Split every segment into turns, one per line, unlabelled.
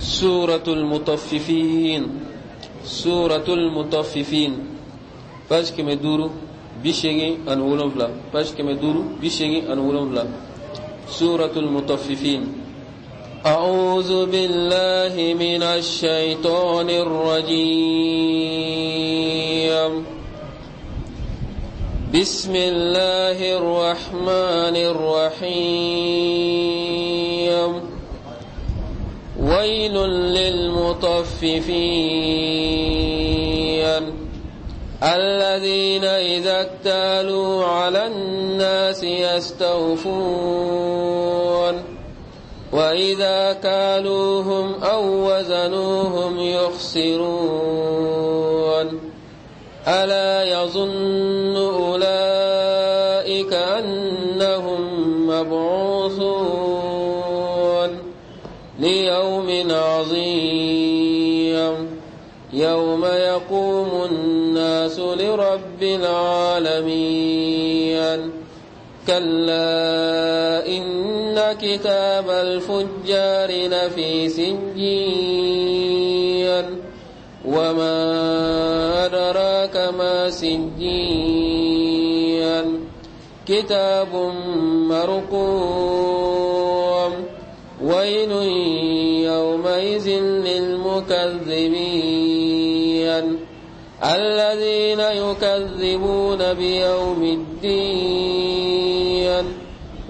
سورة المطففين سورة المطففين page 587, page 587. سورة المطففين. أعوذ بالله من الشيطان الرجيم. بسم الله الرحمن الرحيم. ويل للمطففين الذين إذا اكتالوا على الناس يستوفون وإذا كالوهم أو وزنوهم يخسرون. ألا يظن أولئك أنهم مبعوثون ليوم عظيم يوم يقوم الناس لرب العالمين. كلا إن كتاب الفجار لفي سجين وما أدراك ما سجين. كتاب مرقوم. ويل يومئذ للمكذبين الذين يكذبون بيوم الدين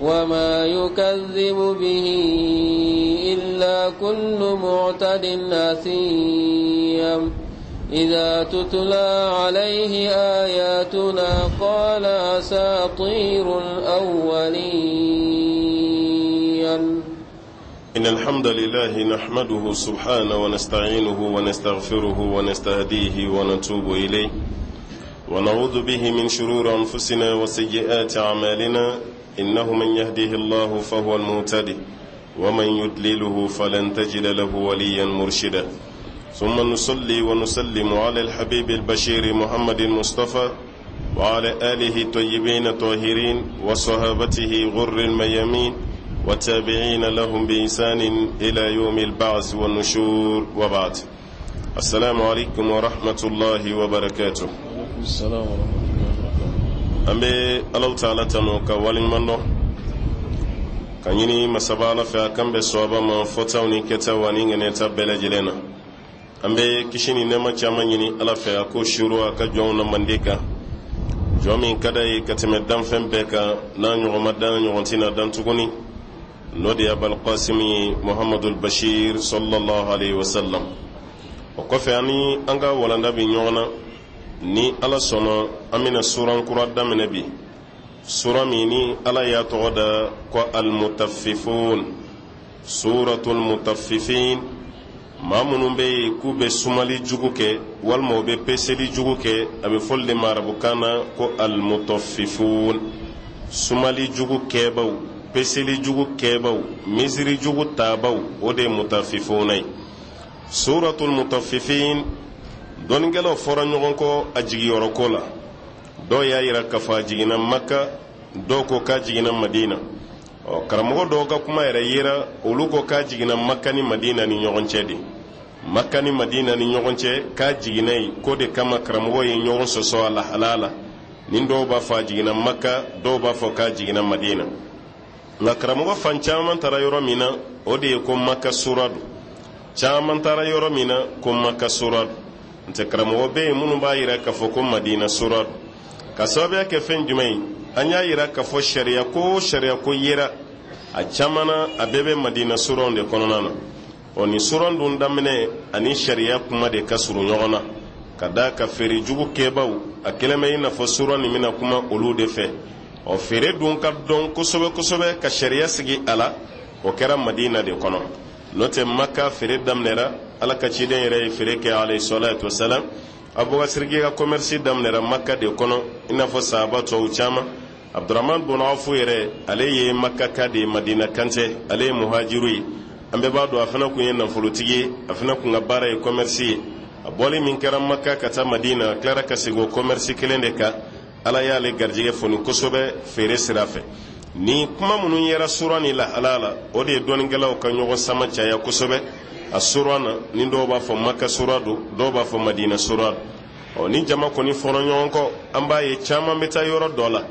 وما يكذب به إلا كل معتد أثيم. إذا تتلى عليه آياتنا قال أساطير الأولين.
إن الحمد لله نحمده سبحانه ونستعينه ونستغفره ونستهديه ونتوب إليه، ونعوذ به من شرور أنفسنا وسيئات أعمالنا. إنه من يهديه الله فهو المهتدي، ومن يضلله فلن تجد له وليا مرشدا. ثم نصلي ونسلم على الحبيب البشير محمد المصطفى وعلى آله الطيبين الطاهرين وصحابته غر الميامين والتابعين لهم بإحسان إلى يوم البعث والنشور، وبعد. السلام عليكم ورحمة الله وبركاته.
السلام ورحمة الله وبركاته.
An bɛ Alahu Taala tanu ka waleɲuman dɔn ka ɲini masaba Ala fɛ a kan bɛ sɔaba ma fɔtaw ni kɛtaw ani ŋɛnɛta bɛɛ lajɛlen na. An bɛ kisi ni nɛɛma caman ɲini Ala fɛ a k'o suuru a ka jɔnw na mande kan, jɔn min ka d'a ye ka tɛmɛ danfɛn bɛɛ kan, n'a ɲɔgɔn ma dan, ɲɔgɔn tɛna dan tuguni, n'o de ye Abalkasimi ye Muhamadul Bashir sallallahu alaihi wasallam. O kɔfɛ, ani an ka walanda bɛ ɲɔgɔn na. Ni Ala sɔnna, an bɛna suran kura daminɛ bi, sura min ni Ala y'a tɔgɔ da ko Almutaffifun, Suratul Mutaffifin. Maa minnu bɛ yen k'u bɛ sumali jugu kɛ walima u bɛ peseli jugu kɛ, a bɛ fɔli de ma arabukan na ko almutaffifun, sumali jugu kɛbaw, peseli jugu kɛbaw, misiri jugu tabaw, o de ye mutaffifuna ye. Suratul Mutaffifin, dɔnnikɛlaw fɔra ɲɔgɔn kɔ a jigiyɔrɔ ko la. Dɔw y'a yira k'a fɔ a jiginna Maka, dɔw ko k'a jiginna Madina. Ɔ, karamɔgɔ dɔw ka kuma yɛrɛ yera, olu ko k'a jiginna Maka ni Madina ni ɲɔgɔn cɛ de, Maka ni Madina ni ɲɔgɔn cɛ k'a jiginna yen. K'o de kama karamɔgɔ ye ɲɔgɔn sɔsɔ a lahalaya la. Ni dɔw b'a fɔ a jiginna Maka, dɔw b'a fɔ k'a jiginna Madina. Nka karamɔgɔ fan caman taara yɔrɔ min na, o de ye ko Maka sura don. Caman taara yɔrɔ min na ko Maka sura don. N tɛ karamɔgɔ bɛ yen minnu b'a yira k'a fɔ ko Madina sura don. Ka sababuya kɛ fɛn jumɛn ye? An y'a yira k'a fɔ sariya ko sariya ko yera a caman na, a bɛɛ bɛ Madina suranw de kɔnɔna na. Ɔ, nin suran dun daminɛ ani sariya kuma de ka surun ɲɔgɔn na, ka d'a ka feere jugu kɛbaw, a kɛlen bɛ i n'a fɔ suran nin bɛna kuma olu de fɛ. Ɔ, feere dun ka dɔn kosɛbɛ kosɛbɛ ka sariya sigi a la, o kɛra Madina de kɔnɔ. N'o tɛ, Maka feere daminɛra, Ala ka ciden yɛrɛ ye feere kɛ alayhi salatu wasalam. Abubakar Siriki ka commerce daminɛra Maka de kɔnɔ, i n'a fɔ sahaba tɔw caman. Abdurahman bun Awfu yɛrɛ, ale ye Maka ka de ye, Madina kan tɛ, ale ye muhajiru ye. An bɛɛ b'a dɔn a fana kun ye nafolotigi ye, a fana kun ka baara ye commerce ye. A bɔli min kɛra Maka ka taa Madina, a tilara ka segin o commerce kelen de kan. Ala y'ale garijɛgɛ foni kosɛbɛ feere sira fɛ. Ni kuma minnu yera sura nin lahala la, o de ye dɔnnikɛlaw ka ɲɔgɔn sama caya kosɛbɛ a sura na. Ni dɔw b'a fɔ Maka sura don, dɔw b'a fɔ Madina sura don. Ɔ, ni jama kɔni fɔra ɲɔgɔn kɔ, an b'a ye caman bɛ taa yɔrɔ dɔ la.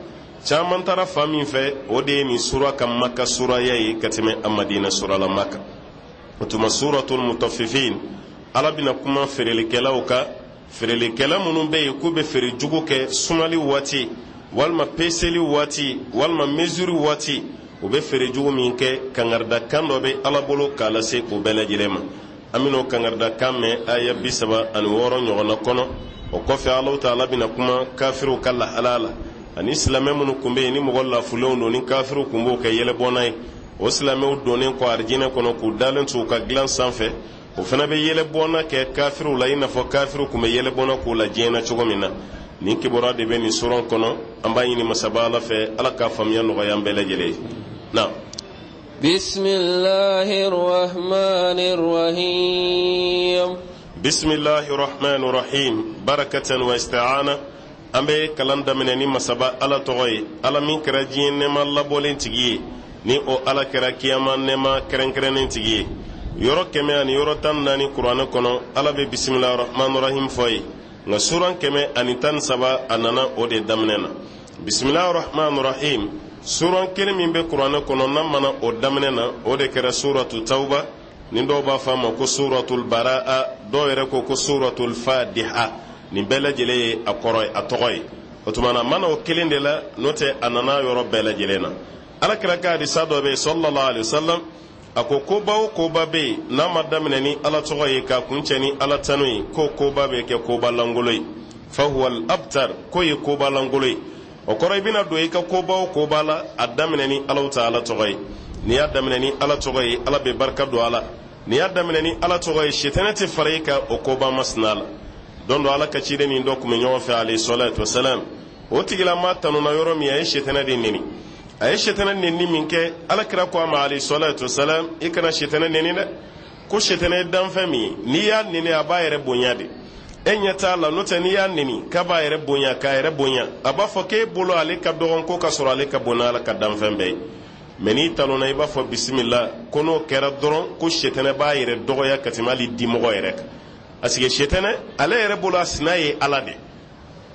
Caman taara fan min fɛ, o de ye nin sura ka Maka suraya ye ka tɛmɛ a Madina suralama kan. O tuma, Suratul Mutaffifin, Ala bɛna kuma feerelikɛlaw kan, feerelikɛla minnu bɛ yen k'u bɛ feere jugu kɛ sumali waati, walima peseli waati, walima mesure waati. U bɛ feere jugu min kɛ, kangaridakan dɔ bɛ Ala bolo k'a lase o bɛɛ lajɛlen ma. An bɛn'o kangaridakan mɛn aya 36 ɲɔgɔnna kɔnɔ. O kɔfɛ, Alahu Taala bɛna kuma kafiriw ka lahala la, ani silamɛ minnu tun bɛ yen ni mɔgɔ lafulenw don, ni kafiriw tun b'o kɛ yɛlɛbɔnna ye. O silamɛw donnen kɔ arijinɛ kɔnɔ, k'u dalen to u ka dilan sanfɛ, o fana bɛ yɛlɛbɔnna kɛ kafiriw la, i n'a fɔ kafiriw tun bɛ yɛlɛbɔnna k'u la diɲɛ na cogo min na. Nin kibaruya de bɛ nin suran kɔnɔ. An b'a ɲini Masaba Ala fɛ, Ala k'a faamuya nɔgɔya an bɛɛ lajɛlen ye na.
بسم الله الرحمن الرحيم.
بسم الله الرحمن الرحيم، barakatan wa isti'ana. An bɛ kalan daminɛ ni Masaba Ala tɔgɔ ye, Ala min kɛra diɲɛ nɛɛma labɔlen tigi ye, ni o Ala kɛra kiyama nɛɛma kɛrɛnkɛrɛnnen tigi ye. Yɔrɔ 114 Kuranɛ kɔnɔ, Ala bɛ bisimilahi rahman rahim fɔ ye, nka suran 113, a nana o de daminɛ na bisimilahi rahman rahim. Suran kelen min bɛ Kuranɛ kɔnɔ n'a mana o daminɛ na, o de kɛra Suratu Tawba, ni dɔw b'a fɔ a ma ko Suratul Baraa, dɔw yɛrɛ ko ko Suratul Fadiha. Nin bɛɛ lajɛlen ye a kɔrɔ ye, a tɔgɔ ye. O tuma na, a mana o kelen de la, n'o tɛ a nana yɔrɔ bɛɛ lajɛlen na. Ala kira ka hadisa dɔ bɛ yen, sallallahu alaihi wa sallam, a ko koba o koba bɛ yen n'a ma daminɛ ni Ala tɔgɔ ye k'a kuncɛ ni Ala tanu ye, k'o koba bɛ kɛ koba lankolon ye, fahuwa al abtar, k'o ye koba lankolon ye. O kɔrɔ, i bɛna don i ka koba o koba la, a daminɛ ni Alahu Taala tɔgɔ ye. N'i y'a daminɛ ni Ala tɔgɔ ye, Ala bɛ barika don a la. N'i y'a daminɛ ni Ala tɔgɔ ye, sitanɛ tɛ fara i kan o koba masina la. Don dɔ, Ala ka ciden ni dɔ tun bɛ ɲɔgɔn fɛ, alayhi salatu wasalam. O tigilama tanuna yɔrɔ min, a ye sitanɛ de neni. A ye sitanɛ neni min kɛ, Ala kira ko a ma, alayhi salatu wasalam, i kana sitanɛ neni dɛ, ko sitanɛ ye danfɛn min ye, n'i y'a neni, a b'a yɛrɛ bonya de. E ɲɛ t'a la, n'o tɛ n'i y'a neni k'a b'a yɛrɛ bonya, k'a yɛrɛ bonya, a b'a fɔ k'e bolo ale ka dɔgɔn, ko ka sɔrɔ ale ka bon n'Ala ka danfɛn bɛɛ ye. Mɛ n'i talonna, i b'a fɔ bisimila, ko n'o kɛra dɔrɔn, ko sitanɛ b'a yɛrɛ dɔgɔya ka tɛmɛ hali dimɔgɔ yɛrɛ kan, parce que sitanɛ ale yɛrɛ bolo, a sina ye Ala de,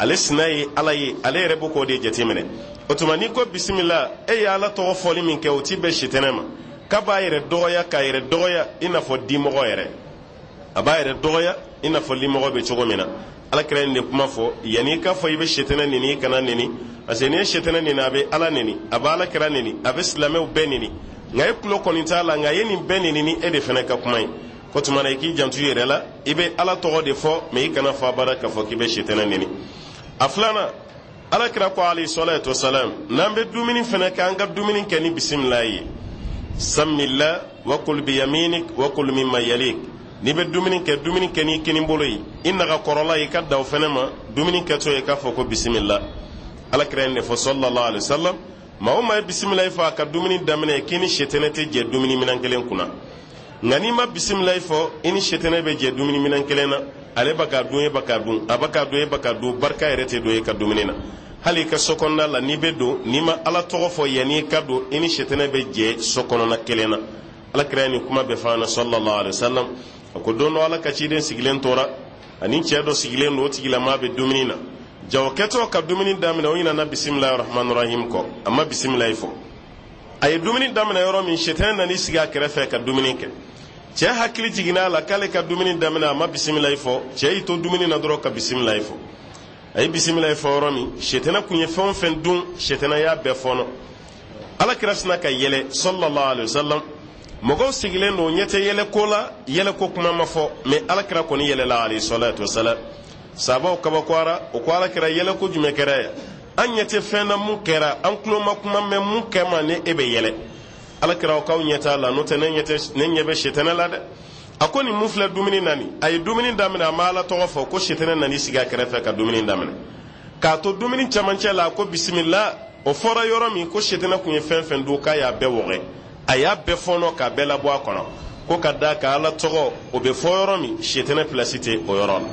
ale sina ye Ala ye, ale yɛrɛ b'o k'o de jateminɛ. O tuma, n'i ko bisimila, e ye Ala tɔgɔ fɔli min kɛ, o ti bɛn sitanɛ ma, k'a b'a yɛrɛ dɔgɔya, k'a yɛrɛ dɔgɔya i n'a fɔ dimɔgɔ yɛrɛ, a b'a yɛrɛ dɔgɔya i n'a fɔ limɔgɔ bɛ cogo min na. Ala kira nin de kuma fɔ. Yanni i k'a fɔ i bɛ sitanɛ neni, i kana neni, parce que n'i ye sitanɛ neni, a bɛ Ala neni, a bɛ Ala kira neni, a bɛ silamɛw bɛɛ neni. Nka e tulo kɔni t'a la, nka a ye nin bɛɛ neni ni e de fana ka kuma ye. Ko tuma na, i k'i janto i yɛrɛ la, i bɛ Ala tɔgɔ de fɔ, mɛ i kana fɔ abada k'a fɔ k'i bɛ sitanɛ neni. A filanan, Ala kira ko, alayhi salatu wasalam, n'an bɛ dumuni fana kɛ, an ka dumuni kɛ ni bisimila ye. Samillah wakul biyaminik wakul mimma yalik. N'i bɛ dumuni kɛ, dumuni kɛ n'i kini bolo ye, i naga kɔrɔla, i ka da o fɛnɛ ma. Dumuni kɛtɔ, i k'a fɔ ko bisimila. Ala kira ye nin de fɔ, sallallahu alaihi wasallam. Maa o maa ye bisimila fɔ a ka dumuni daminɛ, k'i ni sitanɛ tɛ jɛ dumuni minɛn kelen kunna. Nka n'i ma bisimila fɔ, i ni sitanɛ bɛ jɛ dumuni minɛn kelen na. Ale bɛ k'a dun, e bɛ k'a dun, a bɛ k'a dun, e bɛ k'a dun, barika yɛrɛ tɛ don e ka dumuni na. Hali i ka so kɔnɔna la, n'i bɛ don, n'i ma Ala tɔgɔ fɔ yanni i ka don, i ni sitanɛ bɛ jɛ so kɔnɔna kelen na. Ala kira ye nin kuma bɛɛ fɔ an na, sallallahu alaihi wasallam. A ko don dɔ, Ala ka ciden sigilen tora ani cɛ dɔ sigilen don. O tigilamaa bɛ dumuni na. Jagokɛtɔ ka dumuni daminɛ, o ɲinana bisimilahi rahman rahim kɔ, a ma bisimilahi fɔ. A ye dumuni daminɛ yɔrɔ min, sitanɛ nan'i sigi a kɛrɛfɛ ka dumuni kɛ. Cɛ hakili jiginna a la k'ale ka dumuni daminɛ, a ma bisimilahi fɔ. Cɛ y'i to dumuni na dɔrɔn ka bisimilahi fɔ. A ye bisimilahi fɔ yɔrɔ min, sitanɛ kun ye fɛn o fɛn dun, sitanɛ y'a bɛɛ fɔnɔ. Ala kira sina ka yɛlɛ, sallallahu alaihi wasallam. Mɔgɔw sigilen don, ɲɛ tɛ yɛlɛ ko la, yɛlɛ ko kuma ma fɔ, mɛ ala kira kɔni yɛlɛla, alayhi salatu wasalam. Sabaw kabakoyara. O ko ala kira, yɛlɛ ko jumɛn kɛra yan? An ɲɛ tɛ fɛn na mun kɛra, an tulo ma kuma mɛn mun kɛ ma ni e bɛ yɛlɛ. Ala kira o k'aw ɲɛ t'a la, n'o tɛ ne ɲɛ tɛ, ne ɲɛ bɛ sitanɛ la dɛ. A ko nin mun filɛ dumuni na nin, a ye dumuni daminɛ, a ma Ala tɔgɔ fɔ, ko sitanɛ nan'i sigi a kɛrɛfɛ ka dumuni daminɛ. K'a to dumuni camancɛ la, a ko bisimila. O fɔra yɔrɔ min, ko sitanɛ kun ye fɛn fɛn dun, k'a y'a bɛɛ wɔgɛ, a y'a bɛɛ fɔnɔ k'a bɛɛ labɔ a kɔnɔ. Ko ka d'a kan Ala tɔgɔ o bɛ fɔ yɔrɔ min, sitanɛ pilasi tɛ o yɔrɔ la.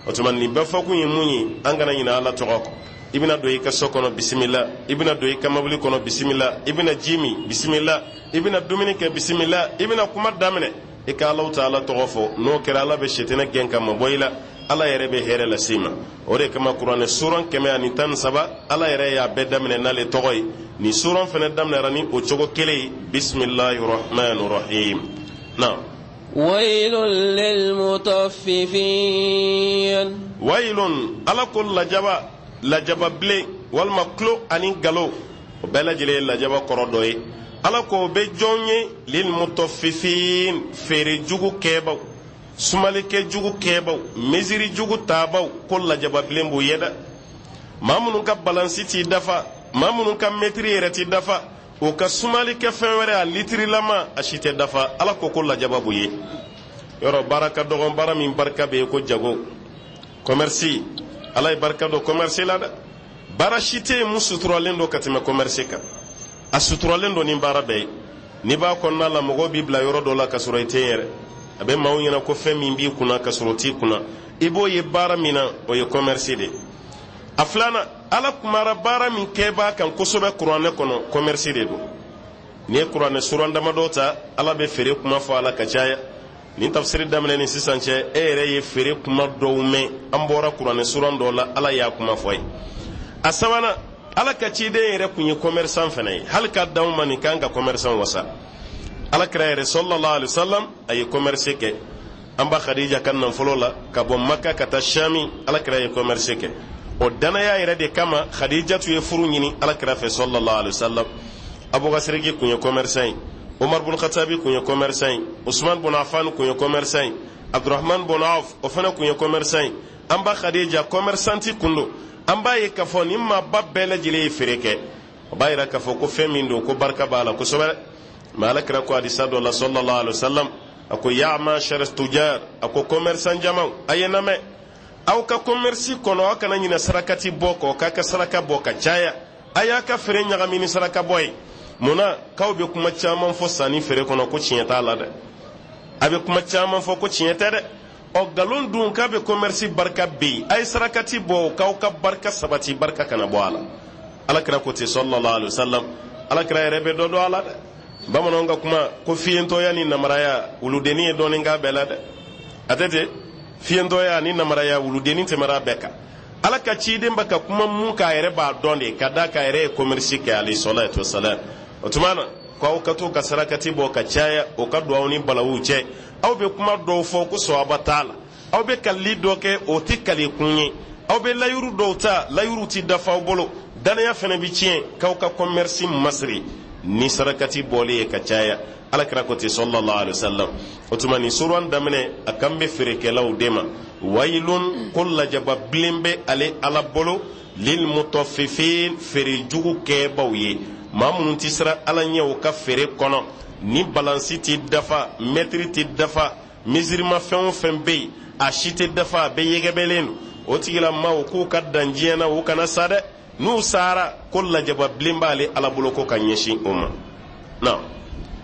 O tuma, nin bɛɛ fɔkun ye mun ye? An kana ɲinɛ Ala tɔgɔ kɔ. I bɛna don i ka so kɔnɔ, bisimila. I bɛna don i ka mobili kɔnɔ, bisimila. I bɛna ji min, bisimila. I bɛna dumuni kɛ, bisimila. I bɛna kuma daminɛ, i ka Alahu Taala tɔgɔ fɔ. N'o kɛra, Ala bɛ sitanɛ gɛn ka mabɔ i la, Ala yɛrɛ bɛ hɛrɛ lase i ma. O de kama Kuranɛ suran 113, Ala yɛrɛ y'a bɛɛ daminɛ n'ale tɔgɔ ye. Nin suran fana daminɛra ni o cogo kelen ye, bisimilahi rahmani rahim. Na
ويل للمطففين.
Wayilun, Ala ko lajaba, lajaba bilen walima kulo ani galo, o bɛɛ lajɛlen ye lajaba kɔrɔ dɔ ye. Ala ko o bɛ jɔn ye? Lilmutaffifin, feere jugu kɛbaw, sumalikɛ jugu kɛbaw, mesure jugu tabaw, ko lajaba bilen b'u ye dɛ. Maa minnu ka balansi t'i dafa, maa minnu ka mɛtiri yɛrɛ t'i dafa, o ka sumali kɛ fɛn wɛrɛ, a litirilama a si tɛ dafa, Ala ko ko lajaba b'u ye. Yɔrɔ baara ka dɔgɔn baara min barika bɛ yen ko jago, commerce. Ala ye barika don commerce la dɛ. Baara si tɛ yen mun suturalen don ka tɛmɛ commerce kan. A suturalen don ni baara bɛɛ ye. N'i b'a kɔnɔna la, mɔgɔw b'i bila yɔrɔ dɔ la ka sɔrɔ i tɛ yen yɛrɛ. A bɛ maaw ɲɛna ko fɛn min b'i kunna ka sɔrɔ o t'i kunna. I b'o ye baara min na, o ye commerce de ye. A filanan, Ala kumara baara min kɛbaa kan kosɛbɛ Kuranɛ kɔnɔ, commerce de don. N'i ye Kuranɛ suran damadɔ ta, Ala bɛ feere kuma fɔ a la ka caya. Nin tafsiri daminɛ ni sisan cɛ, e yɛrɛ ye feere kuma dɔw mɛn. An bɔra Kuranɛ suran dɔw la, Ala y'a kuma fɔ ye. A sabanan, Ala ka ciden yɛrɛ kun ye commerçant fana ye. Hali ka d'anw ma nin kan ka commerçant wasa. Ala kira yɛrɛ sallallahu alaihi wasallam, a ye commerce kɛ an ba Khadija ka nafolo la ka bɔ Maka ka taa Shami. Ala kira ye commerce kɛ o danaya yɛrɛ de kama. Khadija tun ye furu ɲini ala kira fɛ sallallahu alaihi wasallam. Abubakar Siriki kun ye commerçant ye, Umar bun Khatabi kun ye commerçant ye, Usman bun Affan kun ye commerçant ye, Abdurrahman bun Auf, o fana kun ye commerçant ye. An ba Khadija commerçante kun don. An b'a ye k'a fɔ nin maaba bɛɛ lajɛlen ye feere kɛ. O b'a yira k'a fɔ ko fɛn min don, ko barika b'a la kosɛbɛ. Mɛ ala kira ko hadisa dɔ la sallallahu alaihi wasallam, a ko ya ma'shar tujar, a ko commerçant jamaw, a ye namɛ, aw ka commerce kɔnɔ, aw kana ɲinɛ sarakati bɔ kɔ, k'a ka saraka bɔ ka caya. A y'a ka feere ɲagami ni saraka bɔ ye. Munna k'aw bɛ kuma caman fɔ sanni feere kɔnɔ ko tiɲɛ t'a la dɛ? A bɛ kuma caman fɔ ko tiɲɛ tɛ dɛ. Ɔ nkalon dun k'a bɛ commerce barika bɛ yen. A ye sarakati bɔ k'aw ka barika sabati, barika kana bɔ a la. Ala kira ko ten sallallahu alaihi wasallam. Ala kira yɛrɛ bɛ dɔ dɔn a la dɛ. Bamananw ka kuma ko fiyentɔya ni namaraya, wuludennin ye dɔɔnin k'a bɛɛ la dɛ. A tɛ ten? Fiyentɔya ni namaraya, wuludennin tɛmɛra a bɛɛ kan. Ala ka ciden bɛ ka kuma mun k'a yɛrɛ b'a dɔn de, ka d'a kan a yɛrɛ ye commerce kɛ alayhi salatu wasalam. O tuma na k'aw ka to ka sarakati bɔ ka caya, o ka don aw ni balawu cɛ. Aw bɛ kuma dɔw fɔ ko sɔwaba t'a la. Aw bɛ kalili dɔ kɛ, o tɛ kali kun ye. Aw bɛ layuru dɔw ta, layuru ti dafa aw bolo, danaya fana bɛ tiɲɛ. K'aw ka commerce masiri ni sarakati bɔlen ye ka caya. Ala kira ko ten sallallahu alaihi wasallam. O tuma nin suran daminɛ, a kan bɛ feerekɛlaw de ma. Wayilun, ko lajaba bilen bɛ ale Ala bolo, lil mutaffifin, feere jugu kɛbaw ye, maa minnu ti siran Ala ɲɛ u ka feere kɔnɔ, ni balansi ti dafa, mɛtiri ti dafa, misirimafɛn fɛn o fɛn bɛ yen, a si tɛ dafa, a bɛɛ yɛgɛbɛlen don. O tigilamaw k'u ka dan diɲɛ na, u kana sa dɛ. N'u sara, ko lajaba bilen b'ale Ala bolo ko ka ɲɛsin o ma na.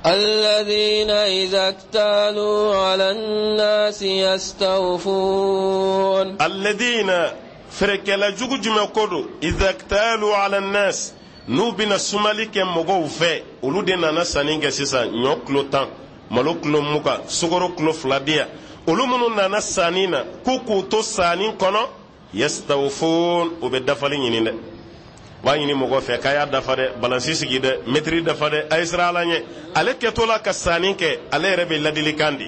الذين إذا اكتالوا على الناس يستوفون.
Alladina, feerekɛla jugu jumɛn ko don? Idha ktalu ala nnas, n'u bɛna sumali kɛ mɔgɔw fɛ. Olu de nana sanni kɛ sisan, ɲɔ kilo 10, malo kilo 20, sukaro kilo 2 di yan. Olu minnu nana sanni na, k'u k'u to sanni kɔnɔ, yastawfun, u bɛ dafali ɲini dɛ. U b'a ɲini mɔgɔ fɛ k'a y'a dafa dɛ, balansi sigi dɛ, mɛtiri dafa dɛ, a ye siran Ala ɲɛ. Ale kɛtɔ la ka sanni kɛ, ale yɛrɛ bɛ ladilikan di.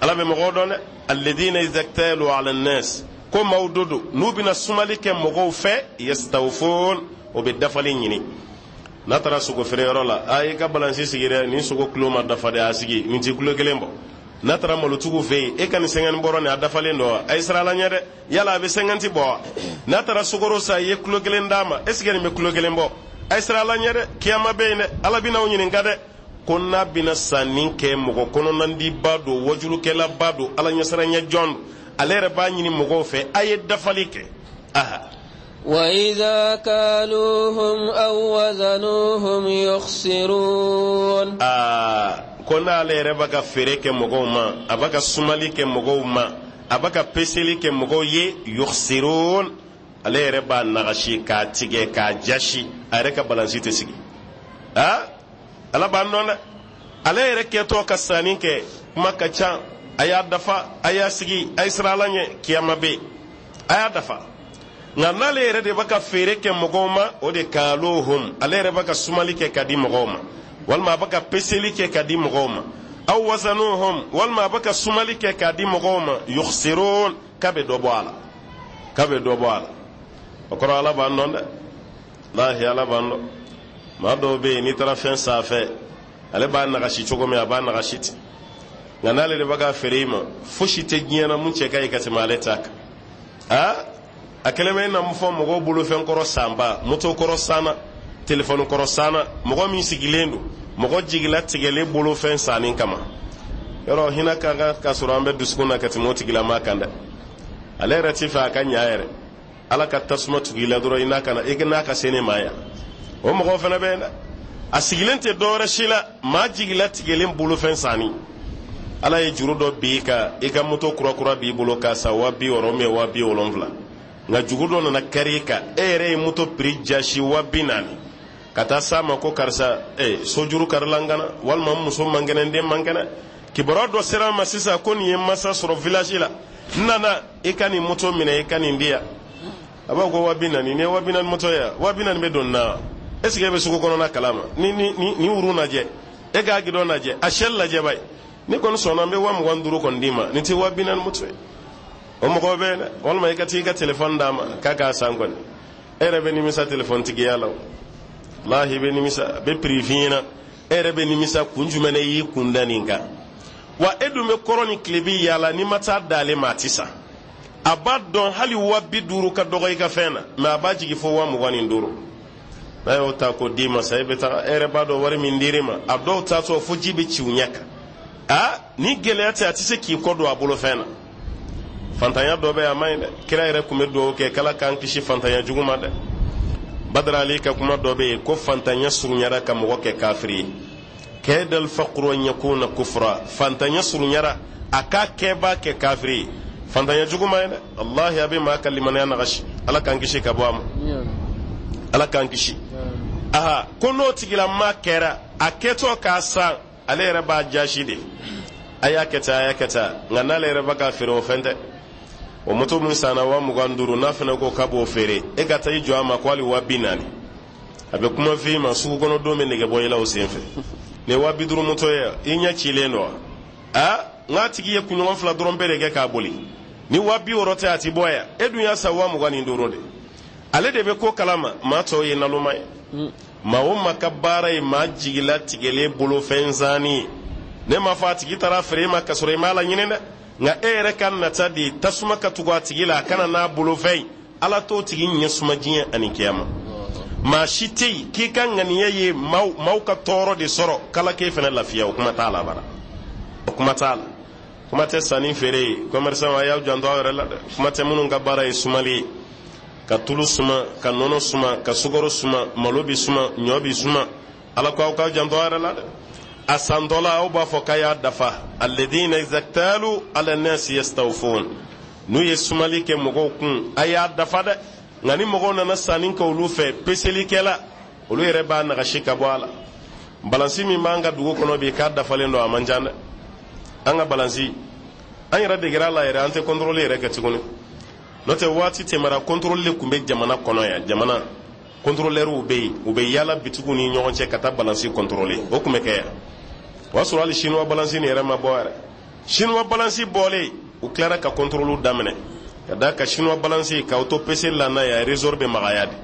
Ala bɛ mɔgɔw dɔn dɛ. Alladina idha ktalu ala nnas, ko maaw do don n'u bɛna sumali kɛ mɔgɔw fɛ, yastawfun, o bɛ dafali ɲini. N'a taara sogo feereyɔrɔ la, a y'i ka balansi sigi dɛ, nin sogo kilo ma dafa dɛ, a sigi nin ti kilo kelen bɔ. N'a taara malotigiw fɛ yen, e ka nin sɛgɛni bɔrɔ nin, a dafalen don wa? A ye siran Ala ɲɛ dɛ, yala a bɛ 50 bɔ wa? N'a taara sukaro san, i ye kilo kelen d'a ma, est ce que nin bɛ kilo kelen bɔ? A ye siran Ala ɲɛ dɛ, kiyama bɛ yen dɛ, Ala bɛna aw ɲininka dɛ. Ko n'a bɛna sanni kɛ, mɔgɔ kɔnɔnandiba don, wajulukɛlaba don, Ala ɲɛsiranɲɛ jɔn don, ale yɛrɛ b'a ɲini mɔgɔw fɛ a ye dafali kɛ. Aha.
وإذا كالوهم أو وزنوهم يخسرون.
Aa, ko n'ale yɛrɛ b'a ka feere kɛ mɔgɔw ma, a b'a ka sumali kɛ mɔgɔw ma, a b'a ka peseli kɛ mɔgɔw ye, yukhsirun, Ale yɛrɛ b'a nagasi k'a tigɛ k'a jasi, a yɛrɛ ka balansi tɛ sigi. Aa, Ala b'an dɔn dɛ. Ale yɛrɛ kɛtɔ ka sanni kɛ, kuma ka ca, a y'a dafa, a y'a sigi, a ye siran Ala ɲɛ, kiyama bɛ yen, a y'a dafa. Nka n'ale yɛrɛ de bɛ ka feere kɛ mɔgɔw ma, o de kaluhum, ale yɛrɛ bɛ ka sumali kɛ ka di mɔgɔw ma, walima a bɛ ka peseli kɛ ka di mɔgɔw ma, aw wazanuhum, walima a bɛ ka sumali kɛ k'a di mɔgɔw ma, yukhsirun, k'a bɛ dɔ bɔ a la, k'a bɛ dɔ bɔ a la. O kɔrɔ, Ala b'an dɔn dɛ, lahi, Ala b'an dɔn. Maa dɔw bɛ yen, n'i taara fɛn san a fɛ, ale b'a nagasi cogo min, a b'a nagasi ten. Nka n'ale de bɛ k'a feere i ma, fosi tɛ diɲɛ na mun cɛ ka ɲi ka tɛmɛ ale ta kan. Aa, a kɛlen bɛ i n'a fɔ mɔgɔw bolofɛn kɔrɔ sanba, moto kɔrɔ sanna, telefɔni kɔrɔ sanna, mɔgɔ min sigilen don mɔgɔ jigila tigɛlen bolofɛn sanni kama. Yɔrɔ hinɛ ka kan ka sɔrɔ an bɛ dusukun na ka tɛmɛ o tigilamaa kan dɛ. Ale yɛrɛ ti fɛ a ka ɲa yɛrɛ. Ala ka tasuma tugu i la dɔrɔn, i n'a kana, i n'a ka se ne ma yan. O mɔgɔw fana bɛ yen dɛ. A sigilen tɛ dɔwɛrɛ si la, maa jigila tigɛlen bolofɛn sanni. Ala ye juru dɔ bin i kan, i ka moto kurakura b'i bolo k'a san 60 000 ou bien 70 000, nka juru dɔ nana kari i kan, e yɛrɛ ye moto prix jasi 40 000 ka taa s'a ma ko karisa, sojuru karila n kana, walima n muso man kɛnɛ, n den man kɛnɛ. Kibaruya dɔ sera an ma sisan ko nin ye masa sɔrɔ village la, n nana, i ka nin moto minɛ, i ka nin di yan. A b'a fɔ ko 40 000, nin ye 40 000 moto ye, 40 000 bɛ don na. Est ce que e bɛ sugu kɔnɔna kalama? Ni wuru lajɛ, e k'a gidɔn lajɛ, a sɛli lajɛ bayi. Ni kɔni sɔnna, n bɛ 25 000 kɔni d'i ma. Nin tɛ 40 000 moto ye. O mɔgɔw bɛ yen dɛ. Walima i ka t'i ka telefɔni d'a ma k'a k'a san kɔni, e yɛrɛ bɛ nimisa telefɔni tigiya la o. Walahi, i bɛ nimisa. A bɛ prix f'i ɲɛna, e yɛrɛ bɛ nimisa kun jumɛn na i y'i kun da nin kan. Wa e dun bɛ kɔrɔ ni tilebi yaala, n'i ma taa d'ale ma, a ti san. A b'a dɔn hali 50 000 ka dɔgɔ i ka fɛn na, mɛ a b'a jigin fo 25 000. N'a y'o ta k'o d'i ma sa, e bɛ taga, e yɛrɛ b'a dɔn wari min dir'i ma. A dɔw taatɔ fo ji bɛ ci u ɲɛ kan. Aa, ni gɛlɛya tɛ, a tɛ se k'i kɔ don a bolo fɛn na. Fantanya dɔ bɛ yen, a man ɲi dɛ. Kira yɛrɛ tun bɛ dugawu kɛ k'Ala k'an kisi fantanya jugu ma dɛ. Badara Ali ka kuma dɔ bɛ yen ko fantanya surunyara ka mɔgɔ kɛ kafiri ye. Kadal faqru an yakuna kufra. Fantanya surunyara a k'a kɛba kɛ kafiri ye. Fantanya jugu man ɲi dɛ, wallahi, a bɛ maa ka limaniya nagasi. Ala k'an kisi ka bɔ a ma, Ala k'an kisi. Aha, ko n'o tigilamaa kɛra a kɛtɔ k'a san, ale yɛrɛ b'a jasi de, a y'a kɛ tan, a y'a kɛ tan. Nka n'ale yɛrɛ bɛ k'a feere, o fɛn tɛ. O moto min sanna 25 000, n'a fana ko k'a b'o feere, e ka taa i jɔ a ma ko hali 40 000, a bɛ kuma f'i ma, sugu kɔnɔ don bɛ nege bɔ i la o sen fɛ. Nin ye 50 000 moto ye, i ɲɛ cilen don wa? Aa, n k'a tigi ye kunɲɔgɔn 2 dɔrɔn bɛɛ de kɛ k'a boli. Ni 60 000 tɛ, a ti bɔ yan. E dun y'a san 25 000 de. Ale de bɛ ko kalama, maa tɔw ye naloma ye. Maa o maa ka baara ye maa jigila tigɛlen bolofɛn sanni ye, ne m'a fɔ a tigi taara feere i ma ka sɔrɔ i m'a laɲini dɛ, nka e yɛrɛ ka nata de tasuma ka tugu a tigi la, a kana n'a bolofɛn ye. Ala t'o tigi ɲɛ suma diɲɛ ani kiyama. Maa si tɛ yen k'i ka ŋaniya ye maaw ka tɔɔrɔ de sɔrɔ k'Ala k'e fana lafiya. O kuma t'a la bara, o kuma t'a la. Kuma tɛ sanni feere ye. Commerçant, a y'aw janto aw yɛrɛ la dɛ. Kuma tɛ minnu ka baara ye sumali ye, ka tulu suma, ka nɔnɔ suma, ka sukaro suma, malo bi suma, ɲɔ bi suma. Ala ko aw k'aw janto aw yɛrɛ la dɛ. A santɔla, aw b'a fɔ k'a y'a dafa. Alladina iza ktalu ala nasi yastawfun. N'u ye sumali kɛ mɔgɔw kun, a y'a dafa dɛ. Nka ni mɔgɔw nana sanni kɛ olu fɛ, peselikɛla, olu yɛrɛ b'a nagasi ka bɔ a la. Balansi min b'an ka dugu kɔnɔ bi k'a dafalen don, a man ca dɛ. An ka balansi, an yɛrɛ degera a la yɛrɛ, an tɛ contrôle yɛrɛ kɛ tuguni. N'o tɛ, waati tɛmɛra, contrôle de tun bɛ jamana kɔnɔ yan. Jamana contrôleurw bɛ yen, u bɛ yaala bitigiw ni ɲɔgɔn cɛ ka taa balansi contrôler. O tun bɛ kɛ yan. O y'a sɔrɔ hali chinois balansi nin yɛrɛ ma bɔ yɛrɛ. Chinois balansi bɔlen, u tilara ka contrôle daminɛ ka da ka chinois balansi k'aw to peseli la n'a ye, a ressort bɛ magaya de.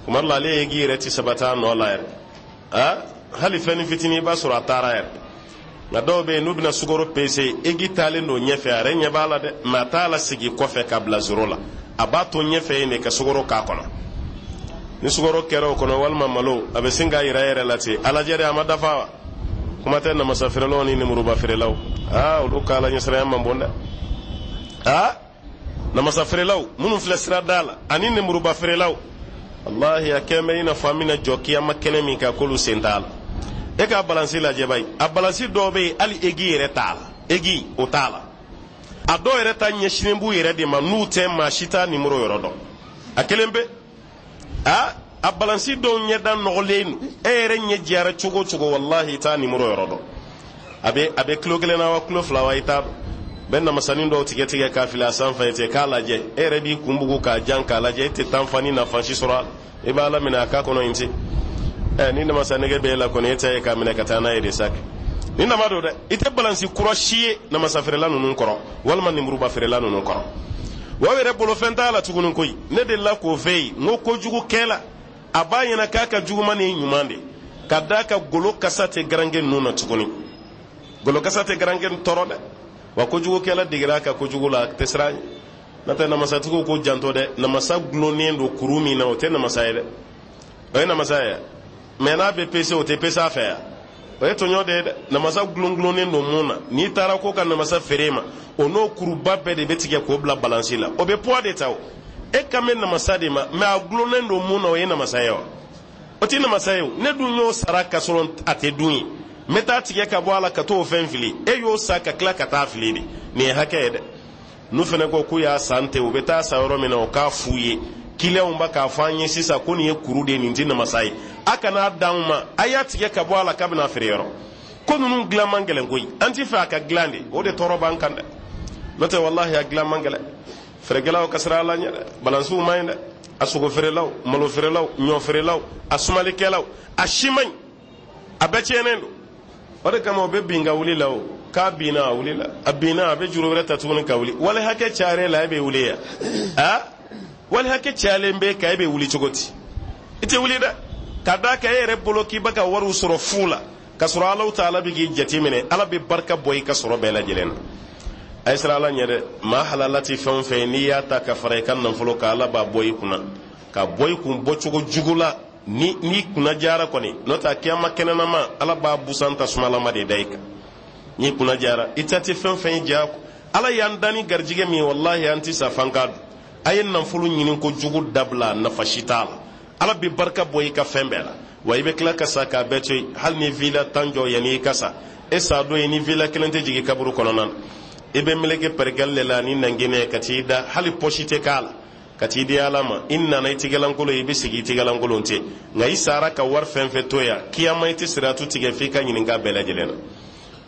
Kuma dɔ la, ale ye k'i yɛrɛ ti sabati a nɔ la yɛrɛ. Aa, hali fɛnnin fitinin, i b'a sɔrɔ a taara yɛrɛ. Nka dɔw bɛ yen, n'u bɛna sukaro pese, egi taalen don ɲɛfɛ, a yɛrɛ ɲɛ b'a la dɛ, mɛ a t'a la segin kɔfɛ ka bila zéro la. A b'a to ɲɛfɛ yen de ka sukaro k'a kɔnɔ. Ni sukaro kɛra o kɔnɔ, walima malo, a bɛ sin k'a yira yɛrɛ la ten, a lajɛ dɛ, a ma dafa wa? Kuma tɛ namasa feerelaw ni nemuruba feerelaw. Aa, olu ka Ala ɲɛsiranya man bon dɛ. Aa, namasa feerelaw minnu filɛ sirada la ani nemuruba feerelaw, wallahi, a kɛn bɛ i n'a fɔ an bɛna jɔ kiyama kɛnɛ min kan, k'olu sen t'a la. E k'a balansi lajɛ bayi, a balansi dɔw bɛ yen, hali egi yɛrɛ t'a la, egi o t'a la. A dɔw yɛrɛ ta ɲɛsinnen b'u yɛrɛ de ma, n'u tɛ, maa si t'a nimoro yɔrɔ dɔn. A kelen pe, a balansi dɔw ɲɛda nɔgɔlen don, e yɛrɛ ɲɛ jɛra cogo o cogo, walahi i t'a nimoro yɔrɔ dɔn. A bɛ kilo 1 na wa kilo 2 wa, i t'a dɔn. Bɛ namasanin dɔw tigɛ tigɛ k'a fili a sanfɛ ten k'a lajɛ, e yɛrɛ b'i kun bugu k'a jan k'a lajɛ, e tɛ tan fa ni nafa si sɔrɔ a la. I b'a la minɛ a k'a kɔnɔ in ten. Ni namasa nege b'e la kɔni, e ta ye k'a minɛ ka taa n'a ye de sa. Ni nama don dɛ, i tɛ balansi kura si ye namasa feerela ninnu kɔrɔ walima nimuruba feerela ninnu kɔrɔ. Wa aw yɛrɛ bolo fɛn t'a la tuguni koyi. Ne delila k'o fɛ yen, n ko kojugu kɛla a b'a ɲɛna k'a ka juguman ni ɲuman de, ka d'a ka golo kasa tɛ garankɛ ninnu na tuguni. Golo kasa tɛ garankɛ tɔɔrɔ dɛ. Wa kojugukɛla degera a ka kojugu la, a tɛ siran ɲɛ. N'o tɛ namasatigiw ko janto dɛ, namasa gulonnen don kuru min na, o tɛ namasa ye dɛ, o ye namasa ye mɛ n'a bɛ pese, o tɛ pese a fɛ yan, o ye tɔɲɔ de ye dɛ. Namasa gulongulonnen don mun na, n'i taara ko ka namasa feere ma, o n'o kuruba bɛɛ de bɛ tigɛ k'o bila balansi la, o bɛ poids de ta. O e kan bɛ namasa de ma, mɛ a gulonnen don mun na, o ye namasa ye wa? O tɛ namasa ye o. Ne dun y'o sara ka sɔrɔ a tɛ dun ye, n bɛ taa tigɛ ka bɔ a la ka t'o fɛn fili, e y'o sa ka tila ka taa fili de, nin ye hakɛ ye dɛ. N'u fana ko k'u y'a san ten, u bɛ taa san yɔrɔ min na, o k'a f'u ye. Kiliyanw ba k'a fɔ an ye sisan ko nin ye kuru de ye, nin tɛ namasa ye, a kana d'anw ma, a y'a tigɛ ka bɔ a la k'a bɛna feere yɔrɔ. Ko ninnu dilan man gɛlɛn koyi, an ti fɛ a ka dilan de, o de tɔɔrɔ b'an kan dɛ. N'o tɛ walahi a dilan man gɛlɛn. Feerekɛlaw ka siran Ala ɲɛ dɛ, balansiw man ɲi dɛ, a sogo feerelaw, malo feerelaw, ɲɔ feerelaw, a sumalikɛlaw, a si man ɲi, a bɛɛ tiɲɛnen don. O de kama o bɛ bin ka wuli la, o k'a binna a wuli la, a binna a bɛ juru wɛrɛ ta tuguni ka wuli. Wali hakɛ cayalen la, e bɛ wuli yan, a wali hakɛ cayalen bɛ kan, e bɛ wuli cogo di? I tɛ wuli dɛ, ka d'a kan e yɛrɛ bolo k'i bɛ ka wariw sɔrɔ fu la, ka sɔrɔ Alahu taala bɛ k'i jate minɛ, Ala bɛ barika bɔ i ka sɔrɔ bɛɛ lajɛlen na. A ye siran Ala ɲɛ dɛ. Maa halala tɛ fɛn o fɛn ye, n'i y'a ta ka fara i ka nafolo kan, Ala b'a bɔ i kunna, ka bɔ i kun bɔcogo jugu la. Ni n'i kunna jara kɔni, n'o tɛ a kiyama kɛnɛnama, Ala b'a busan tasumalama de da i kan. N'i kunna jara, i ta tɛ fɛn fɛn ye ja. Ala y'an dan ni garijɛgɛ min ye, walahi an tɛ sa fan k'a dun. A ye nafolo ɲini ko jugu dabila, nafa si t'a la. Ala bɛ barika bɔ i ka fɛn bɛɛ la, wa i bɛ tila ka sa k'a bɛɛ to yen. Hali ni villa 10 jɔ yanni i ka sa, e sa don ye, ni villa 1 tɛ jigin kaburu kɔnɔna na, i bɛ meleke pɛrɛkɛli de la ni nanginɛ ka t'i da, hali pɔsi tɛ k'a la, ka t'i di Ala ma. I nana i tigɛlankolon, i bɛ segin i tigɛlankolon ten, nka i sara ka wari fɛn fɛn to yan, kiyama i tɛ siratu tigɛ f'i ka ɲininka bɛɛ lajɛlen na.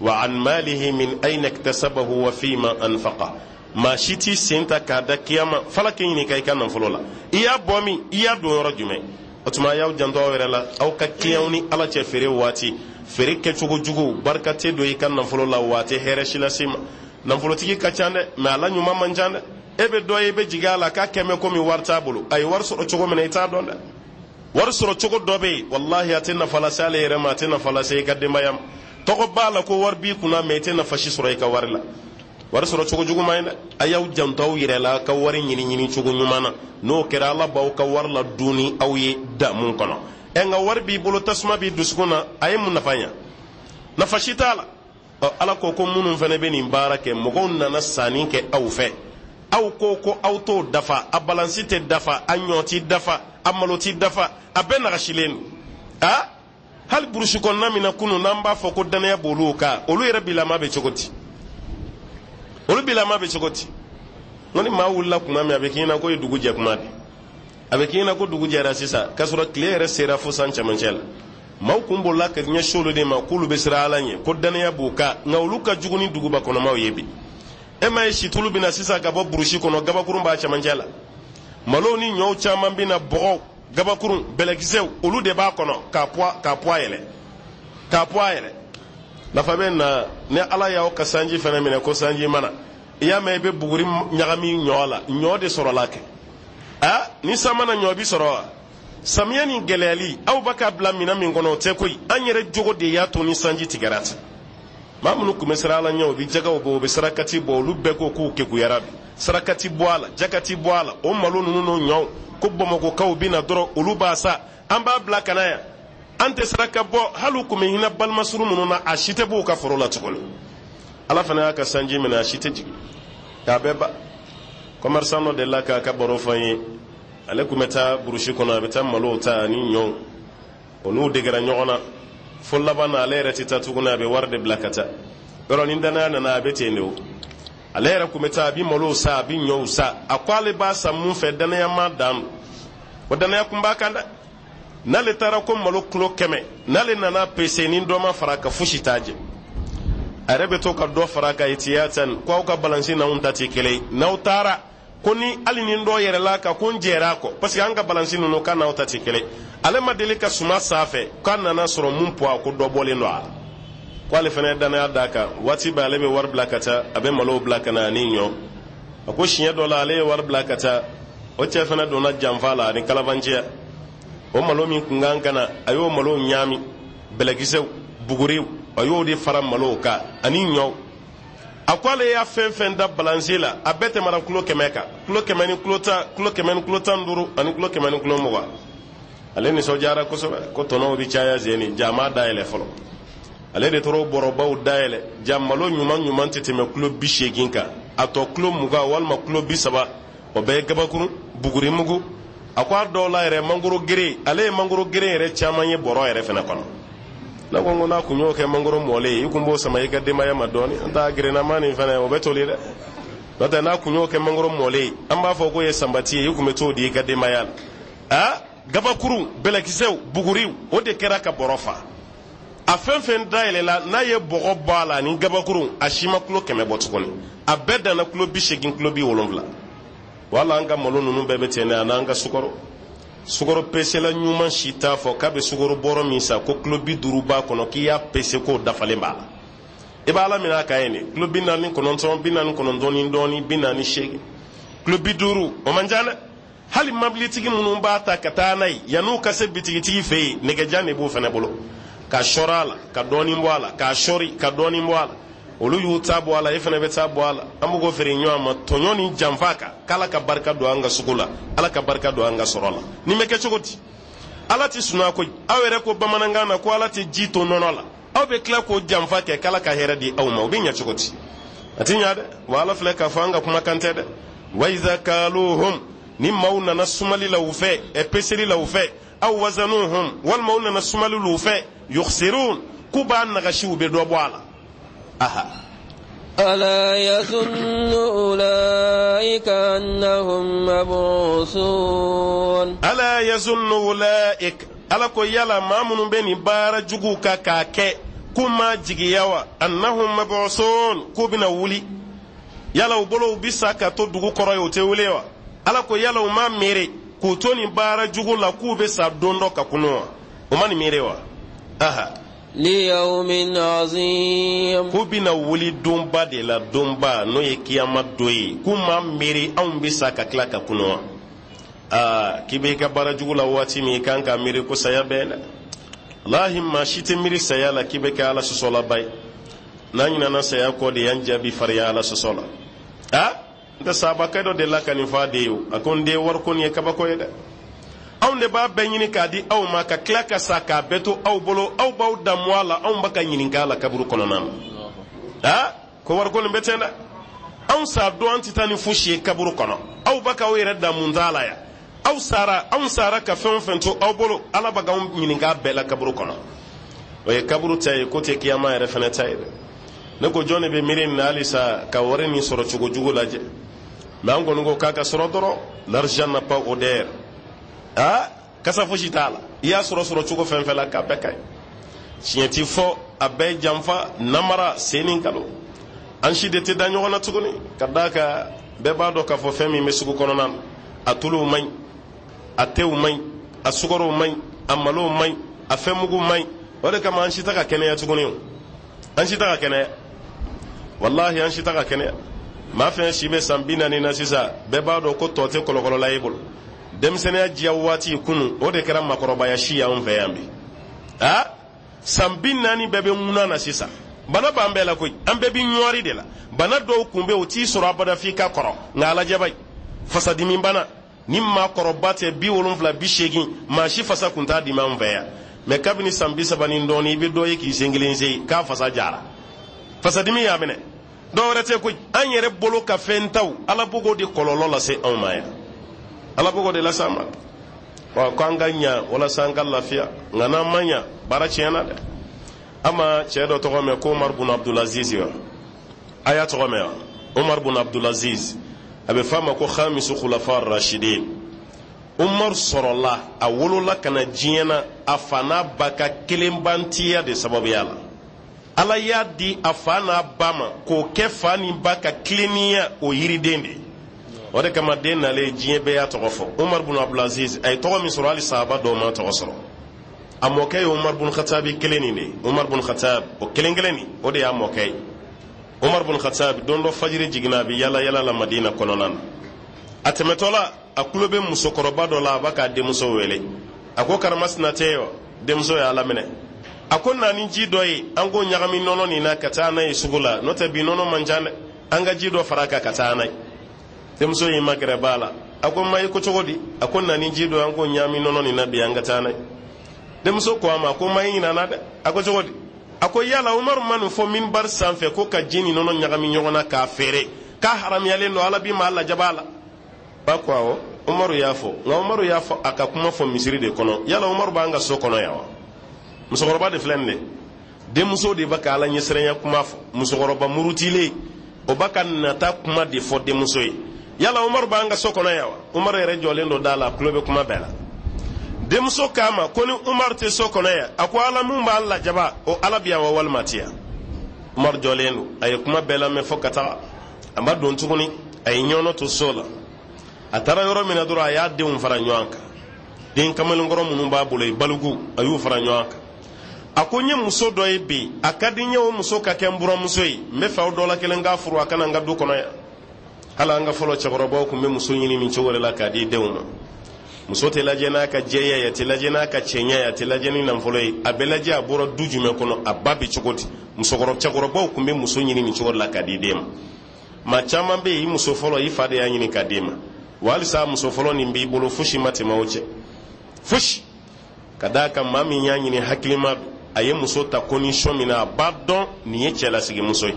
Wa an malihi min ayna iktasabahu wa fima anfaqa. Maa si t'i sen ta k'a da kiyama fala k'i ɲininka i ka nafolo la, i y'a bɔ min, i y'a don yɔrɔ jumɛn. O tuma a y'aw janto aw yɛrɛ la, aw ka kiliyanw ni Ala cɛ feere waati, feere kɛcogo jugu, barika tɛ don i ka nafolo la, waati hɛrɛ si lase ma. Nafolotigi ka ca dɛ, mɛ ala ɲuman man ca dɛ. E bɛ dɔ ye, i bɛ jigin a la k'a kɛmɛ komi wari t'a bolo, a ye wari sɔrɔ cogo min na i t'a dɔn dɛ. Wari sɔrɔ cogo dɔ bɛ yen, walahi a tɛ nafa lase ale yɛrɛ ma, a tɛ nafa lase i ka denbaya ma. Tɔgɔ b'a la ko wari b'i kunna, mɛ i tɛ nafa si sɔrɔ i ka wari la. Wari sɔrɔ cogo jugu man ɲi dɛ. A y'aw janto aw yɛrɛ la, ka wari ɲini ɲini cogo ɲuman na, n'o kɛra Ala b'aw ka wari la dun ni aw ye damu kɔnɔ. Nka wari b'i bolo, tasuma b'i dusukun na, a ye mun nafa ɲa? Nafa si t'a la. Ɔ Ala ko ko minnu fana bɛ nin baara kɛ, mɔgɔw nana sanni kɛ aw fɛ, aw ko ko aw t'o dafa, a balansi tɛ dafa, a ɲɔ tɛ dafa, a malo tɛ dafa, a bɛɛ nagasilen don. A hali burusi kɔnɔna min na kunun n'an b'a fɔ ko danaya b'olu kan, olu yɛrɛ bilama bɛ cogo di? Olu bilama bɛ cogo di? N ko ni maa wulila kuma min, a bɛ k'i ɲɛna ko ye dugu jɛ kuma de, a bɛ k'i ɲɛna ko dugu jɛra sisan, k'a sɔrɔ tile yɛrɛ sera fo san cɛmancɛ la. Maaw kun bolila ka ɲɛsin olu de ma k'olu bɛ siran Ala ɲɛ, ko danaya b'u kan, nka olu ka jugu ni duguba kɔnɔmaw ye bi. E m'a ye situlu bɛ na sisan ka bɔ burusi kɔnɔ, gabakurun b'a cɛmancɛ la, malow ni ɲɔw caman bɛ na, bɔgɔw, gabakurun, bɛlɛkisɛw, olu de b'a kɔnɔ k'a poids yɛlɛ, k'a poids yɛlɛ. Nafa bɛ na ni Ala y'aw ka sanji fana minɛ ko sanji mana, i y'a mɛn i bɛ buguri ɲagami ɲɔ la, ɲɔ de sɔrɔla kɛ. A ni san mana ɲɔ bi sɔrɔ wa? Samiya ni gɛlɛyali, aw b'a ka bila minɛn min kɔnɔ, o tɛ koyi. An yɛrɛ jogo de y'a to ni sanji tigɛra ten. Maa minnu tun bɛ siran Ala ɲɛ, u bɛ jakaw bɔ, u bɛ sarakati bɔ, olu bɛɛ ko k'u kekuyara bi. Sarakati bɔ a la, jakati bɔ a la, o malo ninnu n'o ɲɔw ko bamakɔkaw bɛ na dɔrɔn, olu b'a sa, an b'a bila ka na yan, an tɛ saraka bɔ. Hali u tun bɛ hinɛ balimasuru minnu na, a si tɛ b'u ka foro la tuguni. Ala fana y'a ka sanji minɛ, a si tɛ jigin k'a bɛɛ ba. Commerçant dɔ delila k'a ka baro fɔ n ye. Ale tun bɛ taa burusi kɔnɔ, a bɛ taa malow ta ani ɲɔw, o n'u degera ɲɔgɔn na fo laban na, ale yɛrɛ tɛ taa tuguni, a bɛ wari de bila ka taa yɔrɔ. Ni danaya nana, a bɛ ten de. O ale yɛrɛ tun bɛ taa, a bɛ malow san, a bɛ ɲɔw san. A ko ale b'a san mun fɛ, danaya ma dan don. O danaya kun b'a kan dɛ. N'ale taara ko malo kulo 100, n'ale nana pese, ni dɔ ma fara a kan, fosi t'a jɛ. A yɛrɛ bɛ to ka dɔ fara a kan itiyatan, ko aw ka balansi n'anw ta tɛ kelen ye. N'aw taara ko ni hali ni dɔ yɛrɛla kan, ko n jɛra a kɔ, parce que an ka balansi ninnu k'a n'aw ta tɛ kelen. Ale ma deli ka suma sanfɛ k'a nana sɔrɔ mun poids ko dɔ bɔlen don a la. Ko ale fana ye danaya d'a kan. Waati bɛɛ ale bɛ wari bila ka taa, a bɛ malow bila ka na ani ɲɔ. A ko siɲɛ dɔ la, ale ye wari bila ka taa, o cɛ fana donna janfa la ani kalabanciya. O malo min kun kan ka na, a y'o malo ɲaami, bɛlɛkisɛw, buguriw, a y'o de fara malow kan ani ɲɔw. A ko ale y'a fɛn fɛn da balansi la, a bɛɛ tɛmɛra kulo 100 kan, kulo 100 ni kulo 10, kulo 100 ni kulo 15 ani kulo 100 ni kulo 20. Ale nisɔndiyara kosɛbɛ ko tɔnɔw bɛ caya zeni. Jama dayɛlɛ fɔlɔ, ale de tora bɔrɔbaw dayɛlɛ. Ja malo ɲuman ɲuman tɛ tɛmɛ kulo 80 kan, a tɔ kulo 20 walima kulo 30, o bɛɛ ye gabakuru, bugurimugu. A ko a dɔw la yɛrɛ, mangoro gere, ale ye mangoro gere yɛrɛ caman ye bɔrɔ yɛrɛ fɛnɛ kɔnɔ. Ne ko n ko n'a kun y'o kɛ mangoro mɔlen ye, i kun b'o sama i ka denbaya ma dɔɔni. An ta gerenama nin fɛnɛ, o bɛ toli dɛ. N'o tɛ, n'a kun y'o kɛ mangoro mɔlen ye, an b'a fɔ k'o ye sanbati ye, i kun bɛ t'o di i ka denbaya la. A gabakuru, bɛlɛkisɛw, buguriw, o de kɛra ka bɔrɔ fa. A fɛn fɛn dayɛlɛla, n'a ye bɔgɔ bɔ a la ani gabakuru, a si ma kulo 100 bɔ tuguni, a bɛɛ danna kulo 80, kulo 70. Wala an ka malo ninnu bɛɛ bɛ ten dɛ, a n'an ka sukaro. Sukaro pesela ɲuman si t'a fɔ k'a bɛ sukaro bɔrɔ min san ko kulo 50 b'a kɔnɔ, k'i y'a pese k'o dafalen b'a la. I b'a la minɛ a kan ye de, kulo 49, 49 ni dɔɔni, 48, kulo 50, o man ca dɛ. Hali mabilitigi minnu b'a ta ka taa n'a ye, yann'u ka se bitigitigi fɛ yen, nɛgɛjan de b'o fana bolo ka sɔrɔ a la ka dɔɔni bɔ a la, k'a sɔri ka dɔɔni bɔ a la. Olu y'u ta bɔ a la, e fana bɛ taa bɔ a la. An b'o feere ɲɔgɔn ma tɔɲɔ ni janfa kan, k'Ala ka barika don an ka sugu la, Ala ka barika don an ka sɔrɔ la. Nin bɛ kɛ cogo di? Ala tɛ sunɔgɔ koyi. Aw yɛrɛ ko bamanankan na ko Ala tɛ ji to nɔnɔ la. Aw bɛ tila k'o janfa kɛ k'Ala ka hɛrɛ di aw ma, o bɛ ɲɛ cogo di? A tɛ ɲɛ dɛ. Wa Ala filɛ k'a fɔ, an ka kumakan tɛ dɛ. Wa iza kaluhum, ni maaw nana sumali la u fɛ, ɛ peseli la u fɛ, aw wazanuhum, walima u nana sumali la u fɛ, yukhsirun, k'u b'a nagasi, u bɛ dɔ bɔ a la. Aha.
ألا يظن أولئك أنهم مبعوثون.
ألا يظن أولئك, Ala ko yala maa minnu bɛ nin baara juguw kan k'a kɛ, k'u ma jigiya wa, annahum mab'usun, k'u bɛna wuli? Yala u bolo u bi sa ka to dugu kɔrɔ ye, u tɛ wuli wa? Ala ko yala u ma miiri k'u to nin baara jugu la k'u bɛ sa don dɔ ka kunu wa? U ma nin miiri wa? Aha.
ليوم عظيم.
K'u bɛna wuli donba de la, donba n'o ye kiyama don ye. K'u ma miiri anw bɛ sa ka tila ka kunu wa? Aa, k'i bɛ i ka baara jugu la waati min, i kan ka miiri ko saya bɛ dɛ. Walahi, maa si tɛ miiri saya la k'i bɛ kɛ Ala sɔsɔlaba ye. N'an ɲinɛna saya kɔ de, y'an jaabi farinya Ala sɔsɔ la. A n tɛ sabakɛ dɔ de la ka nin fɔ a den ye o. A ko n den, wariko nin ye kabako ye dɛ. Anw de b'a bɛɛ ɲini k'a di aw ma, ka tila ka sa k'a bɛɛ to aw bolo. Aw b'aw damu a la, anw b'a ka ɲininka a la kaburu kɔnɔna na. Aa, ko wariko nin bɛ ten dɛ. Anw sa don, an tɛ taa ni fosi ye kaburu kɔnɔ. Aw b'a k'aw yɛrɛ damu t'a la yan. Aw sara, anw sara ka fɛn o fɛn to aw bolo, Ala b'a k'anw ɲininka a bɛɛ la kaburu kɔnɔ. O ye kaburu ta ye, ko tɛ kiyama yɛrɛ fɛnɛ ta ye dɛ. Ne ko jɔn de bɛ miiri nin na halisa ka wari nin sɔrɔ cogo jugu lajɛ? Mɛ an kɔni ko k'a ka sɔrɔ dɔrɔn, l'argent n'a pas odeur. Aa, kasa fosi t'a la. I y'a sɔrɔ sɔrɔ cogo fɛn fɛn la, k'a bɛɛ ka ɲi. Tiɲɛ ti fɔ, a bɛɛ ye janfa, namara, sen ni kalo. An si de tɛ da ɲɔgɔn na tuguni, ka d'a kan bɛɛ b'a dɔn k'a fɔ fɛn min bɛ sugu kɔnɔna na, a tuluw man ɲi, a tew man ɲi, a sukɔrɔw man ɲi, a malow man ɲi, a fɛnmugu man ɲi. O de kama an si tɛ ka kɛnɛya tuguni. O an si tɛ ka kɛnɛya, walahi, an si tɛ ka kɛnɛya. Maa fɛn si bɛ san 40 na sisan, bɛɛ b'a dɔn ko tɔ tɛ kɔlɔkɔlɔla e bolo. Denmisɛnninya diya waati kunu, o de kɛra makɔrɔbaya si y'anw fɛ yan bi. A san 40 bɛɛ bɛ ŋuna na sisan. Bana b'an bɛɛ la koyi, an bɛɛ bɛ ɲɔri de la. Bana dɔw kun bɛ yen, o t'i sɔrɔ abada f'i ka kɔrɔ. Nka alajaba ye fasadimi bana ni maakɔrɔba tɛ 70, 80, maa si fasa kun t'a dimi anw fɛ yan. Mɛ kabini san 30 ni dɔɔni, i bɛ dɔ ye k'i sen kelen se k'a fasa jara, fasadimi y'a minɛ. Dɔw wɛrɛ tɛ koyi, an yɛrɛ bolo ka fɛn taw, Ala b'o de kɔlɔlɔ lase anw ma yan. Ala b'o de lase an ma wa, ko an ka ɲa walasa an ka lafiya. Nka n'an ma ɲa, baara tiɲɛna dɛ. An ma cɛ dɔ tɔgɔ mɛn ko Umar bun Abdulaziz wa? A y'a tɔgɔ mɛn wa? Umar bun Abdulaziz, a bɛ f'a ma ko khamisu khulafa rashidin. Umaru sɔrɔla, a wolola ka na diɲɛ na a fa n'a ba ka kelenbantiya de sababuya la. Ala y'a di a fa n'a ba ma k'o kɛ fa ni ba ka tilennenya o yiriden de ye. O de kama den nalen, diɲɛ bɛɛ y'a tɔgɔ fɔ, Umar bun Abdulaziz. A ye tɔgɔ min sɔrɔ, hali sahaba dɔw ma tɔgɔ sɔrɔ. A mɔkɛ ye Umar bun Khatabi kelen nin de ye. Umar bun Khatab o kelen kelen nin, o de y'a mɔkɛ ye. Umar bun Khatab, don dɔ fajiri jiginna, a bɛ yala yala la Madina kɔnɔna na. A tɛmɛtɔ la, a tulo bɛ musokɔrɔba dɔ la, a b'a k'a denmuso wele. A ko: "Karamasina tɛ yen wa?" Denmuso y'a laminɛ. A ko: "Na ni ji dɔ ye, an k'o ɲagami nɔnɔ nin na ka taa n'a ye sugu la. N'o tɛ, bi nɔnɔ man ca dɛ, an ka ji dɔ fara a kan ka taa n'a ye." Denmuso y'i magɛrɛ ba la. A ko: "Ma, i ko cogo di?" A ko: "Na ni ji dɔ, an k'o ɲagami nɔnɔ nin na bi, an ka taa n'a ye." Denmuso ko a ma ko: "Ma, i ɲinana dɛ." A ko: "Cogo di?" A ko: "Yala Umaru ma nin fɔ minbari sanfɛ ko ka ji ni nɔnɔ ɲagami ɲɔgɔn na k'a feere, k'a haramuyalen don, Ala bi maa lajaba la?" Ba ko: "Awɔ, Umaru y'a fɔ. Nka Umaru y'a fɔ a ka kuma fɔ misiri de kɔnɔ. Yala Umaru b'an ka so kɔnɔ yan wa?" Musokɔrɔba de filɛ nin de, denmuso de bɛ ka Ala ɲɛsiranya kuma fɔ. Musokɔrɔba murutilen o b'a ka nata kuma de fɔ denmuso ye: "Yala Umaru b'an ka so kɔnɔ yan wa?" Umaru yɛrɛ jɔlen don da la, a tulo bɛ kuma bɛɛ la. Denmuso k'a ma ko ni Umaru tɛ so kɔnɔ yan, a ko Ala mun b'a lajaba, o Ala bi yan wa walima ti yan? Umaru jɔlen don, a ye kuma bɛɛ lamɛn fo ka taga. A ma don tuguni, a ye ɲɔnɔ to so la. A taara yɔrɔ min na dɔrɔn, a y'a denw fara ɲɔgɔn kan. Den kamalenkɔrɔ minnu b'a bolo, i baliku, a y'u fara ɲɔgɔn kan. A ko: "N ye muso dɔ ye bi, a ka di n ye o muso ka kɛ n buramuso ye. N bɛ fɛ aw dɔ la kelen k'a furu, a kana n ka du kɔnɔ yan." Hali an ka fɔlɔ cɛkɔrɔbaw tun bɛ muso ɲini nin cogo de la k'a di denw ma. Muso tɛ lajɛ n'a ka jɛya ye, a tɛ lajɛ n'a ka cɛɲɛ ye, a tɛ lajɛ ni nafolo ye, a bɛ lajɛ a bɔra du jumɛn kɔnɔ, a ba bɛ cogo di. Musokɔrɔba cɛkɔrɔbaw tun bɛ muso ɲini nin cogo de la k'a di den ma. Maa caman bɛ yen, i muso fɔlɔ, i fa de y'a ɲini k'a d'e ma wa. Halisa muso fɔlɔ nin b'i bolo, fosi ma tɛmɛ o cɛ, fosi. Ka d'a kan maa min y'a ɲini, hakilima don. A ye muso ta condition min na, a b'a dɔn nin ye cɛlasigi muso ye.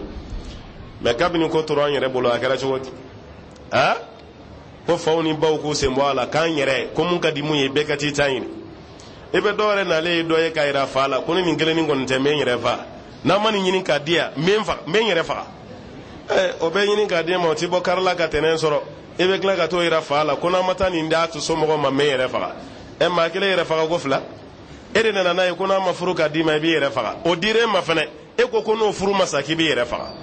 Mɛ kabini ko tora an yɛrɛ bolo, a kɛra cogo di? A ko faw ni baw k'u sen bɔ a la k'an yɛrɛ ko mun ka di mun ye, bɛɛ ka t'i ta ɲini. I bɛ dɔw yɛrɛ nalen ye, dɔ ye k'a yira fa la ko ni nin kelennin kɔni tɛ, n bɛ n yɛrɛ fa. N'a ma nin ɲini k'a di yan, n bɛ n faga, n bɛ n yɛrɛ faga. Ɛ, o bɛ ɲini k'a d'e ma, o ti bɔ kari la ka tɛnɛn sɔrɔ. E bɛ tila ka t'o yira fa la ko n'a ma taa nin d'a somɔgɔw ma, n bɛ n yɛrɛ faga. Ɛ, maa kelen yɛrɛ faga ko fila. E de nana n'a ye ko n'a ma furu k'a d'i ma, i b'i yɛrɛ faga. O dir'e ma fɛnɛ, e ko ko n'o furu ma sa, k'i b'i yɛrɛ faga.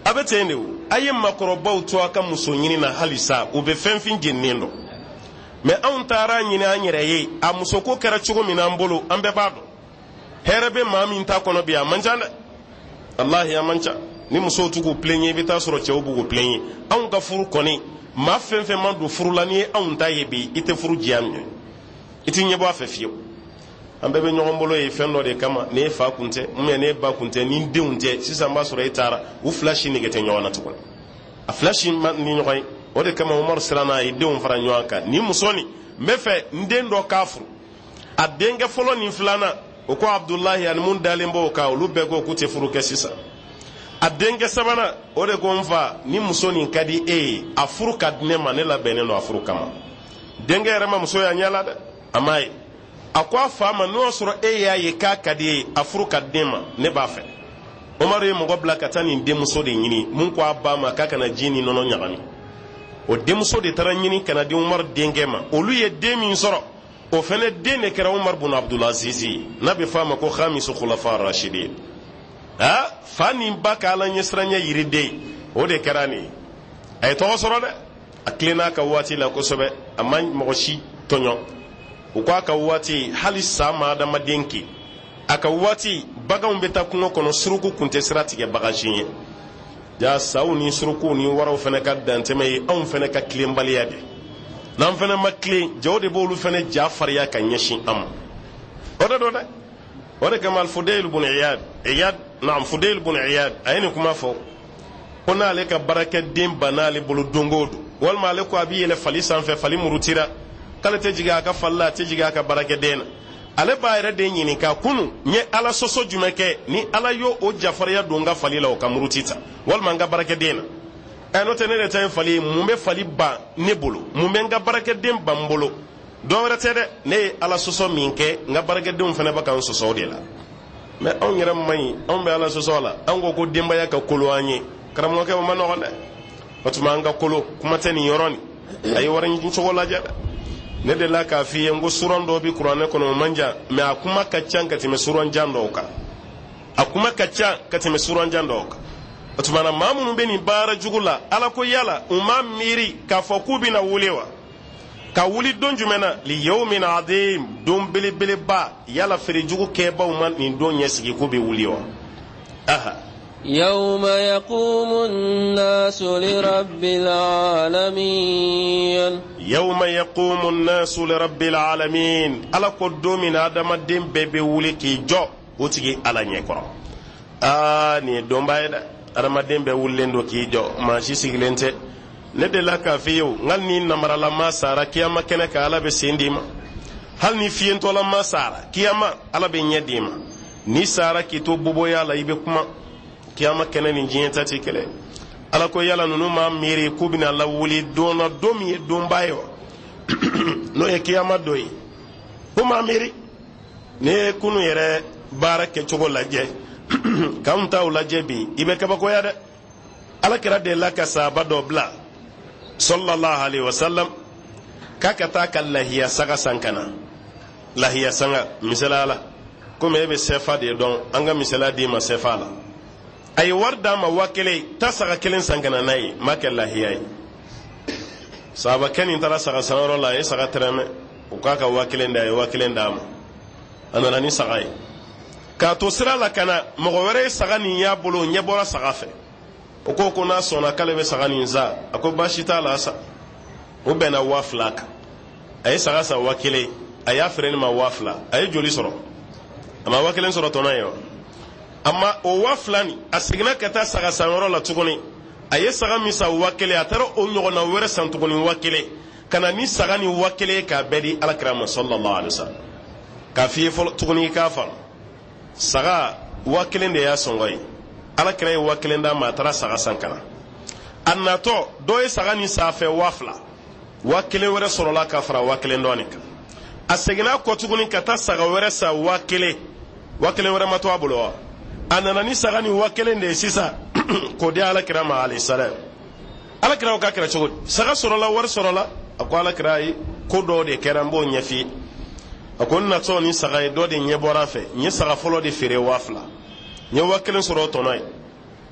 A bɛ ten de. O a ye makɔrɔbaw to a ka muso ɲini na halisa, u bɛ fɛn fin jeninen dɔn. Mɛ anw taara ɲini an yɛrɛ ye. A musoko kɛra cogo min na an bolo, an bɛɛ b'a dɔn. Hɛrɛ bɛ maa min ta kɔnɔ bi, a man ca dɛ, walahi, a man ca. Ni musow t'u k'u plaignent, i bɛ taa sɔrɔ cɛw b'u k'u plaignent. Anw ka furu kɔni, maa fɛn fɛn ma don furu la, n'i ye anw ta ye bi, i tɛ furu diya minɛ, i t'i ɲɛbɔ a fɛ fiyewu. An bɛɛ bɛ ɲɔgɔn bolo ye fɛn dɔ de kama. N'e fa kun tɛ ou bien n'e ba kun tɛ, ni denw tɛ sisan, b'a sɔrɔ e taara, u fila si nege tɛ ɲɔgɔn na tuguni, a fila si ma ni ɲɔgɔn ye. O de kama Umaru siranna, a ye denw fara ɲɔgɔn kan: "Ni muso nin, n bɛ fɛ n den dɔ k'a furu." A denkɛ fɔlɔ ni filanan, o ko Abudulayi ani mun dalen b'o kan, olu bɛɛ ko k'u tɛ furu kɛ sisan. A denkɛ sabanan, o de ko: "N fa, ni muso nin ka di e ye, a furu ka di ne ma, ne labɛnnen don a furu kama." Denkɛ yɛrɛ ma muso y'a ɲɛ la dɛ, a m'a ye. A ko a fa ma: "N'o y'a sɔrɔ e y'a ye k'a ka di e ye, a furu ka di ne ma, ne b'a fɛ." Umaru ye mɔgɔ bila ka taa nin denmuso de ɲini mun ko a ba ma k'a kana ji ni nɔnɔ ɲagami. O denmuso de taara ɲini ka na di Umaru denkɛ ma. Olu ye den min sɔrɔ, o fɛnɛ den de kɛra Umaru bun Abdulaziz ye, n'a bɛ fɔ a ma ko khamisu khulafa rashidin. A fa ni ba ka Ala ɲɛsiranɲɛ yiriden, o de kɛra nin ye. A ye tɔgɔ sɔrɔ dɛ, a tilenna a ka waati la kosɛbɛ, a ma mɔgɔ si tɔɲɔ. U ko a ka waati, hali sa ma adamaden kin. A ka waati, baganw bɛ taa kungo kɔnɔ, suruku kun tɛ sira tigɛ bagan si ye. Ja saw ni surukuw ni waraw fana ka dantɛmɛ ye anw fana ka tilenbaliya de. N'an fana ma tilen, jaw de b'olu fana ja fariya ka ɲɛsin an ma. O de don dɛ. O de kama Alfudeyil bun Iyad, Iyad, naam, Fudeyil bun Iyad, a ye nin kuma fɔ ko n'ale ka baarakɛden banna ale bolo don o don, walima ale ko a b'i yɛlɛ fali sanfɛ, fali murutira, k'ale tɛ jigin a ka fali la, a tɛ jigin a ka baarakɛden na. Ale b'a yɛrɛ de ɲininka: "Kunu n ye Ala sɔsɔ jumɛn kɛ ni Ala y'o o jafariya don n ka fali la, o ka muruti ta, walima n ka baarakɛden na? Ɛ, n'o tɛ, ne de ta ye fali ye, mun bɛ fali ban ne bolo? Mun bɛ n ka baarakɛden ban n bolo?" Dɔ wɛrɛ tɛ dɛ, ne ye Ala sɔsɔ min kɛ, n ka baarakɛdenw fana bɛ ka n sɔsɔ o de la. Mɛ anw yɛrɛ man ɲi, anw bɛ Ala sɔsɔ la. An ko ko denbaya ka kolo an ye. Karamɔgɔkɛ, o ma nɔgɔn dɛ. O tuma an ka kolo kuma tɛ nin yɔrɔ nin. A ye wari ɲini cogo lajɛ dɛ. Ne delila k'a f'i ye n ko suran dɔ bɛ kuranɛ kɔnɔ, o man jan, mɛ a kuma ka ca ka tɛmɛ suran jan dɔw kan. A kuma ka ca ka tɛmɛ suran jan dɔw kan. O tuma na, maa minnu bɛ nin baara jugu la, Ala ko yala u m'a miiri k'a fɔ k'u bɛna wuli wa? Ka wuli don jumɛn na? Li yawmin adim, don belebeleba. Yala feerejugu kɛbaw ma nin don ɲɛsigi k'u bɛ wuli wa? Aha.
يوم يقوم الناس لرب العالمين.
يوم يقوم الناس لرب العالمين. Ala ko don min na adamaden bɛɛ bɛ wuli k'i jɔ o tigi Ala ɲɛkɔrɔ. Aa, nin ye donba ye dɛ! Adamaden bɛɛ wulilen don k'i jɔ, maa si sigilen tɛ. Ne delila k'a f'i ye o, n hali ni namaralama sara kiyama kɛnɛ kan, Ala bɛ sen d'i ma. Hali ni fiyentɔlama sara kiyama, Ala bɛ ɲɛ d'i ma. N'i sara k'i to boboya la, i bɛ kuma. Kiyama kɛnɛ ni diɲɛ ta tɛ kɛlɛ. Ala ko yala ninnu m'a miiri k'u bɛna lawuli don na, don min ye donba ye wa, n'o ye kiyama don ye? Ko m'a miiri. N'i ye kunu yɛrɛ baara kɛcogo lajɛ k'anw taw lajɛ bi, i bɛ kabakoya dɛ. Ala kira delila ka sahaba dɔ bila, sallallahu alaihi wasallam, k'a ka taa ka lahiya saga san ka na. Lahiya saga, misaliya la, komi e bɛ sɛfa de dɔn, an ka misaliya d'i ma sɛfa la. A ye wari d'a ma, 1000, taa saga kelen san ka na n'a ye, n b'a kɛ lahiya ye. Sahabakɛ nin taara saga sanyɔrɔ la, a ye saga tɛrɛmɛ, o k'a ka 1000 d'a ye, 1000 d'a ma. A nana ni saga ye. K'a to sira la ka na, mɔgɔ wɛrɛ ye saga nin y'a bolo, ɲɛ bɔra saga fɛ. O ko ko n'a sɔnna k'ale bɛ saga nin san. A ko baasi t'a la, sa o bɛnna 2000 kan. A ye saga san 1000, a y'a feere nin ma 2000. A ye joli sɔrɔ? A ma 1000 sɔrɔ tɔnɔ ye wa? A ma o 2000 nin, a seginna ka taa saga sanyɔrɔ la tuguni. A ye saga min san 1000, a taara o ɲɔgɔnna wɛrɛ san tuguni 1000, ka na ni saga ni 1000 k'a bɛɛ di Alakira ma, sallallahu alaihi wa sallam. K'a f'i ye fɔlɔ tuguni, i k'a faamu, saga 1000 de y'a sɔngɔ ye. Alakira ye 1000 d'a ma, a taara saga san ka na. A natɔ, dɔ ye saga nin san a fɛ 2000. 1000 wɛrɛ sɔrɔla ka fara 1000 dɔɔnin kan. A seginna kɔ tuguni ka taa saga wɛrɛ san 1000. 1000 wɛrɛ ma to a bolo wa? A nana ni saga ni 1000 de ye sisan k'o di Alakira ma, alayhi salam. Alakira ko k'a kɛra cogo di? Saga sɔrɔla, wari sɔrɔla. A ko Alakira ye ko dɔw de kɛra, n b'o ɲɛf'i ye. A ko n natɔ ni saga ye, dɔ de ɲɛ bɔra a fɛ. N ye saga fɔlɔ de feere 2000, n ye 1000 sɔrɔ o tɔnɔ ye.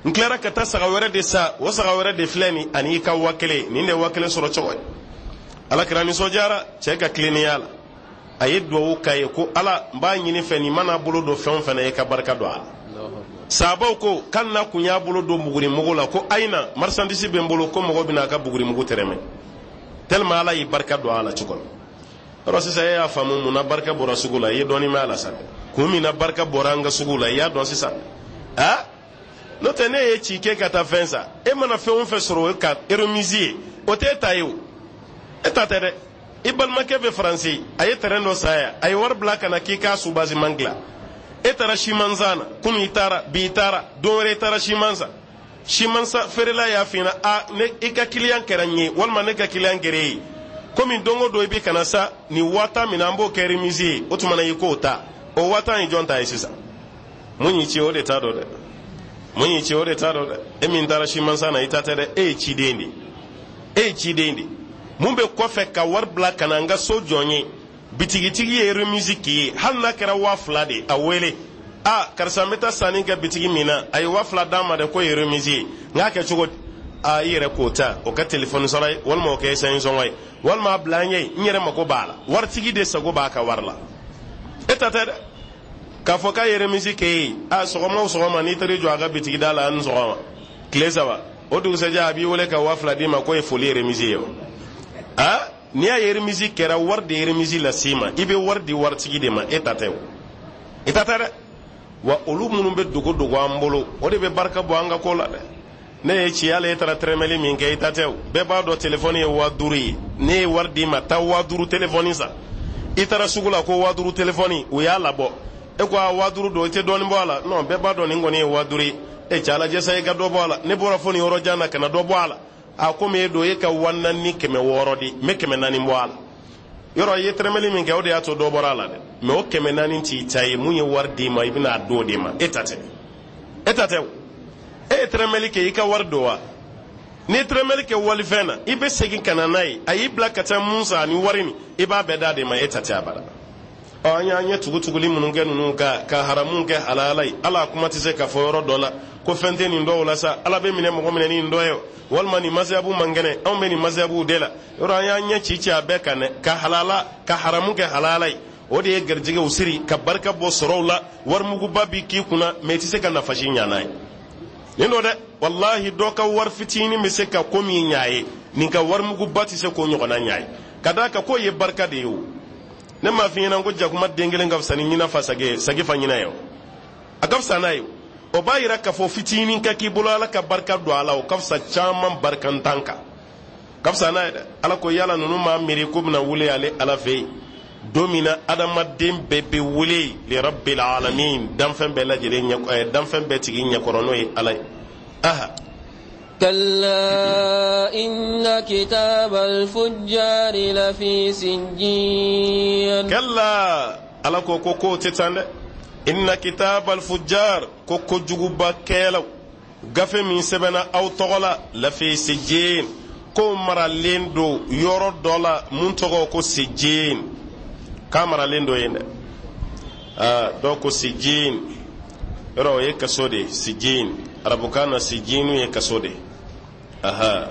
N tilara ka taa saga wɛrɛ de san, o saga wɛrɛ de filɛ nin ani i ka 1000. Nin de ye 1000 sɔrɔ cogo ye. Alakira nisɔndiyara cɛ ka tilennenya la. A ye duwawu k'a ye ko Ala, n b'a ɲini fɛ, nin mana bolo don fɛn o fɛn na, i ka barika don a la. Sabaw ko k'ali n'a kun y'a bolo don bugurimugu la, ko ayina marchandise bɛ n bolo, ko mɔgɔ bɛna a ka bugurimugu tɛrɛmɛ, tellement Ala y'i barika don a la cogo min. Yɔrɔ sisan e y'a faamu mun na barika bɔra sugu la? I ye dɔɔnin mɛn a la sa. Kun min na barika bɔra an ka sugu la, i y'a dɔn sisan. A n'o tɛ, ne ye ci kɛ ka taa fɛn san, e mana fɛn o fɛn sɔrɔ o ka remise ye, o t'e ta ye o, e ta tɛ dɛ. I balimakɛ bɛ Faransi, a ye terrain dɔ san yan, a ye wari bila ka na k'i k'a soubassement dilan. E taara siman san na kunun, i taara bi, i taara don wɛrɛ, i taara siman san. Siman san feerela y'a f'i ɲɛna: a ne i ka client kɛra n ye, walima ne ka client kɛra e ye, komi don o don i bɛ ka na sa, nin 10 000 minɛ, an b'o kɛ remise ye. O tuma na i k'o ta, o 10 000 ye jɔn ta ye sisan? Mun y'i ci, o de t'a dɔn dɛ. Mun y'i ci, o de t'a dɔn dɛ. E min taara siman san na, i ta tɛ dɛ. E ye ciden de ye, e ye ciden de ye. Mun bɛ kɔfɛ ka wari bila ka na n ka so jɔ n ye, bitigitigi ye remise k'i ye, hali n'a kɛra 2000 de ye, a wele: a karisa, n bɛ taa sanni kɛ bitigi min na, a ye 2000 d'an ma dɛ, k'o ye remise ye, n k'a kɛ cogo di? A i yɛrɛ k'o ta, o ka telefɔni sɔrɔ ye, walima o kɛ essence sɔngɔ ye, walima a bila an ye, n yɛrɛ mako b'a la. Waritigi de sago b'a ka wari la, e ta tɛ dɛ. K'a fɔ k'a ye remise k'e ye, a sɔgɔma o sɔgɔma n'i taara i jɔ a ka bitigi da la, a ni sɔgɔma, tile 3, o dugusɛjɛ a b'i wele ka 2000 d'i ma k'o ye foli remise ye o. A n'i y'a ye remise kɛra, wari de ye remise las'i ma. I bɛ wari di waritigi de ma, e ta tɛ o, i ta tɛ dɛ. Wa olu minnu bɛ dogo dogo an bolo, o de bɛ barika bɔ an ka ko la dɛ. Ne ye ci, hali e taara tɛrɛmɛli min kɛ, i ta tɛ o. Bɛɛ b'a dɔn telefɔni ye 5000 ye. Ne ye wari d'i ma, taa 5000 telefɔni san. I taara sugu la ko 5000 telefɔni, u y'a labɔ, e ko a 5000 don, i tɛ dɔɔnin bɔ a la? Non, bɛɛ b'a dɔn nin kɔni ye 5000 ye. E cɛ, alajɛ sa, i ka dɔ bɔ a la. Ne bɔra fo nin yɔrɔ jan na ka na dɔ bɔ a la. A komi e don, e ka 4600 di, n bɛ 400 bɔ a la. Yɔrɔ i ye tɛrɛmɛli min kɛ, o de y'a to dɔ bɔra a la dɛ. Mɛ o 400 t'i ta ye. Mun ye wari d'i ma, i bɛna a d'o de ma, e ta tɛ, e ta tɛ o. E ye tɛrɛmɛli kɛ, i ka wari don wa? N'i ye tɛrɛmɛli kɛ walifɛn na, i bɛ segin ka na n'a ye, a y'i bila ka taa mun san ani wari nin, i b'a bɛɛ d'a de ma, e ta tɛ abada. Ɔ, an y'an ɲɛ tugutuguli minnu kɛ ninnu kan ka haramu kɛ halala ye, ala kuma tɛ se ka fɔ yɔrɔ dɔ la ko fɛn tɛ nin dɔw la sa. Ala bɛ minɛ mɔgɔ minɛ ni nin dɔ ye, walima nin masayabu man kɛnɛ, anw bɛ nin masayabuw de la. Yɔrɔ an y'an ɲɛ ci ci a bɛɛ kan dɛ, ka halala ka haramu kɛ halala ye. O de ye garijɛgɛw siri ka barika bɔ sɔrɔw la. Warimuguba b'i k'i kunna, mɛ i tɛ se ka nafa si ɲa n'a ye. Nin don dɛ, walahi, dɔ ka wari fitinin bɛ se ka ko min ɲa ye, nin ka warimuguba tɛ se k'o ɲɔgɔnna ɲa ye, ka d'a kan k'o ye barika de ye. O ne m'a f'i ɲɛna ko jakuma den kelen ka fisa ni ɲina fa sage ye, sage fa ɲina ye, o a ka fisa n'a ye. O b'a yira k'a fɔ fitinin ka k'i bolo, Ala ka barika don a la, o ka fisa caman barikantan kan, ka fisa n'a ye dɛ. Ala ko yala ninnu m'a miiri k'u bɛna wuli ale Ala fɛ yen don min na adamaden bɛɛ bɛ wuli li rabbil alamin, danfɛn bɛɛ lajɛlen ɲɛ, danfɛn bɛɛ tigi ɲɛkɔrɔ, n'o ye Ala ye. Aha.
كلا إن كتاب الفجار لفي سجين.
Kalla, Ala ko ko k'o tɛ tan dɛ. Inna kitabal fujjar, ko kojuguba kɛlaw gafe min sɛbɛnna aw tɔgɔ la, lafi sijin, ko maralen don yɔrɔ dɔ la mun tɔgɔ ko sijin, k'a maralen don yen dɛ. Aa, dɔw ko sijin yɔrɔ o ye kaso de ye. Sijin arabukan na, sijinu ye kaso de ye. Aha,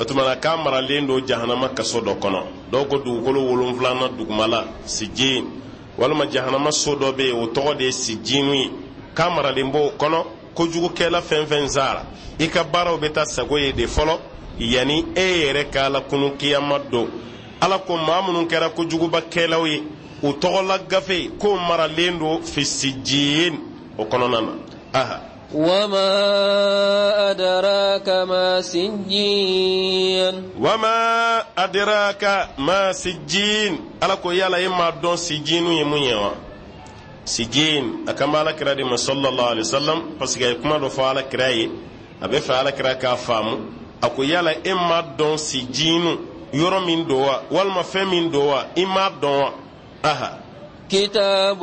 o tuma na k'a maralen don jahanama kaso dɔ kɔnɔ. Dɔw ko dugukolo wolonfilanan dugumala sijin, walima jahanama so dɔ bɛ yen, o tɔgɔ de ye sijinu ye, k'a maralen b'o kɔnɔ. Kojugukɛla fɛn fɛn sara, i ka baaraw bɛ taa sago ye de fɔlɔ yanni e yɛrɛ k'a la kunu kiyama don. Ala ko maa minnu kɛra kojugubakɛlaw ye, u tɔgɔla gafe k'o maralen don fi sijin o kɔnɔna na. Aha.
وما أدراك ما سجين.
Wama adraka ma sijin. Ala ko yala e m'a dɔn sijinu ye mun ye wa? Sijin, a kan bɛ Ala kira de ma sallallahu alaihi wasallam, parce que a ye kuma dɔ fɔ Ala kira ye, a bɛ fɛ Ala kira k'a faamu. A ko yala e m'a dɔn sijinu yɔrɔ min don wa, walima fɛn min don wa, i m'a dɔn wa? Aha.
كتاب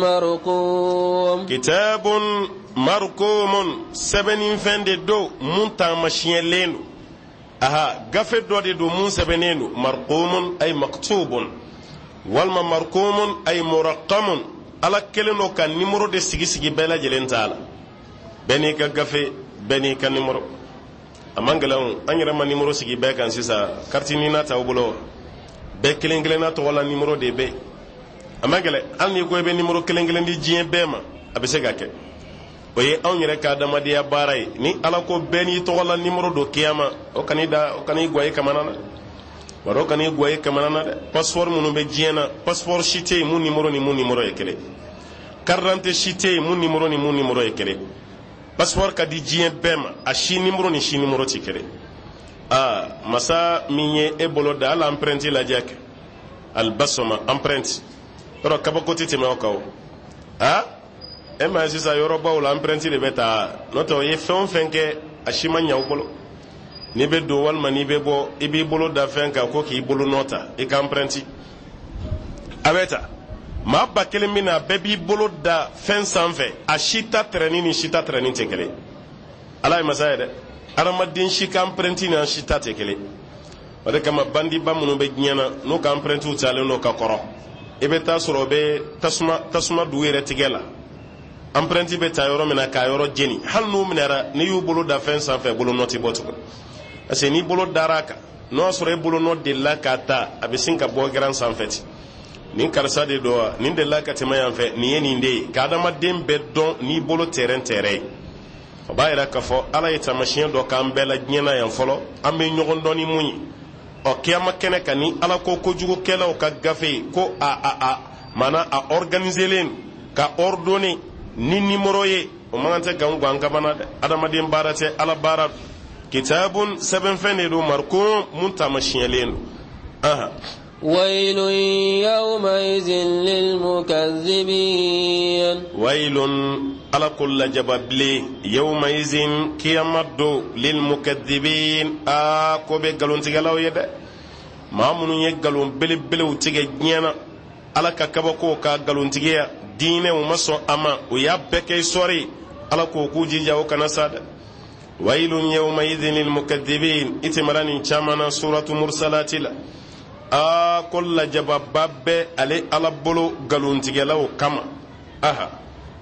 مرقوم.
Kitabun marqumun, sɛbɛnni fɛn de don mun taamasiyɛnlen don. Aha, gafe dɔ de don mun sɛbɛnnen don. Marqumun ay maktubun, walima marqumun ay muraqamun. Ala kelen don ka nimoro de sigi sigi bɛɛ lajɛlen t'a la. Bɛɛ n'i ka gafe, bɛɛ n'i ka nimoro. A man gɛlɛn o, an yɛrɛ ma nimoro sigi bɛɛ kan sisan, carte nina t'aw bolo, bɛɛ kelen kelenna tɔgɔ la nimoro de bɛ yen. A man gɛlɛn, hali n'i ko i bɛ nimoro kelen kelen di diɲɛ bɛɛ ma, a bɛ se ka kɛ. O ye anw yɛrɛ ka adamadenya baara ye. Ni Ala ko bɛɛ n'i tɔgɔ la nimoro don kiyama, o kan'i da, o kan'i gwa i kamana na, bari o kan'i gwa i kamana na dɛ. Passeport minnu bɛ diɲɛ na, passeport si tɛ yen mun nimoro ni mun nimoro ye kelen. Carte d'identité si tɛ yen mun nimoro ni mun nimoro ye kelen. Passeport ka di diɲɛ bɛɛ ma, a si nimoro ni si nimoro tɛ kelen. Aa, masa min ye e bolo da, hali empreinte lajɛ kɛ, alibasoma empreinte yɔrɔ kabako tɛ tɛmɛ o kan o. Aa, e ma ye sisan yɔrɔbaw la, empreinte de bɛ ta, n'o tɛ o ye fɛn o fɛn kɛ, a si ma ɲɛ u bolo. N'i bɛ don walima n'i bɛ bɔ, i b'i bolo da fɛn kan ko k'i bolo nɔ ta, i ka empreinte a bɛ ta. Maa 1000 bɛ na, bɛɛ b'i bolo da fɛn sanfɛ, a si ta tɛrɛni ni si ta tɛrɛni tɛ kelen. Ala ye masa ye dɛ, adamaden si ka empreinte ni an si ta tɛ kelen. O de kama bandiba minnu bɛ diɲɛ na, n'u ka empreintew cayalen don ka kɔrɔ, i bɛ taa sɔrɔ o bɛ tasuma tasuma dugu yɛrɛ tigɛ la, empreinte bɛ ta yɔrɔ min na k'a yɔrɔ jeni. Hali n'u minɛra, n'i y'u bolo da fɛn sanfɛ, bolo nɔ tɛ bɔ tugun, parce que n'i bolo dara a kan, n'o y'a sɔrɔ e bolo nɔ delila k'a ta, a bɛ sin ka bɔ écran sanfɛ ten: nin karisa de don wa, nin delila ka tɛmɛ yan fɛ, nin ye nin de ye. Ka adamaden bɛɛ dɔn n'i bolo tɛrɛn tɛrɛ ye, o b'a yira k'a fɔ Ala ye taamasiyɛn dɔ k'an bɛɛ la diɲɛ na yan fɔlɔ, an bɛ ɲɔgɔn dɔn ni mun ye. Ɔ, kiyama kɛnɛ kan, ni Ala ko kojugukɛlaw ka gafe ko a maana a organiselen ka ordonné ni nimoro ye, o man kan tɛ k'an gan kamana dɛ. Adamaden baara tɛ, Ala baara don. Kitabun, sɛbɛnfɛn de don, marqum, mun taamasiyɛnlen don. Ahan.
ويل يومئذ للمكذبين.
Wailun, Ala ko lajaba bilen, yawmaizin, kiyama don, lilmukadibin, aa, ko bɛ nkalontigɛlaw ye dɛ. Maa minnu ye nkalon belebelew tigɛ diɲɛ na, Ala ka kabako ka nkalontigiya diinɛ, u ma sɔn a ma, u y'a bɛɛ kɛ sɔɔri. Ala ko k'u jija o kana sa dɛ. Wailun yawmaidhin lilmukadhibin. I tɛmɛra nin caman na suratu mursalati la. Aa, ko lajababa bɛ ale Ala bolo nkalontigɛlaw kama. Aha.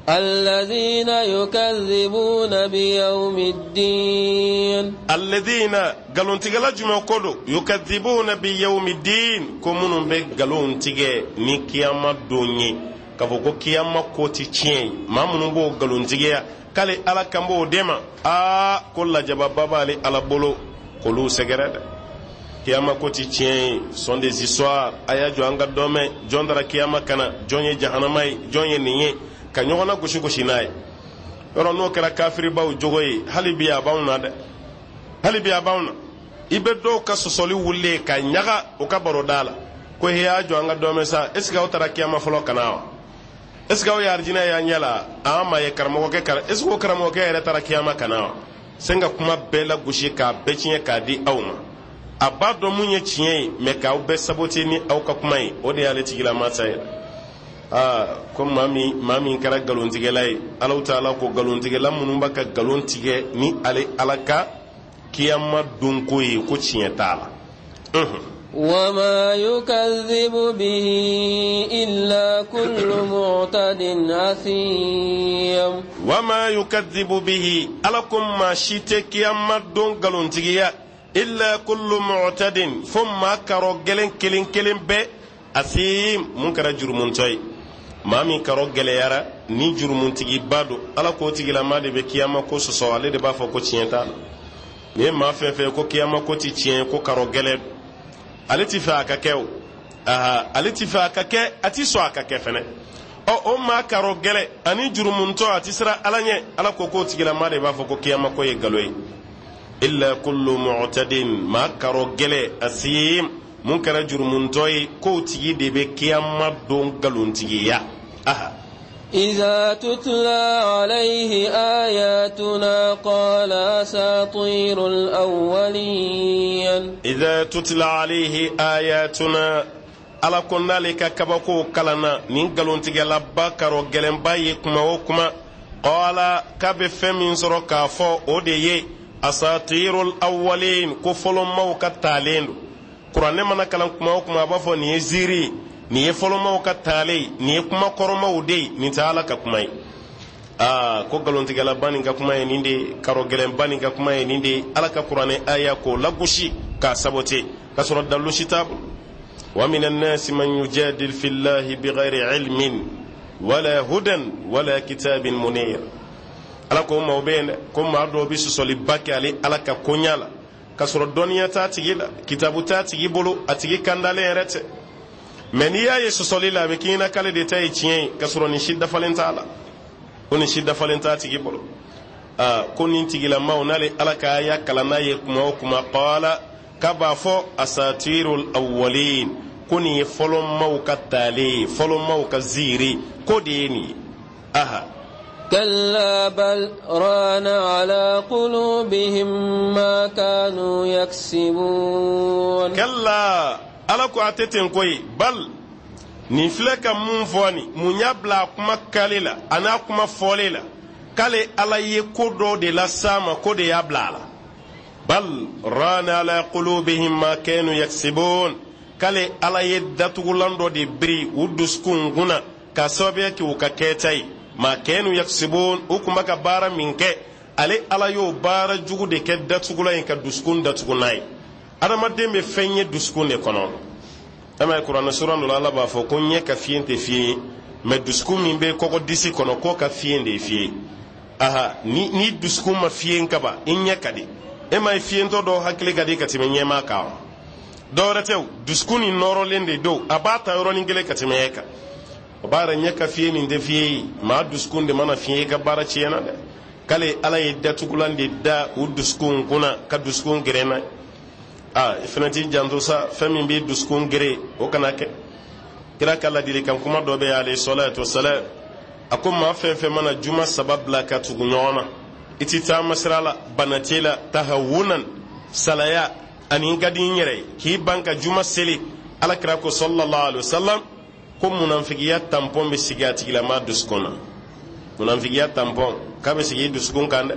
الذين يكذبون بيوم الدين.
Alladhina, nkalontigɛla jumɛn ko don? Yukadhibuna bi yawmi din, ko minnu bɛ nkalon tigɛ ni kiyama don ye, k'a fɔ ko kiyama ko ti tiɲɛ ye. Maa minnu b'o nkalontigiya, k'ale Ala kan b'o de ma. Aa, ko lajababa b'ale Ala bolo k'olu sɛgɛrɛ dɛ. Kiyama ko ti tiɲɛ ye, sont des histoires. A y'a jɔ an ka dɔ mɛn. Jɔn taara kiyama kana? Jɔn ye jahanama ye? Jɔn ye nin ye ka ɲɔgɔn na gosi gosi n'a ye? Yɔrɔ n'o kɛra kafiribaw jogo ye, hali bi a b'anw na dɛ, hali bi a b'anw na. I bɛ dɔw ka sɔsɔli wulilen ka ɲaga u ka baroda la, ko he, y'a jɔ an ka dɔ mɛn sa. Est ce que aw taara kiyama fɔlɔ ka na wa? Est ce que aw ye arijinɛ y'an ɲɛ la? An ma ye karamɔgɔkɛ kara. Est ce que o karamɔgɔkɛ yɛrɛ taara kiyama ka na wa? Sen ka kuma bɛɛ la gosi k'a bɛɛ tiɲɛ k'a di aw ma. A b'a dɔn mun ye tiɲɛ ye, mɛ k'aw bɛɛ sabote ni aw ka kuma ye, o de y'ale tigilama ta ye. Aa, ko maa min kɛra nkalontigɛla ye, Alahu Taala ko nkalontigɛla minnu b'a ka nkalon tigɛ ni ale Ala ka kiyama donko ye, ko tiɲɛ t'a la.
وما يكذب به إلا كل معتد أثيم.
وما يكذب به، Ala ko maa si tɛ kiyama don nkalontigiya، إلا كل معتد، fo maa karɔ gɛlɛn kelen kelen bɛɛ، أثيم، mun kɛra jurumuntɔ ye. Maa min karɔ gɛlɛyara ni jurumuntigiba don, Ala k'o tigilama de bɛ kiyama ko sɔsɔ, ale de b'a fɔ ko tiɲɛ t'a la. Nin ye maa fɛn fɛn ko kiyama ko ti tiɲɛ, ko karɔ gɛlɛn don, ale ti fɛ a ka kɛ o. Aha, ale ti fɛ a ka kɛ, a ti sɔn a ka kɛ fɛnɛ. Ɔ, o maa karɔ gɛlɛ ani jurumuntɔ, a ti siran Ala ɲɛ, Ala ko k'o tigilama de b'a fɔ ko kiyama ko ye nkalon ye. إلا كل معتد، maa karɔ gɛlɛ، أثيم، mun kɛra jurumuntɔ ye, k'o tigi de bɛ kiyama don nkalontigiya. Aha.
إذا تتلى عليه آياتنا قال أساطير الأولين.
إذا تتلى عليه آياتنا، Ala ko n'ale ka kabako kalanna nin nkalontigɛlaba karɔ gɛlɛnba ye kuma o kuma، قال، k'a bɛ fɛn min sɔrɔ k'a fɔ, o de ye أساطير الأولين، ko fɔlɔmaw ka taalen don. Kuranɛ mana kalan kuma o kuma, a b'a fɔ nin ye ziiri ye, nin ye fɔlɔmaw ka taalen ye, nin ye kuma kɔrɔmaw de ye, nin tɛ Ala ka kuma ye. Aa, ko nkalontigɛlaba nin ka kuma ye nin de ye, karɔ gɛlɛnba nin ka kuma ye nin de ye. Ala ka kuranɛ aya k'o lagosi k'a sabote k'a sɔrɔ dalilu si t'a bolo. ومن الناس من يجادل في الله بغير علم ولا هدى ولا كتاب منير. Ala ko maaw bɛ yen dɛ, ko maa dɔw bɛ sɔsɔliba kɛ ale Ala ka koɲa la, k'a sɔrɔ dɔnniya t'a tigi la, kitabu t'a tigi bolo, a tigi kandalen yɛrɛ tɛ. Mɛ n'i y'a ye sɔsɔli la, a bɛ k'i ɲɛna k'ale de ta ye tiɲɛ ye, k'a sɔrɔ nin si dafalen t'a la, ko nin si dafalen t'a tigi bolo. Aa, ko nin tigilamaw, n'ale Ala ka aya kalan n'a ye kuma o kuma، قال، k'a b'a fɔ أساطير الأولين، ko nin ye fɔlɔmaw ka taale ye, fɔlɔmaw ka ziiri ko de ye nin ye. Aha.
كلا بل ران على قلوبهم ما كانوا يكسبون.
كلا، Ala ko a tɛ ten koyi. بل، nin filɛ ka mun fɔ nin, mun y'a bila a kuma kale la a n'a kuma fɔlen la, k'ale Ala ye ko dɔ de las'a ma, ko de y'a bila a la. بل ران على قلوبهم ما كانوا يكسبون، k'ale Ala ye datugulan dɔ de biri u dusukun kunna k'a sababuya kɛ u ka kɛta ye. ما كانوا يكسبون، u kun bɛ ka baara min kɛ, ale Ala y'o baara jugu de kɛ datugulan ye ka dusukun datugu n'a ye. Adamaden bɛ fɛn ye dusukun de kɔnɔ. E ye kuranɛ suran dɔ la, Ala b'a fɔ ko ɲɛ ka fiyen tɛ fiyen ye, mɛ dusukun min bɛ kɔgɔ disi kɔnɔ, k'o ka fiyen de ye fiyen. Aha, ni dusukun ma fiyen kaban, i ɲɛ ka di. E ma ye fiyentɔ dɔw hakili ka di ka tɛmɛ ɲɛmaa kan wa? Dɔwɛrɛ tɛ o, dusukun nin nɔrɔlen de don, a b'a ta yɔrɔnin kelen ka tɛmɛ e kan. O b'a yɛrɛ ɲɛ ka fiye nin tɛ fiye ye. Maa dusukun de mana fiye, i ka baara tiɲɛna dɛ. K'ale Ala ye datugulan de da u dusukun kunna ka dusukun gɛrɛ n'a ye. Aa, i fana t'i janto sa, fɛn min b'i dusukun gɛrɛ, o kana kɛ. Kira ka ladilikan kuma dɔ bɛ yen، عليه الصلاة والسلام، a ko maa fɛn fɛn mana juma saba bila ka tugu ɲɔgɔn na, i ti taama sira la, bana t'e la، تهاونا، salaya ani n ka di n yɛrɛ ye, k'i ban ka juma seli, Ala kira ko صلى الله عليه وسلم ko munafigiya tampon bɛ sigi a tigilama dusukun na. Munafigiya tampon k'a bɛ sigi i dusukun kan dɛ.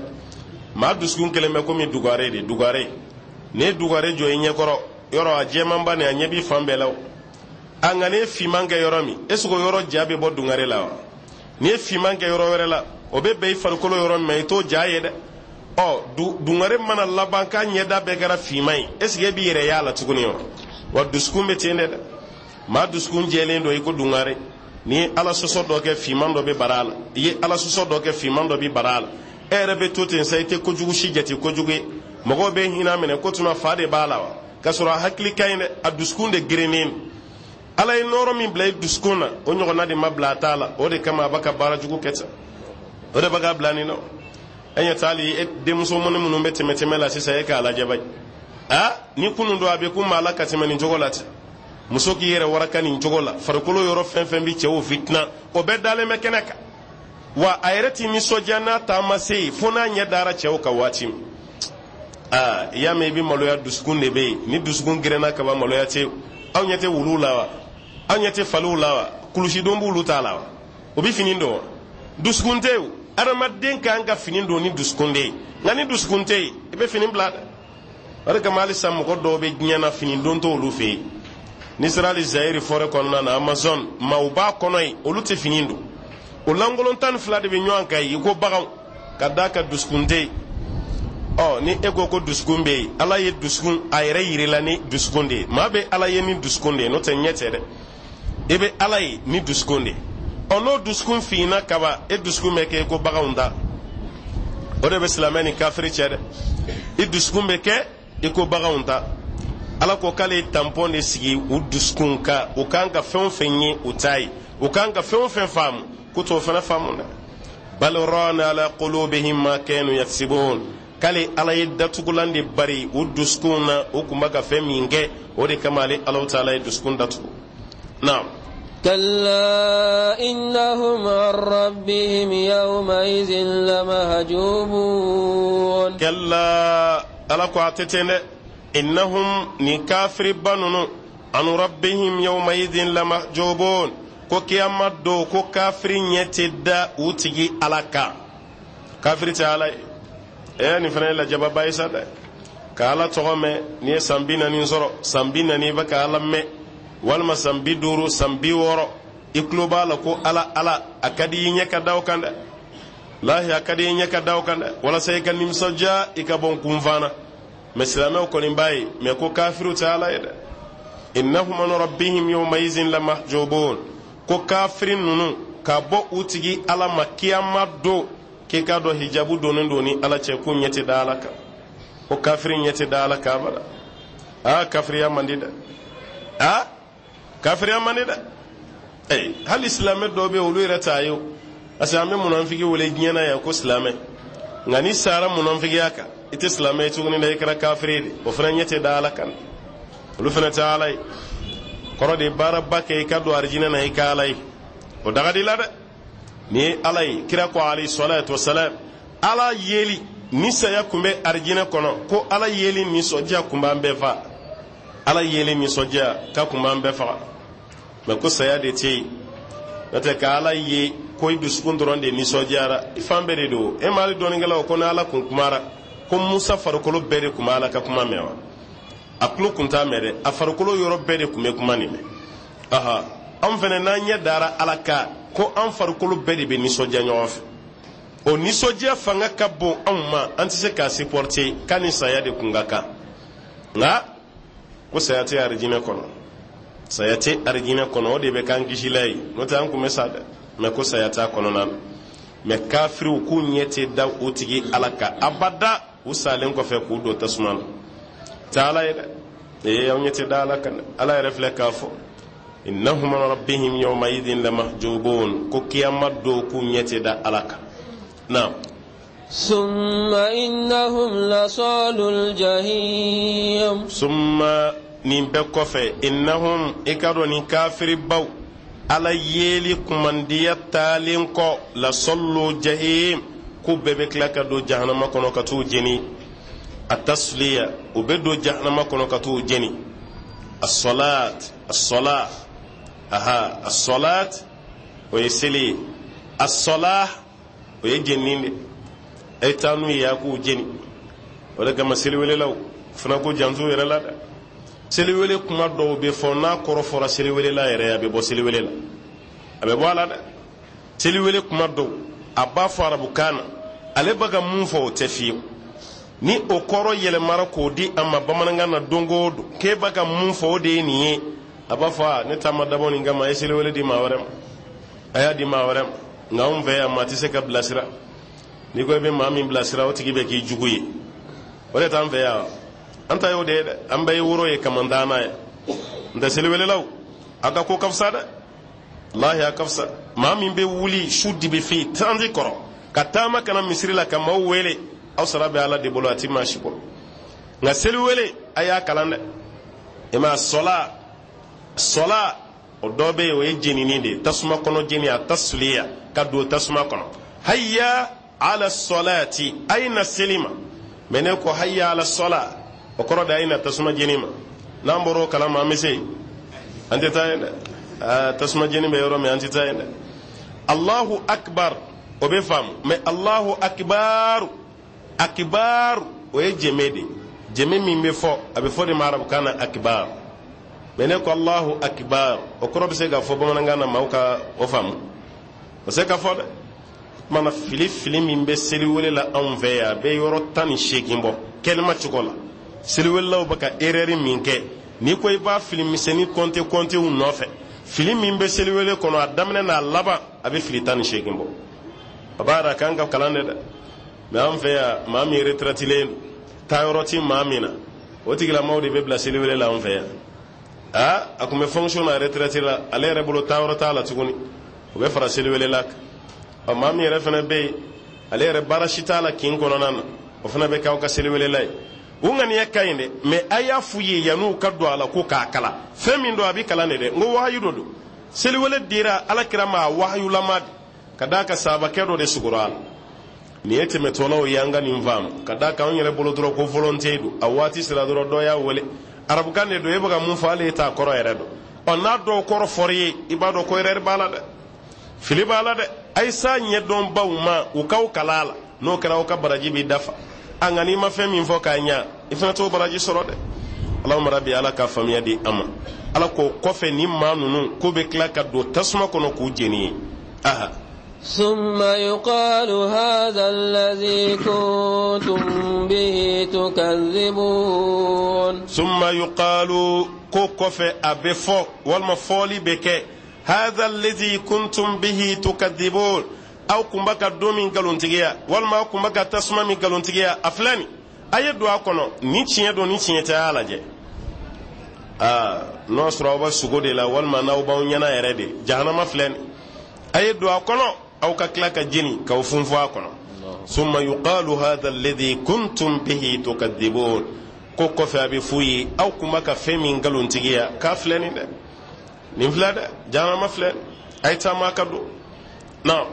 Maa dusukun kɛlen bɛ komi dugare de, dugare. N'i ye dugare jɔ i ɲɛkɔrɔ yɔrɔ, a jɛmanba nin, a ɲɛ b'i fan bɛɛ la o. A nka n'i ye finman kɛ yɔrɔ min, est ce que o yɔrɔ ja bɛ bɔ dugare la wa? N'i ye finman kɛ yɔrɔ wɛrɛ la, o bɛ bɛn i farikolo yɔrɔ min ma, i t'o ja ye dɛ. Ɔ, dungare mana laban k'a ɲɛda bɛɛ kɛra finman ye, est ce que e b'i yɛrɛ y'a la tuguni wa? Wa dusukun bɛ ten de dɛ. Maa dusukun jɛlen don i ko dungare. N'i ye Ala sɔsɔ dɔ kɛ, finman dɔ bɛ bara a la. I ye Ala sɔsɔ dɔ kɛ, finman dɔ bɛ bara a la. E yɛrɛ bɛ to ten sa, i tɛ kojugu si jate kojugu ye. Mɔgɔw bɛ hinɛ minɛ ko tuma fa de b'a la wa, k'a sɔrɔ a hakili ka ɲi dɛ, a dusukun de gerennen. Ala ye nɔɔrɔ min bila i dusukun na, o ɲɔgɔnna de ma bila a ta la. O de kama a b'a ka baara jugu kɛ ten, o de bɛ k'a bila nin na. E ɲɛ tɛ hali e denmuso mɔni minnu bɛ tɛmɛ tɛmɛ la sisan, e k'a lajɛ bayi. A ni kunun don, a bɛ kun maa la ka tɛmɛ nin cogo la ten. Muso k'i yɛrɛ waraka nin cogo la, farikolo yɔrɔ fɛn fɛn bɛ cɛw fitina, o bɛɛ dalen bɛ kɛnɛ kan. Wa a yɛrɛ t'i nisɔndiya n'a taama se yen fo n'a ɲɛ dara cɛw kan waati min. Aa, i y'a mɛn i bɛ maloya, dusukun de bɛ yen. Ni dusukun gerenna kaban, maloya tɛ yen. Aw ɲɛ tɛ wuluw la wa? Aw ɲɛ tɛ faliw la wa? Kulusidon b'olu ta la wa? O bɛ fini don wa? Dusukun tɛ yen. Adamaden kan ka fini don ni dusukun de ye, nka ni dusukun tɛ yen, i bɛ fini bila dɛ. O de kama halisa mɔgɔ dɔw bɛ diɲɛ na, fini don t'olu fɛ yen. N'i sera hali Zayiri forêt kɔnɔna na, Amazon, maaw b'a kɔnɔ yen, olu tɛ fini don. O lankolon 12 de bɛ ɲɔgɔn kan yen i ko baganw, ka d'a kan dusukun tɛ yen. Ɔ, ni e ko ko dusukun bɛ yen, Ala ye dusukun a yɛrɛ yir'i la ni dusukun de ye. Maa bɛ Ala ye ni dusukun de ye, n'o tɛ ɲɛ tɛ dɛ. I bɛ Ala ye ni dusukun de ye. Ɔ, n'o dusukun finna kaban, e dusukun bɛ kɛ i ko baganw ta. O de bɛ silamɛ ni kafiri cɛ dɛ. I dusukun bɛ kɛ i ko baganw ta. Ala ko k'ale ye tampɔn de sigi u dusukun kan. U kan ka fɛn o fɛn ye, u t'a ye. U kan ka fɛn o fɛn faamu, k'u t'o fana faamu dɛ. Bal rana ala qulubihim ma kanu yaksibun. K'ale Ala ye datugulan de bari u dusukun na, u kun bɛ ka fɛn min kɛ, o de kama ale Alahu taala ye dusukun datugu. Naam.
كلا إنهم عن ربهم يومئذ لمحجوبون.
كلا، Ala ko a tɛ ten dɛ. Innahum, nin kafiriba ninnu, an rabbihim yawmaidin lamahjubun, ko kiyama don, ko kafiri ɲɛ tɛ da u tigi Ala kan. Kafiri tɛ Ala ye. Ɛ, nin fana ye lajababa ye sa dɛ, ka Ala tɔgɔ mɛn. N'i ye san 40 sɔrɔ, san 40 i bɛ ka Ala mɛn, walima san 50, san 60, i tulo b'a la ko Ala, Ala, a ka di i ɲɛ ka da o kan dɛ. Lahi, a ka di i ɲɛ ka da o kan dɛ, walasa i ka nisɔndiya, i ka bɔ n kunfana. Mɛ silamɛw kɔni b'a ye, mɛ ko kafiriw tɛ Ala ye dɛ. Innahum an rabbihim yawmaizin lamahjubun, ko kafiri ninnu ka bɔ u tigi Ala ma kiyama don, k'i k'a dɔn hijabu donnen don ni Ala cɛ, k'u ɲɛ tɛ da Ala kan. Ko kafiri ɲɛ tɛ da Ala kan abada. Aa, kafiriya man di dɛ. Aa, kafiriya man di dɛ. Ee, hali silamɛ dɔw bɛ yen, olu yɛrɛ t'a ye o, parce que an bɛ munafiki wele diɲɛ na yan ko silamɛ. Nka n'i sara munafigiya kan, i tɛ silamɛ ye tuguni dɛ, i kɛra kafiri de. O fana ɲɛ tɛ da Ala kan, olu fana tɛ Ala ye. Kɔrɔ de baaraba kɛ i ka don arijinɛ na, i ka Ala ye, o daga di la dɛ. Ni ye Ala ye, kira ko alayhi salatu wasalam, Ala yeli ni saya kun bɛ arijinɛ kɔnɔ, ko Ala yeli nisɔndiya kun b'an bɛɛ fa. Ala yeli nisɔndiya k'a kun b'an bɛɛ faga. Mɛ ko saya de tɛ yen. N'o tɛ, ka Ala ye ko i dusukun dɔrɔn de nisɔndiyara, i fan bɛɛ de don. E ma hali dɔnnikɛlaw ko ni Ala kun kumara, ko Musa farikolo bɛɛ de kun b'a la ka kuma mɛn wa? A tulo kun t'a mɛn dɛ, a farikolo yɔrɔ bɛɛ de kun bɛ kuma nin mɛn. Aha, anw fɛnɛ, n'an ɲɛ dara Ala kan, ko an farikolo bɛɛ de bɛ nisɔndiya ɲɔgɔn fɛ. O nisɔndiya fanga ka bon anw ma, an tɛ se k'a supporter, k'a ni saya de kun ka kan. Nka ko saya tɛ arijinɛ kɔnɔ, saya tɛ arijinɛ kɔnɔ, o de bɛ k'an kisila ye. N'o tɛ, an kun bɛ sa dɛ. Mɛ ko saya t'a kɔnɔna na. Mɛ kafiriw k'u ɲɛ tɛ da u tigi Ala kan abada, u salen kɔfɛ k'u don tasuma na. Tɛ Ala ye dɛ. Ee, aw ɲɛ tɛ da Ala kan dɛ. Ala yɛrɛ filɛ k'a fɔ innahum an rabbihim yawmaidin lamahjubun, ko kiyama don, k'u ɲɛ tɛ da Ala kan. Naam.
ثم إنهم لصال الجحيم.
Summa, nin bɛɛ kɔfɛ, innahum, i ka dɔn nin kafiribaw, Ala yeli kumandiya taalen kɔ, lasallu jahim, k'u bɛɛ bɛ tila ka don jahanama kɔnɔ ka t'u jeni. A tasliya, u bɛ don jahanama kɔnɔ ka t'u jeni. Asalat, asala, aha, asalat, o ye seli ye. Asala, o ye jenini de. A ye taa n'u ye, a k'u jeni. O de kama seliwelelaw fana ko janto yɛrɛ la dɛ. Seliwele kuma dɔw bɛ fɔ, n'a kɔrɔ fɔra seliwelela yɛrɛ, a bɛ bɔ seliwele la, a bɛ bɔ a la dɛ. Seliwele kuma dɔw, a b'a fɔ arabukan na, ale bɛ ka mun fɔ, o tɛ fiyewu. Ni o kɔrɔ yɛlɛmara k'o di a ma bamanankan na don o don, k'e bɛ ka mun fɔ, o de ye nin ye, a b'a fɔ: a ne ta ma dabɔ nin kama, a ye seliwele di maa wɛrɛ ma, a y'a di maa wɛrɛ ma. Nka anw fɛ yan, maa tɛ se ka bilasira. N'i ko i bɛ maa min bilasira, o tigi bɛ k'i jugu ye. O de t'an fɛ yan, an ta y'o de ye dɛ. An bɛɛ ye woro ye kamantan na ye. N tɛ seliwelelaw, a ka ko ka fisa dɛ, walahi a ka fisa. Maa min bɛ wuli su dibi fin tanti kɔrɔ ka taama ka na misiri la ka maaw wele, aw sara bɛ Ala de bolo, a ti maa si bolo. Nka seliwele, a y'a kalan dɛ. I ma sɔla sɔla, o dɔ bɛ yen, o ye jenini de ye, tasuma kɔnɔ jeni, a tasuliya ka don tasuma kɔnɔ. Hayya ala sɔlaati, a ye na seli ma. Mɛ ne ko hayya ala sɔla, o kɔrɔ de a ye na tasuma jeni ma. N'an bɔra o kalama, an bɛ se yen? An tɛ taa yen dɛ. Aa, tasuma jeni bɛ yɔrɔ min, an tɛ taa yen dɛ. Allahu akbar, o bɛ faamu, mɛ Allahu akbar akbar, o ye jɛmɛ de ye. Jɛmɛ min bɛ fɔ, a bɛ fɔ de ma arabukan na akbar. Mɛ ne ko Allahu akbar, o kɔrɔ bɛ se ka fɔ bamanankan na, maaw ka o faamu? O se ka fɔ dɛ. Kumana fili fili min bɛ seliwele la anw fɛ yan, a bɛ yɔrɔ 18 bɔ kɛlɛma cogo la. Seliwelelaw bɛ ka erreur min kɛ, n'i ko i b'a fili misɛnnin kɔnte kɔntew nɔfɛ, fili min bɛ seliwele kɔnɔ, a daminɛ n'a laban, a bɛ fili 18 bɔ. A b'a yira k'an ka kalan de dɛ. Mɛ an fɛ yan, maa min retraitilen don, taayɔrɔ ti maa min na, o tigilamaaw de bɛ bila seliwele la anw fɛ yan. Aa, a tun bɛ fonction na, retraite la, ale yɛrɛ bolo taayɔrɔ t'a la tuguni, o bɛ fara seliwele la kan. Ɔ, maa min yɛrɛ fana bɛ yen, ale yɛrɛ baara si t'a la kin kɔnɔna na, o fana bɛ k'aw ka seliwelela ye. U ŋaniya ka ɲi dɛ, mɛ a y'a f'u ye yann'u ka don a la ko k'a kalan. Fɛn min don, a bɛ kalan de dɛ. N ko wahayu dɔ don. Seliwele dira Ala kira ma, a wahayulama de, ka d'a kan sahabakɛ dɔ de sugora a la. Nin ye tɛmɛtɔlaw ye, an ka nin faamu, ka d'a kan anw yɛrɛ bolo dɔrɔn ko volonté don. A waati sera dɔrɔn, dɔ y'a wele, arabukan de don, e bɛ ka mun fɔ, hali e t'a kɔrɔ yɛrɛ dɔn. Ɔ, n'a dɔw kɔrɔ fɔr'i ye, i b'a dɔn ko erreur b'a la dɛ, fili b'a la dɛ. A ye s'a ɲɛdɔnbaw ma, u k'aw kalan a la. N'o kɛra, aw ka baraji b'i dafa. A nka n'i ma fɛn min fɔ k'a ɲa, i fana t'o baraji sɔrɔ dɛ. Alahuma rabi, Ala ka faamuya di an ma. Ala k'o kɔfɛ, ni maa ninnu ko bɛ tila ka don tasuma kɔnɔ k'u jeni ye. Aha.
ثم يقال هذا الذي كنتم به تكذبون.
ثم يقال، ko kɔfɛ a bɛ fɔ, walima fɔli bɛ kɛ: هذا الذي كنتم به تكذبون. Aw kun bɛ ka don min nkalontigiya, walima aw kun bɛ ka tasuma min nkalontigiya, a filɛ nin, a ye don a kɔnɔ. Ni tiɲɛ don, ni tiɲɛ tɛ, a y'a lajɛ. Aa, n'o sɔrɔ aw bɛ sugo de la, walima n'aw b'aw ɲɛna yɛrɛ de, jahanama filɛ nin, a ye don a kɔnɔ, aw ka tila ka jeni k'aw funfun a kɔnɔ. ثم يقال هذا الذي كنتم به تكذبون. Ko kɔfɛ a bɛ f'u ye: aw kun bɛ ka fɛn min nkalontigiya, k'a filɛ nin dɛ, nin filɛ dɛ, jahanama filɛ, a ye taama ka don na.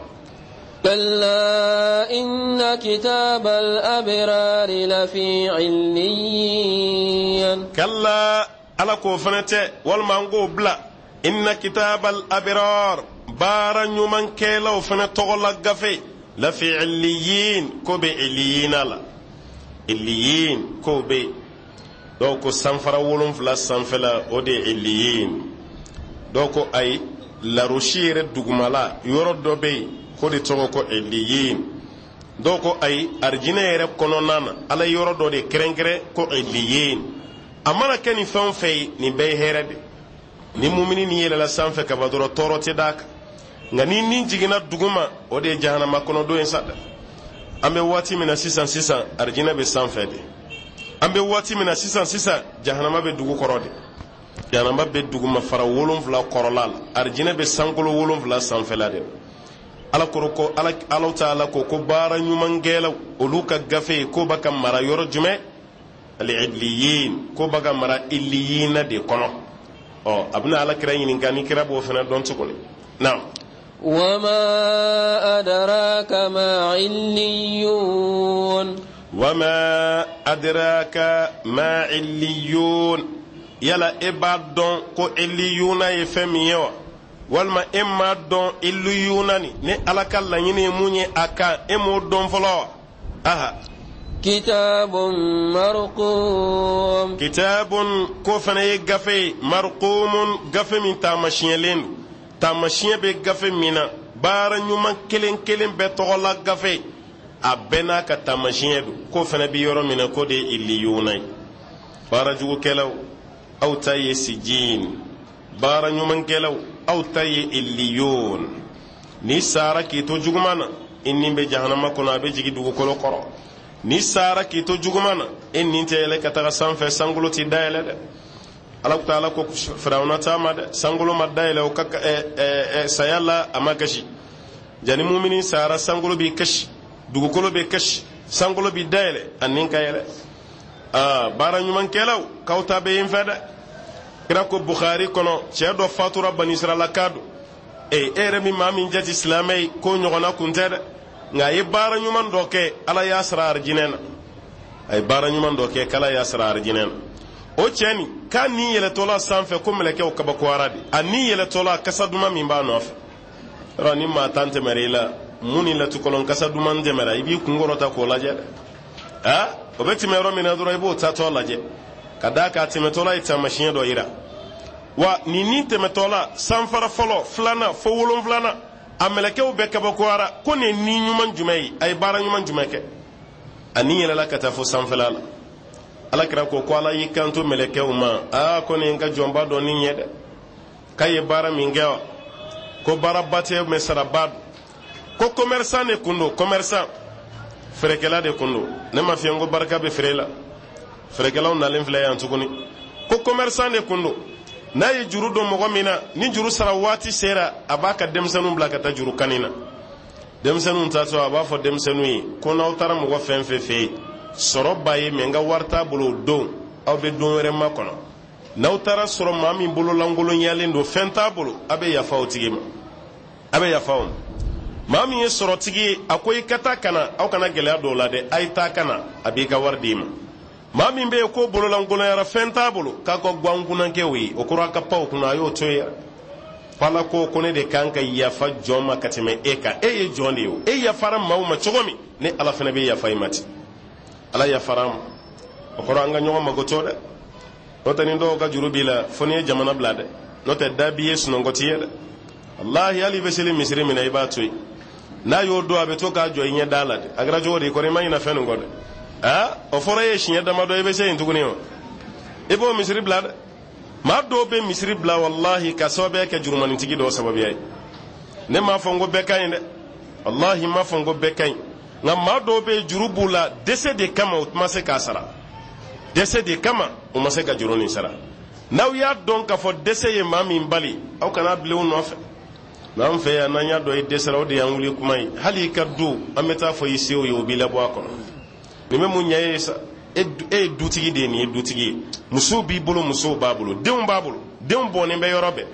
كلا إن كتاب الأبرار لفي عليين.
كلا، Ala k'o fana tɛ, walima an k'o bila: إن كتاب الأبرار، baara ɲumankɛlaw fana tɔgɔla gafe، لفي عليين، ko bɛ iliyina la. Iliyin k'o bɛ yen. Dɔw ko sanfara 7 sanfɛla, o de ye iliyin. Dɔw ko ayi, larosi yɛrɛ dugumala yɔrɔ dɔ bɛ yen k'o de tɔgɔ ko iliyin. Dɔw ko ayi, arijinɛ yɛrɛ kɔnɔna na, Ala ye yɔrɔ dɔ de kɛrɛnkɛrɛn ko iliyin. A mana kɛ nin fɛn o fɛn ye, nin bɛɛ ye hɛrɛ de. Ni mumini ni yɛlɛla sanfɛ ka ban dɔrɔn, tɔɔrɔ tɛ d'a kan. Nka ni nin jiginna duguma, o de ye jahanama kɔnɔdon ye sa dɛ. An bɛ waati min na sisan sisan, arijinɛ bɛ sanfɛ de. An bɛ waati min na sisan sisan, jahanama bɛ dugu kɔrɔ de. Jahanama bɛ duguma fara 7 kɔrɔla la, arijinɛ bɛ sankolo 7 sanfɛla de. Ala kɔrɔ ko Ala, Ala taala ko baara ɲumankɛlaw, olu ka gafe ko bɛ ka mara yɔrɔ jumɛn? Al-illiyin, ko bɛ ka mara illiyina de kɔnɔ. Ɔ, a bɛna Ala kira ɲininka ni kira b'o fana dɔn tuguni. Naam.
وما أدراك ما عليون.
وما أدراك ما عليون. Yala e b'a dɔn ko illiyuna ye fɛn min ye wa? Walima e m'a dɔn illiyuna ni Ala ka laɲini ye mun ye a kan, e m'o dɔn fɔlɔ wa? Aha.
Kitabun marqum.
Kitabun, ko fana ye gafe ye, marqumun, gafe min taamasiyɛlen don, taamasiyɛn bɛ gafe min na, baara ɲuman kelen kelen bɛɛ tɔgɔla gafe, a bɛɛ n'a ka taamasiyɛn don. K'o fana bɛ yɔrɔ min na, k'o de ye iliyuna ye. Baarajugukɛlaw, aw ta ye sijin, baara ɲumankɛlaw, aw ta ye iliyun. N'i sara k'i to juguman na, i ni bɛ jahanama kɔnɔ, a bɛ jigin dugukolo kɔrɔ. N'i sara k'i to juguman na, e ni tɛ yɛlɛ ka taga sanfɛ, sankolo tɛ dayɛlɛ dɛ. Ala taala ko Firawuna ta ma dɛ, sankolo ma dayɛlɛ o ka saya la, a ma kasi. Jani mumini sara, sankolo b'i kasi, dugukolo bɛ kasi, sankolo b'i dayɛlɛ, a ni ka yɛlɛ. Aa, baara ɲumankɛlaw, k'aw ta bɛ yen fɛ dɛ. Kira ko Bukhari kɔnɔ, cɛ dɔ fatura, Banisiralaka don. E yɛrɛ min maa min jate silamɛ ye, k'o ɲɔgɔnna kun tɛ dɛ, nka a ye baara ɲuman dɔ kɛ, Ala y'a sara arijinɛ na. A ye baara ɲuman dɔ kɛ, k'Ala y'a sara arijinɛ na. O cɛ nin k'a ni yɛlɛtɔla sanfɛ, ko mɛlɛkɛw kabakoyara de, a ni yɛlɛtɔla, kasa duman min b'a nɔfɛ. Yɔrɔ ni maa tan tɛmɛra i la, mun ni latukɔlɔn kasa duman tɛmɛra, i b'i kun kɔrɔta k'o lajɛ dɛ. Aa, o bɛ tɛmɛ yɔrɔ min na dɔrɔn, i b'o tatɔ lajɛ, ka d'a kan a tɛmɛtɔla ye taamasiyɛn dɔ yira. Wa nin ni tɛmɛtɔla, sanfara fɔlɔ, filanan, fo wolonfilanan, a mɛlɛkɛw bɛɛ kabakoyara ko nin ni ɲuman jumɛn ye, a ye baara ɲuman jumɛn kɛ? A ni yɛlɛla ka taa fo sanfɛla la. Ala kira ko ko Ala y'i kanto mɛlɛkɛw ma: aa, ko nin ka jɔnba dɔ ni ɲɛ dɛ, k'a ye baara min kɛ wa, ko baaraba tɛ mɛ saraba don. Ko commerçant de kun don, commerçant, feerekɛla de kun don. Ne ma fiyɛ ko barika bɛ feere la, feerekɛlaw nalen filɛ yan tuguni. Ko commerçant de kun don, n'a ye juru don mɔgɔ min na, ni juru sara waati sera, a b'a ka denmisɛnninw bila ka taa juru kanni na. Denmisɛnninw taatɔ, a b'a fɔ denmisɛnninw ye ko n'aw taara mɔgɔ fɛn fɛn fɛ yen, sɔrɔ b'a ye mɛ n ka wari t'a bolo o don, aw bɛ don wɛrɛ makɔnɔ. N'aw taara sɔrɔ maa min bololankolonyalen don, fɛn t'a bolo, a bɛ yafa o tigi ma, a bɛ yafa o ma. Maa min ye sɔrɔtigi ye, a ko i ka taa ka na, aw kana gɛlɛya dɔw la dɛ, a ye taa ka na, a b'i ka wari d'i ma. Maa min bɛ yen ko bololankoloyara, fɛn t'a bolo, k'a ka gankunnankɛ o ye, o kɔrɔ a ka pan o kunna, a y'o to yen. F'Ala ko ko ne de kan ka yafa jɔn ma ka tɛmɛ e kan. E ye jɔn de ye o, e yafara maaw ma cogo min, ne Ala fana bɛ yafa i ma ten. Ala yafara an ma, o kɔrɔ an ka ɲɔgɔn makoto dɛ. N'o tɛ, ni dɔw ka juru b'i la, fo n'i ye jamana bila dɛ, n'o tɛ da b'i ye, sunɔgɔ t'i ye dɛ. Walahi, hali i bɛ seli misiri min na, i b'a to yen. N'a y'o don, a bɛ to k'a jɔ i ɲɛ da la dɛ. A kɛra cogo di kɔni, i ma ɲinɛ fɛn nin kɔ dɛ. Aa, o fɔra e ye siɲɛ damadɔ, i bɛ se yen tuguni o, i b'o misiri bila dɛ. Maa dɔw bɛ misiri bila, walahi, ka sababuya kɛ jurumanitigi dɔw sababuya ye. Ne m'a fɔ n ko bɛɛ ka ɲi dɛ, walahi, n m'a fɔ n ko bɛɛ ka ɲi, nka maa dɔw bɛ juru b'u la dɛsɛ de kama, u ma se k'a sara, dɛsɛ de kama u ma se ka juru nin sara. N'aw y'a dɔn k'a fɔ dɛsɛ ye maa min bali, aw kana bila u nɔfɛ. N'an fɛ yan, n'an y'a dɔn i dɛsɛra, o de y'an wuli kuma ye. Hali i ka du, an bɛ taa fɔ i sew ye, o b'i labɔ a kɔnɔ. Nin bɛ mun ɲɛ e ye sa? E ye dutigi de ye, nin ye dutigi ye, musow b'i bolo, musow b'a bolo, denw b'a bolo, denw bɔnnen bɛ yɔrɔ bɛɛ.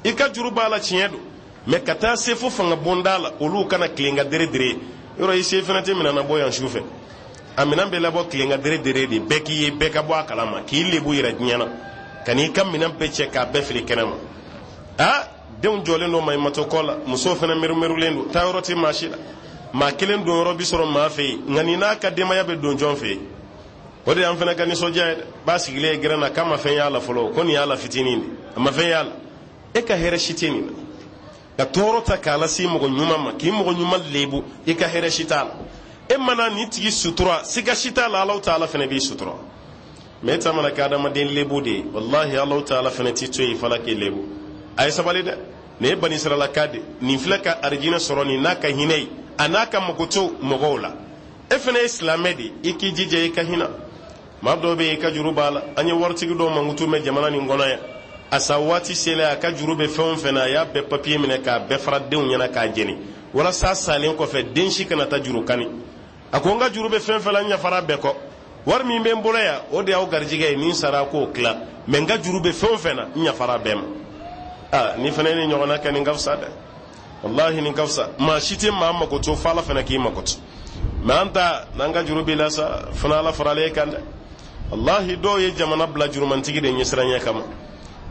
I ka juru b'a la, tiɲɛ don, mɛ ka taa se fo fanga bonda la, olu kana tilen ka dere dere yɔrɔ. I se fana tɛ minɛn na bɔ yan su fɛ, a minɛn bɛ labɔ tilen ka dere dere de, bɛɛ k'i ye, bɛɛ ka bɔ a kalama, k'i lebu yira diɲɛ na, ka n'i ka minɛn bɛɛ cɛ k'a bɛɛ fili kɛnɛ ma. Aa, denw jɔlen don maɲumatɔ kɔ la, musow fana merumerulen don, taa yɔrɔ tɛ maa si la. Maa kelen don yɔrɔ bi sɔrɔ maa fɛ yen, nka nin n'a ka denbaya bɛ don jɔn fɛ yen? O de y'an fana ka nisɔndiya ye dɛ. B'a sigilen ye gɛrɛn na, k'a ma fɛn y'a la fɔlɔ, ko nin y'a la fitinin de, a ma fɛn y'a la. E ka hɛrɛ si tɛ nin na. Ka tɔɔrɔ ta k'a lase mɔgɔ ɲuman ma, k'i mɔgɔ ɲuman lebu, i ka hɛrɛ si t'a la. E mana nin tigi sutura, siga si t'a la, Alahu taala fana b'i sutura. Mɛ e ta mana kɛ adamaden lebu de ye, walahi, Alahu taala fana t'i to yen fala k'i lebu. A ye sabali dɛ. Nin ye Banisiralaka de, nin filɛ ka arijinɛ sɔrɔ nin n'a ka hinɛ ye, a n'a ka makoto mɔgɔw la. E fana ye silamɛ de, i k'i jija i ka hinɛ maa dɔw bɛ yen, i ka juru b'a la. An ye waritigi dɔw mankutu mɛn jamana nin kɔnɔ yan. A sa waati selen, a ka juru bɛ fɛn o fɛn na, a y'a bɛɛ papiye minɛ k'a bɛɛ fara denw ɲɛna k'a jeni, walasa salen kɔfɛ, den si kana taa juru kani. A ko n ka juru bɛ fɛn fɛn la, n yafara bɛɛ kɔ. Wari min bɛ n bolo yan, o de y'aw garijɛgɛ ye, ni n sara k'o tila, mɛ n ka juru bɛ fɛn o fɛn na, n yafara bɛɛ ma. Aa, ni fana ye nin ɲɔgɔnna kɛ, nin ka fisa dɛ, walahi, nin ka fisa. Maa si tɛ maa makoto f'Ala fana k'i makoto. Mɛ an ta n'an ka juru b'i la sa fana, Ala faralen kan dɛ. Walahi, dɔw ye jamana bila jurumantigi de ɲɛsiranɲɛ kama.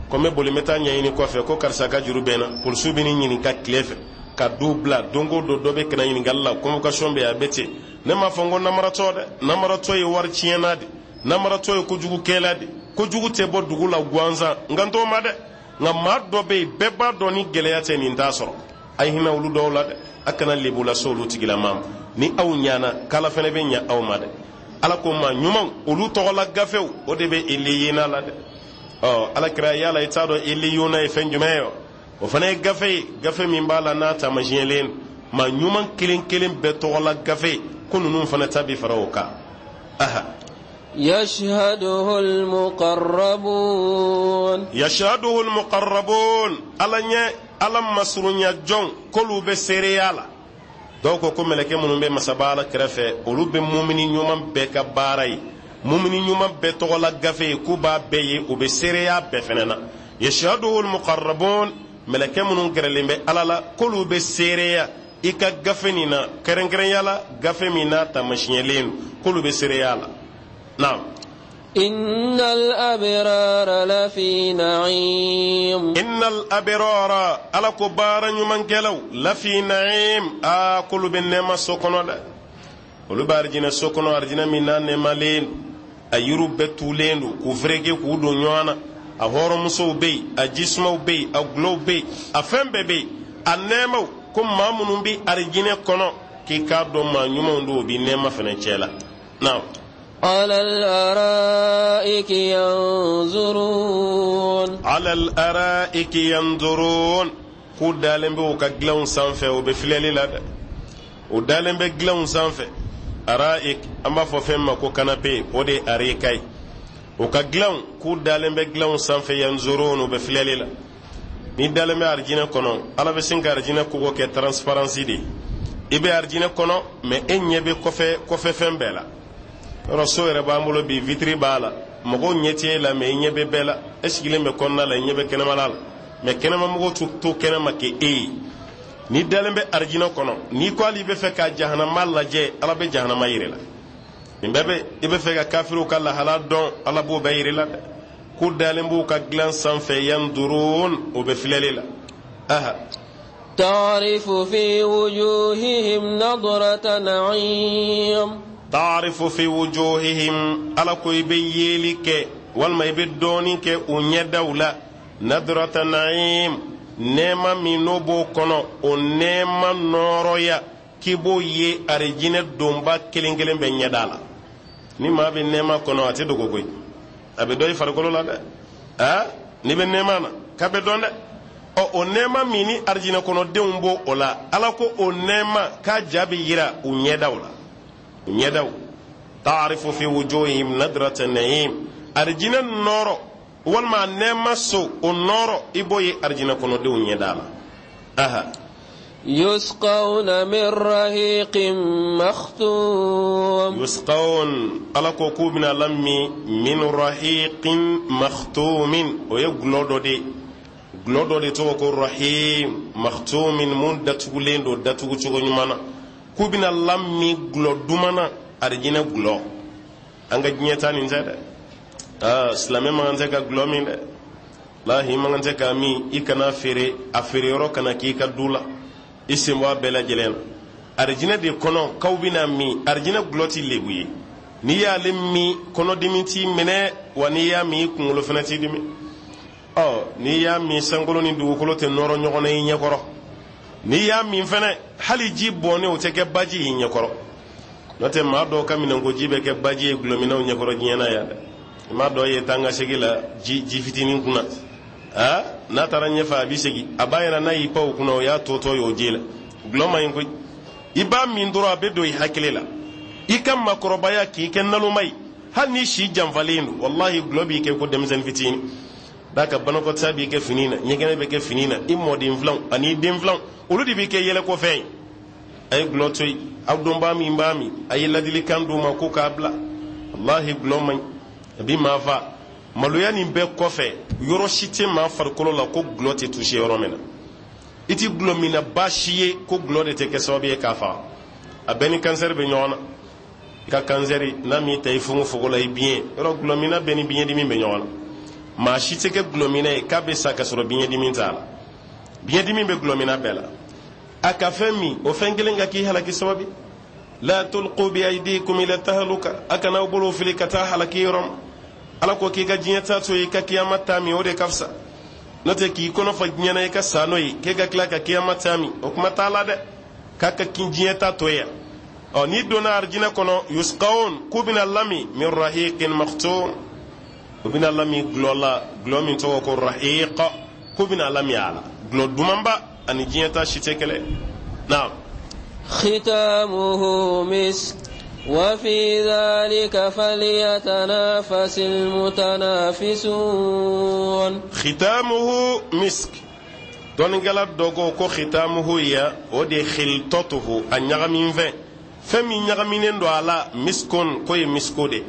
Ko n bɛ boli, n bɛ taa ɲɛɲini kɔfɛ ko karisa ka juru bɛ n na. Polisiw bɛ n'i ɲininka tile fɛ ka du bila, don o don dɔ bɛ kana ɲininkali la, convocation bɛ yen, a bɛ ten. Ne m'a fɔ n ko namaratɔ dɛ. Namaratɔ ye wari tiɲɛna de, namaratɔ ye kojugukɛla de. Kojugu tɛ bɔ dugu la gansan, n kan t'o ma dɛ. Nka maa dɔ bɛ yen, bɛɛ b'a dɔn ni gɛlɛya tɛ nin t'a sɔrɔ. A ye hinɛ olu dɔw la dɛ, a kana lebu lase olu tigilama ma. Ni aw ɲana, k'ala fana bɛ ɲa aw ma dɛ. Ala ko maa ɲumanw, olu tɔgɔla gafew, o de bɛ eliyina la dɛ. Ɔ, ala kira, yala i t'a dɔn eliyuna ye fɛn jumɛn ye wa? O fana ye gafe ye, gafe min b'a la n'a taamasiyɛnlen maa ɲuman kelen kelen bɛɛ tɔgɔla gafe, ko ninnu fana ta bi fara o kan. Aha.
يشهده المقربون.
يشهده المقربون, ala ɲɛ, ala masurunya jɔn, k'olu bɛ seereya la. Dɔw ko ko mɛlɛkɛ minnu bɛ masaba ala kɛrɛfɛ, olu bɛ mumini ɲuman bɛɛ ka baara ye, mumini ɲuman bɛɛ tɔgɔla gafe ye, k'u b'a bɛɛ ye, u bɛ seereya bɛɛ fɛnɛ na. يشهده المقربون, mɛlɛkɛ minnu gɛrɛlen bɛ ala la, k'olu bɛ seereya i ka gafe nin na, kɛrɛnkɛrɛnya la gafe min n'a taamasiyɛnlen don, k'olu bɛ seereya la. Naam.
إن الأبرار لفي نعيم.
إن الأبرار, ala ko baara ɲumankɛlaw, لفي نعيم, a k'olu bɛ nɛɛma so kɔnɔ dɛ. Olu bɛ arijinɛ so kɔnɔ, arijinɛ min n'a nɛɛmalen, a yiriw bɛɛ tulen don k'u fereke k'u don ɲɔgɔn na, a hɔrɔnmusow bɛ yen, a jisumaw bɛ yen, a gulɔw bɛ yen, a fɛn bɛɛ bɛ yen, a nɛɛmaw. Ko maa minnu bɛ arijinɛ kɔnɔ, k'i k'a dɔn maa ɲumanw don, u bɛ nɛɛma fana cɛ la. Naam.
على الأرائك ينظرون.
على الأرائك ينظرون, k'u dalen bɛ u ka dilanw sanfɛ, u bɛ filɛli la dɛ. U dalen bɛ dilanw sanfɛ. أرائك, an b'a fɔ fɛn ma ko canapé, o de ye arika ye. U ka dilanw, k'u dalen bɛ dilanw sanfɛ, ينظرون, u bɛ filɛli la. Ni dalen bɛ arijinɛ kɔnɔ, ala bɛ sin ka arijinɛ kogo kɛ transparence de ye. I bɛ arijinɛ kɔnɔ, mais e ɲɛ bɛ kɔfɛ, kɔfɛ fɛn bɛɛ la. Yɔrɔ so yɛrɛ b'an bolo bi, vitre b'a la, mɔgɔw ɲɛ tɛ e la, mais i ɲɛ bɛ bɛɛ la. E sigilen bɛ kɔnɔna la, i ɲɛ bɛ kɛnɛmala la, mais kɛnɛmamɔgɔw to kɛnɛma k'e ye. N'i dalen bɛ arijinɛ kɔnɔ, n'i ko hali i bɛ fɛ ka jahanama lajɛ, ala bɛ jahanama yir'i la. Nin bɛɛ bɛ, i bɛ fɛ ka kafiriw ka lahala dɔn, ala b'o bɛɛ yir'i la dɛ. K'u dalen b'u ka dilan sanfɛ, ينظرون, o bɛ filɛli la. Aha.
تعرف في وجوههم نضرة نعيم.
تعرف في وجوههم, ala ko i bɛ yeli kɛ walima i bɛ dɔɔnin kɛ u ɲɛdaw la, نضرة نعيم, nɛɛma min n'o b'o kɔnɔ, o nɛɛma nɔrɔya, k'i b'o ye arijinɛ donba kelen kelen bɛ ɲɛda la. Ni maa bɛ nɛɛma kɔnɔ, a tɛ dogo koyi, a bɛ dɔn i farikolo la dɛ. Aa, n'i bɛ nɛɛma na, k'a bɛ dɔn dɛ. Ɔ, o nɛɛma min ni arijinɛ kɔnɔdenw b'o o la, ala ko o nɛɛma k'a ja bɛ yira u ɲɛdaw la, u ɲɛdaw. تعرف في وجوههم نضرة النعيم, arijinɛ nɔrɔ walima nɛɛma so, o nɔrɔ, i b'o ye arijinɛ kɔnɔdenw ɲɛda la. Aha.
يسقون من رحيق مختوم.
يسقون, ala ko k'u bɛna lami, من رحيق مختوم, o ye gulɔ dɔ de, gulɔ dɔ de tɔgɔ ko رحيق مختوم, mun datugulen don datugu cogo ɲuman na. K'u bɛna lami gulɔ duman na, arijinɛ gulɔ. An ka diɲɛ ta nin tɛ dɛ. Aa, silamɛ man kan tɛ ka gulɔ min dɛ, lahi man kan tɛ k'a min. I kana feere, a feere yɔrɔ kana k'i ka du la, i sen bɔ a bɛɛ lajɛlen na. Arijinɛ de kɔnɔ k'aw bɛna min. Arijinɛ gulɔ ti lebu ye. N'i y'ale min, kɔnɔdimi t'i minɛ wa. N'i y'a min, i kunkolo fana t'i dimi. Ɔ, n'i y'a min, sankolo ni dugukolo tɛ nɔrɔ ɲɔgɔn na i ɲɛkɔrɔ. N'i y'a min fɛnɛ, hali ji bɔnnen, o tɛ kɛ baji y'i ɲɛkɔrɔ. N'o tɛ, maa dɔw ka minɛnko ji bɛ kɛ baji ye gulɔminaw ɲɛkɔrɔ diɲɛ na yan dɛ. I m'a dɔw ye taa n ka segin la ji, ji fitinin kunna. Aa, n'a taara ɲɛfɛ, a bɛ segin, a b'a yɛrɛ n'a y'i pan o kunna, o y'a tɔtɔ ye o ji la. Gulɔ man ɲi koyi. I b'a min dɔrɔn, a bɛ don i hakili la, i ka makɔrɔbaya k'i kɛ naloma ye. Hali ni si janfalen don, walahi, gulɔ b'i kɛ ko denmisɛnnin fitinin. D'a ka banakɔtaa b'i kɛ fini na, ɲɛgɛnɛ bɛ kɛ fini na. I mɔden filanw ani i den filanw, olu de b'i kɛ yɛlɛkɔfɛn ye. A ye gulɔ to yen. Aw dɔnbaa min b'a min, a ye ladilikan d'u ma ko k'a bila. Walahi, gulɔ man ɲi, a bi maa fa. Maloya nin bɛɛ kɔfɛ, yɔrɔ si tɛ maa farikolo la ko gulɔ tɛ touché yɔrɔ min na. I ti gulɔ min na baasi ye ko gulɔ de tɛ kɛ sababu ye k'a faga. A bɛɛ ni kansɛri bɛ ɲɔgɔn na. I ka kansɛri n'a m'i ta i fogofogo la, i biɲɛ yɔrɔ, gulɔminna bɛɛ ni biɲɛdimi bɛ ɲɔgɔn na. Maa si tɛ kɛ gulɔminna ye k'a bɛ sa ka sɔrɔ biɲɛdimi t'a la. Biɲɛdimi bɛ gulɔminna bɛɛ la. A ka fɛn min, o fɛn kelen ka k'i halaki sababu. La tulqu bi aydikum ila tahluka, a kana aw bolo fili ka taa halaki yɔrɔ ma. Ala ko k'i ka diɲɛ ta to i ka kiyama ta min, o de ka fisa. N'o tɛ k'i kɔnɔ fa diɲɛ na, i ka sa n'o ye, k'e ka tila ka kiyama ta min, o kuma t'a la dɛ. K'a ka kin diɲɛ ta to yan. Ɔ, n'i donna arijinɛ kɔnɔ, yusqawun, k'u bɛna lamin, min rahiqin makhtum, u bɛna lamin gulɔ la, gulɔ min tɔgɔ ko rahiq, k'u bɛna lamin a la, gulɔ dumanba, ani diɲɛ ta si tɛ kelen. Naam.
ختامه مسك وفي ذلك فليتنافس المتنافسون.
ختامه مسك. Dɔnnikɛla dɔ ko ko khitamuhu ya, o de khiltatuhu, a ɲagamin fɛn, fɛn min ɲagaminen don a la, miskon, k'o ye misko de,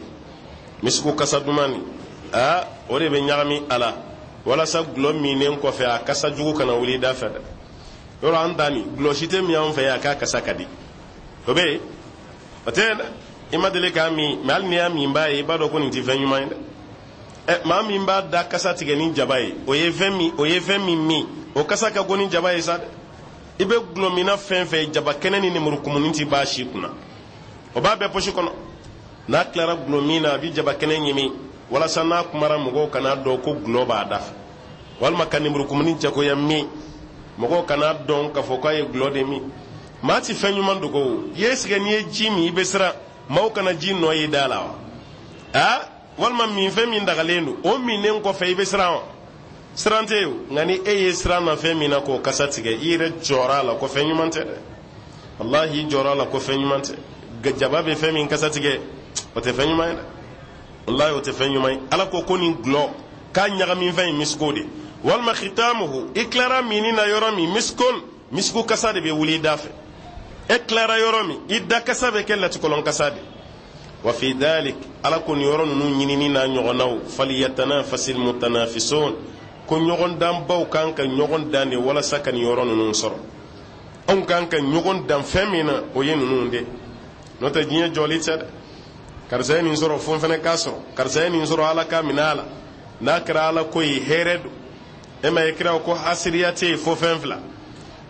misko kasa duman ni a, o de bɛ ɲagami a la, walasa gulɔ minnen kɔfɛ, a kasa jugu kana wuli da fɛ dɛ. Yɔrɔ an ta nin gulɔ si tɛ min an fɛ yan a k'a kasa ka di, o bɛ yen, o tɛ yen dɛ. I ma deli k'a min mɛ, hali n'i y'a min b'a ye, i b'a dɔn ko nin tɛ fɛn ɲuman ye dɛ. Ɛ, maa min b'a da kasa tigɛ ni jaba ye, o ye fɛn min, o ye fɛn min min, o kasa ka go ni jaba ye sa dɛ. I bɛ gulɔminna fɛn fɛn, jaba kɛnɛ ni nemurukumuni ti b'a si kunna, o b'a bɛɛ pɔsi kɔnɔ. N'a tilara gulɔ min na, a bɛ jaba kɛnɛ ɲimi, walasa n'a kumara, mɔgɔw kana dɔn ko gulɔ b'a da fɛ, walima ka nemurukumuni jagoya min, mɔgɔw kana dɔn k'a fɔ k'a ye gulɔ de min. Maa ti fɛn ɲuman dogo. O ye sigɛ, n'i ye ji min, i bɛ siran maaw kana ji nɔ ye da la wa? Aa, walima minfɛn min dagalen don, o minnen kɔfɛ, i bɛ siran wa? Siran tɛ yen. Nka ni e ye siran na fɛn min na k'o kasa tigɛ, i yɛrɛ jɔra a la ko fɛn ɲuman tɛ dɛ. Walahi, i jɔra a la ko fɛn ɲuman tɛ. Jaba bɛ fɛn min kasa tigɛ, o tɛ fɛn ɲuman ye dɛ. Walahi, o tɛ fɛn ɲuman ye. Ala ko ko nin gulɔ k'a ɲagami fɛn ye misiko de, walima khitamuhu, i tilara minni na yɔrɔ min, miskon, misiko kasa de bɛ wuli i da fɛ. E tilara yɔrɔ min, i da kasa bɛ kɛ latikɔlɔn kasa de. Wa fi dhalik, Ala ko nin yɔrɔ ninnu ɲinini n'a ɲɔgɔnnaw, falyatanafasil mutanafisun, ko ɲɔgɔn danbaw kan ka ɲɔgɔn dan de walasa ka nin yɔrɔ ninnu sɔrɔ. Anw kan ka ɲɔgɔn dan fɛn min na, o ye ninnu de. N'o tɛ, diɲɛ jɔli tɛ dɛ. Karisa ye nin sɔrɔ, fo n fɛnɛ k'a sɔrɔ. Karisa ye nin sɔrɔ, Ala k'a minɛ a la. N'a kɛra Ala ko ye, hɛrɛ don. E ma ye, kiraw ko hasiriya tɛ yen fo fɛn fila.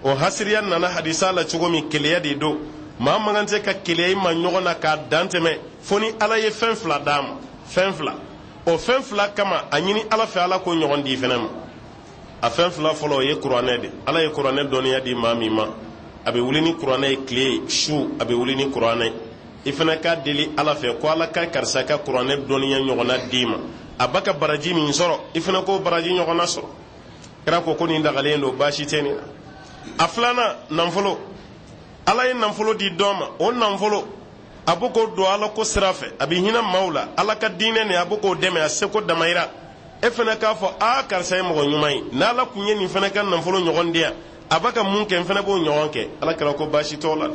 O hasiriya nana hadisa la cogo min, keleya de don. Maa man kan tɛ ka keleya i ma ɲɔgɔn na k'a dan tɛmɛ, fo ni Ala ye fɛn fila d'a ma. Fɛn fila, o fɛn fila kama, a ɲini Ala fɛ, Ala k'o ɲɔgɔn di fɛnɛ ma. A fɛn fila fɔlɔ, o ye kuranɛ de. Ala ye kuranɛ dɔnniya di maa min ma, a bɛ wuli ni kuranɛ ye tile su, a bɛ wuli ni kuranɛ. I fana k'a deli Ala fɛ ko Ala ka karisa ka kuranɛ dɔnniya ɲɔgɔnna d'i ma. A ba ka baraji min sɔrɔ, i fana k'o baraji ɲɔgɔnna sɔrɔ. Kira ko ko nin dagalen don, baasi tɛ nin na. A filanan, nafolo. Ala ye nafolo di dɔ ma, o nafolo, a bɛ k'o don Ala ko sira fɛ, a bɛ hinɛ maaw la, Ala ka diinɛ nin, a bɛ k'o dɛmɛ a seko damayira. E fana k'a fɔ: aa, karisa ye mɔgɔ ɲuman ye, n'Ala kun ye nin fana ka nafolo ɲɔgɔn di yan, a b'a ka mun kɛ, n fana b'o ɲɔgɔn kɛ. Ala kɛra ko baasi t'o la.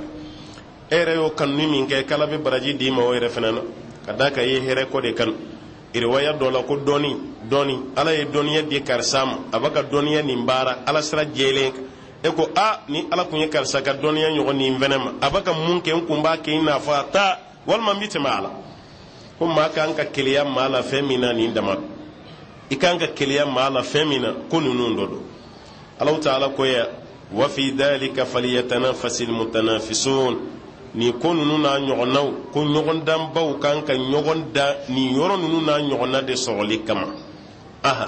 E yɛrɛ y'o kanuni min kɛ, k'Ala bɛ baraji d'i ma o yɛrɛ fana na, ka d'a kan i ye hɛrɛ ko de kanu. Riwaya dɔ la ko dɔnni, dɔnni, Ala ye dɔnniya di karisa ma, a b'a ka dɔnniya nin baara Ala sira jɛlen kan. E ko: a, ni Ala kun ye karisa ka dɔnniya ɲɔgɔn nin fɛnɛ ma, a b'a ka mun kɛ, n kun b'a kɛ i n'a fɔ a ta, walima n bi tɛmɛ a la. Ko maa kan ka keleya maa la fɛn min na, nin dama i kan ka keleya maa la fɛn min na, ko ninnu dɔ don. Alahu taala ko ya: wa fi dhalika falyatanafasil mutanafisun. Nin ko ninnu n'a ɲɔgɔnnaw, ko ɲɔgɔndanbaw kan ka ɲɔgɔn dan nin yɔrɔ ninnu n'a ɲɔgɔnna de sɔrɔli kama. Aha.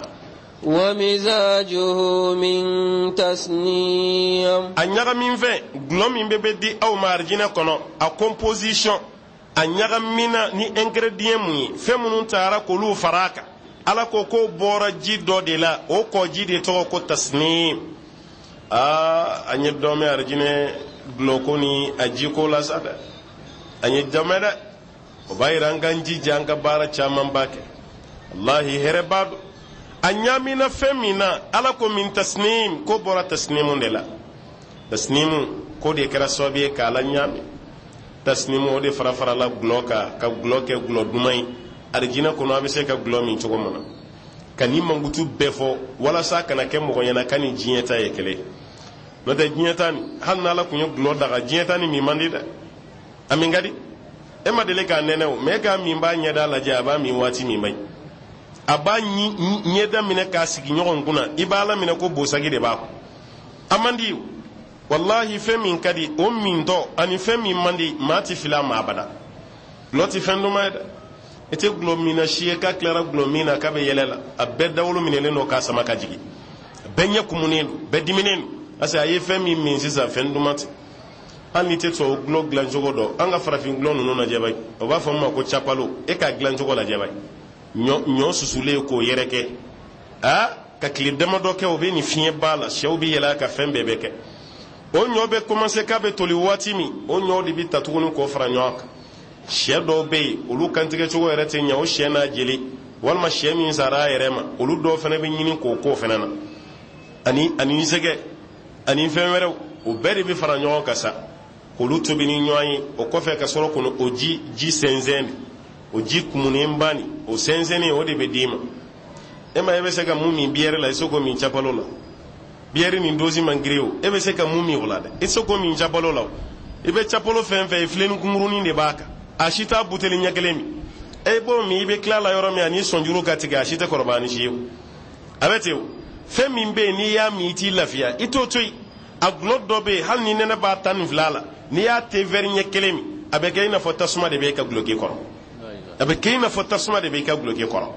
ومزاجه من تسنيم.
A ɲagamin fɛn, gulɔ min bɛ di aw ma arijinɛ kɔnɔ, a composition, a ɲagamina ni ingrédient mun ye, fɛn minnu taara k'olu fara a kan, Ala ko k'o bɔra ji dɔ de la, o kɔji de tɔgɔ ko tasnim. Aa, an ye dɔ mɛn arijinɛ gulɔko ni a jiko la sa dɛ, an ye dɔ mɛn dɛ. O b'a yira an k'an jija, an ka baara caman ba kɛ. Walahi, hɛrɛ b'a don. A ɲaamina fɛn min na, Ala ko min tasnim, ko bɔra tasnimu de la. Tasnimu ko de kɛra sababu ye k'a la ɲaami. Tasnimu, o de fara farala gulɔ kan ka gulɔ kɛ gulɔ duman ye. Arijinɛ kɔnɔ, a bɛ se ka gulɔ min cogo min na, ka ni mankutu bɛɛ fɔ walasa kana kɛ mɔgɔ ɲɛna ka ni diɲɛ ta ye kelen. N'o tɛ, diɲɛ ta nin, hali n'Ala kun ye gulɔ daga, diɲɛ ta nin min man di dɛ, a min ka di. E ma deli k'a nɛnɛ o mɛ, e k'a min b'a ɲɛda lajɛ, a b'a min waati min man ɲi, a b'a ɲɛda minɛ k'a sigi ɲɔgɔn kunna, i b'a la minɛ ko bosaki de b'a kun, a man di o. Walahi, fɛn min ka di, o mintɔ ani fɛn min man di, maa ti fili a ma abada. Gulɔ ti fɛn duman ye dɛ. I tɛ gulɔ minna si ye k'a tilara gulɔ min na k'a bɛ yɛlɛ la. A bɛɛ dawolo minɛlen don k'a sama ka jigin, a bɛɛ ɲɛ kumunen don, bɛɛ diminen don, parce que a ye fɛn min min sisan, fɛn duman tɛ. Hali n'i tɛ tubabu gulɔ dilancogo dɔn, an ka farafin gulɔ ninnu lajɛ bayi, o b'a fɔ min ma ko capalo. E k'a dilancogo lajɛ bayi, ɲɔ susulen k'o yɛrɛkɛ aa ka tile damadɔ kɛ, o bɛ nin fiɲɛ ba la, sɛw bɛ yɛlɛ a kan, fɛn bɛɛ bɛ kɛ. O ɲɔ bɛ commencer k'a bɛ toli waati min, o ɲɔ de bɛ ta tuguni k'o fara ɲɔgɔn kan. Sɛ dɔw bɛ yen, olu kantigɛ cogo yɛrɛ tɛ ɲɛ, o sɛ n'a jeli walima sɛ min sara a yɛrɛ ma, olu dɔw fana bɛ ɲini k'o k'o fana na, ani sɛgɛ ani fɛn wɛrɛw, o bɛɛ de bɛ fara ɲɔgɔn kan sa k'olu tobi ni ɲɔgɔn ye. O kɔfɛ ka sɔrɔ k'o o ji sɛnsɛn de, o ji kumunen ba nin, o sɛnsɛnnen, o de bɛ d'i ma. E ma, e bɛ se ka mun min biyɛri la, i se k'o min capalo la. Biyɛri nin dosi man girin o, e bɛ se ka mun min o la dɛ, i se k'o min capalo la. O i bɛ capalo fɛn fɛn ye, filenni kunkurunin de b'a kan, a si t'a buteli ɲɛ kelen min. E b'o min, i bɛ tila la yɔrɔ min, ani sɔnjuru ka tigɛ, a si tɛ kɔrɔbaya ni si ye o. A bɛ ten o. Fɛn min bɛ yen n'i y'a min, i t'i lafiya, i t'o to yen. A gulɔ dɔ bɛ yen, hali ni nɛnɛ b'a 12 la, n'i y'a te wɛri ɲɛ kelen min, a bɛ kɛ i n'a fɔ tasuma de bɛ e ka guloki kɔrɔ, a bɛ kɛ i n'a fɔ tasuma de bɛ i ka guloki kɔrɔ.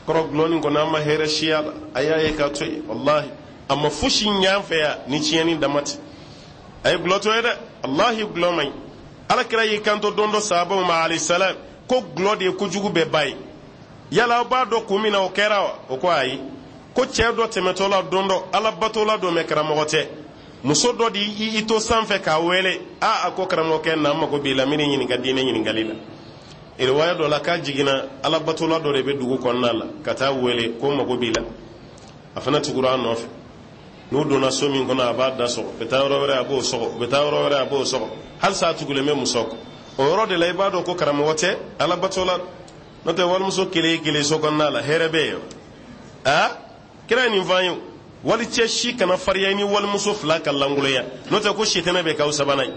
Kɔrɔ gulɔ nin kɔni, an ma hɛrɛ siya la, a y'a ye k'a to yen. Walahi, a ma fosi ɲɛ an fɛ yan ni tiɲɛni dama tɛ. A ye gulɔ to ye dɛ, walahi, gulɔ man ɲi. Ala kira y'i kanto don dɔ sahabaw ma, alayhi salam, ko gulɔ de ye kojugu bɛɛ ba ye. Yala aw b'a dɔn kun min na o kɛra wa? O ko ayi. Ko cɛ dɔ tɛmɛtɔ la don dɔ, ala batola don mɛ karamɔgɔ tɛ, muso dɔ de i to sanfɛ k'a wele. A ko karamɔgɔkɛ, na, mago b'i la, n bɛn'i ɲininka diinɛ ɲininkali la. Riwaya dɔ la, k'a jiginna, ala batola dɔ de bɛ dugu kɔnɔna la ka taa wele ko mago b'i la. A fana tugura a nɔfɛ. N'u donna so min kɔnɔ, a b'a da sɔgɔ, bɛ taa yɔrɔ wɛrɛ, a b'o sɔgɔ, bɛ taa yɔrɔ wɛrɛ, a b'o sɔgɔ, halisa a tugulen bɛ muso kɔ. O yɔrɔ de la, i b'a dɔn ko karamɔgɔ tɛ, ala batola. N'o tɛ, walimuso kelen kelen so kɔnɔna la, hɛrɛ bɛ yen a. Kira ye nin fɔ an ye: walicɛ si kana fariya ni walimuso fila ka lankolonya, n'o tɛ ko sitanɛ bɛ k'aw sabanan ye.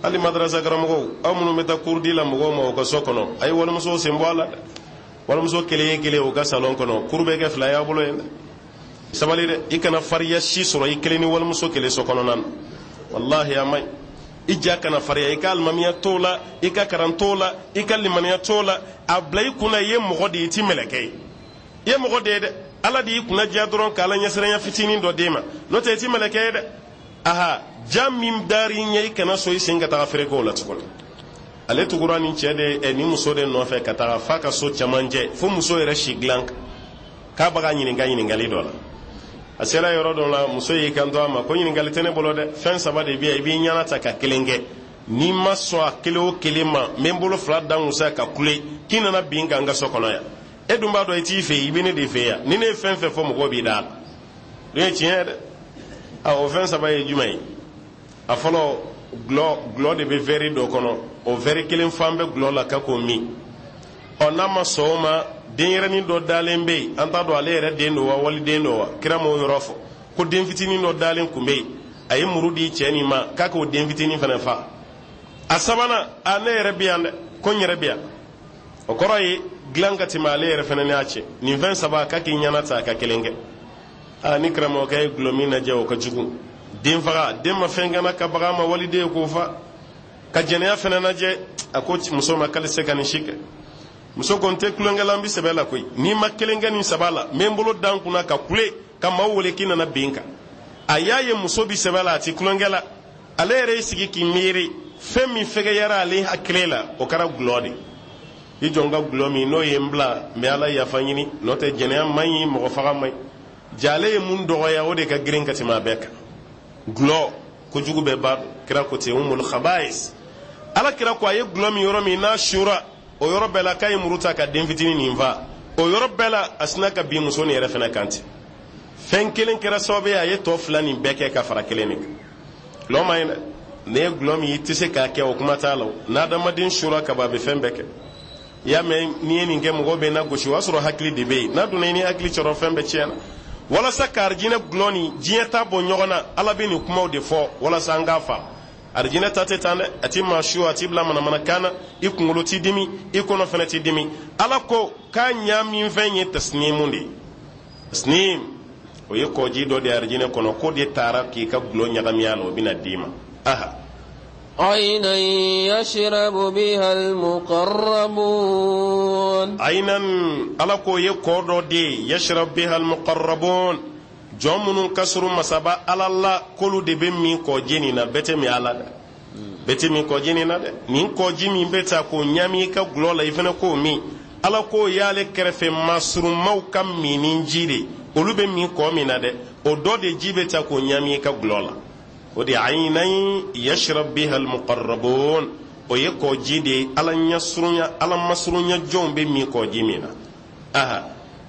Hali madarasa karamɔgɔw, aw minnu bɛ taa kurudi la mɔgɔw ma u ka so kɔnɔ, a ye walimuso sen bɔ a la dɛ. Walimuso kelen kelen u ka salon kɔnɔ, kuru bɛ kɛ fila y'aw bolo yen dɛ. Sabali dɛ, i kana fariya si sɔrɔ i kelen ni walimuso kelen so kɔnɔna na. Walahi, a man ɲi. I ja kana fariya, i ka alimamiya t'o la, i ka karan t'o la, i ka limaniya t'o la. A bila i kunna, i ye mɔgɔ de ye, i ti mɛlɛkɛ ye, i ye mɔgɔ de ye dɛ. Ala de y'i kunna diya dɔrɔn k'ala ɲɛsiranya fitinin dɔ d'e ma, n'o tɛ i ti mɛlɛkɛ ye dɛ. Aha, ja min dar'i ɲɛ, i kana sɔn i sen ka taga feerekow la tuguni. Ale tugura nin cɛ de ɛ nin muso de nɔfɛ ka taga f'a ka so camancɛ, fo muso yɛrɛ si dilan kan, k'a b'a ka ɲininka ɲininkali dɔ la. A sera yɔrɔ dɔ la, muso y'i kanto a ma ko ɲininkali tɛ ne bolo dɛ, fɛn saba de bɛ yan, i b'i ɲɛna ta ka kelen kɛ. N'i ma sɔn a kelen o kelen ma, n bɛ n bolo fila da n kunsa ka kule k'i nana bin kan n ka so kɔnɔ yan. E dun b'a dɔn i t'i fɛ yen, i bɛ ne de fɛ yan. Ni ne ye fɛn fɛn fɔ, mɔgɔw b'i da la. O ye tiɲɛ ye dɛ. A o fɛn saba ye jumɛn ye? A fɔlɔ, gulɔ de bɛ vɛri dɔ kɔnɔ, o vɛri kelen fan bɛ gulɔ la ka k'o min. Ɔ n'a ma sɔn o ma, denyɛrɛnin dɔ dalen bɛ yen, an t'a dɔn ale yɛrɛ den don wa waliden don wa, kira m'o yɔrɔ fɔ, ko den fitinin dɔ dalen tun bɛ yen, a ye muru di cɛ nin ma k'a k'o den fitinin fana fa. A sabanan, a ne yɛrɛ bɛ yan dɛ, ko n yɛrɛ bɛ yan. O kɔrɔ ye dilan ka tɛmɛ ale yɛrɛ fana n'a cɛ. Nin fɛn saba, k'a k'i ɲɛna ta ka kelen kɛ. Aa, ni karamɔgɔkɛ ye gulɔ min lajɛ, o ka jugu. Den faga, den ma fɛn kana ka baga ma waliden ye k'o fa. Ka jɛnɛya fana lajɛ, a ko muso ma k'ale se ka nin si kɛ. Muso ko n tɛ tulonkɛ la, n bɛ sɛbɛ la koyi. N'i ma kelen kɛ nin saba la, n bɛ n bolo da n kunna ka kule ka maaw wele k'i nana bin kan. A y'a ye muso bɛ sɛbɛ la, a ti tulonkɛ la. Ale yɛrɛ y'i sigi k'i miiri, fɛn min fɛgɛyara ale hakili la, o kɛra gulɔ de. I jɔ n ka gulɔ min, n'o ye n bila, n bɛ ala yafa ɲini. N'o tɛ, jɛnɛya man ɲi, mɔgɔ faga man ɲi. Ja ale ye mun dɔgɔya, o de ka girin ka tɛmɛ a bɛɛ kan. Gulɔ kojugu bɛɛ ba don. Kira ko ten, umul khabais. Ala kira ko a ye gulɔ min yɔrɔ min n'a sura, o yɔrɔ bɛɛ la k'a ye muru ta ka den fitinin nin fa. O yɔrɔ bɛɛ la, a sina ka bin muso nin yɛrɛ fana kan ten. Fɛn kelen kɛra sababu ye a ye tɔ fila nin bɛɛ kɛ ka fara kelen nin kan. Gulɔ man ɲi dɛ. N'i ye gulɔ min, i tɛ se k'a kɛ, o kuma t'a la. N'adamaden sura ka ban, a bɛ fɛn bɛɛ kɛ. I y'a mɛn, n'i ye nin kɛ, mɔgɔw bɛ na gosi, o y'a sɔrɔ hakili de bɛ yen. N'a donna i ni hakili cɔrɔ, fɛn bɛɛ tiɲɛna. Walasa ka arijinɛ gulɔ ni diɲɛ ta bɔ ɲɔgɔn na, Ala bɛ nin kumaw de fɔ walasa an k'a faamu. Arijinɛ ta tɛ tan dɛ, a ti maa su, a ti bila manamanakan na, i kunkolo ti dimi, i kɔnɔ fana ti dimi. Ala ko k'a ɲa min fɛn ye tasnimu de ye, tasnim. O ye kɔji dɔ de arijinɛ kɔnɔ, k'o de taara k'i ka gulɔ ɲagami a la, o bɛna d'i ma. Aha.
عينا يشرب بها المقربون.
عينا, ala k'o ye kɔ dɔ de ye, يشرب بها المقربون, jɔn minnu ka surun masaba ala la, k'olu de bɛ min kɔji nin na. Bɛɛ tɛ min ala dɛ, bɛɛ tɛ min kɔji nin na dɛ. Nin kɔji min bɛ ta k'o ɲami i ka gulɔ la, i fana k'o min, ala k'o y'ale kɛrɛfɛ masurunmaw ka minni ji de. Olu bɛ min kɔ min na dɛ, o dɔ de ji bɛ ta k'o ɲami i ka gulɔ la. O de عينا يشرب بها المقربون, o ye kɔji de ye, ala ɲɛsurunya, ala masurunya jɔnw bɛ min kɔji min na. Aha.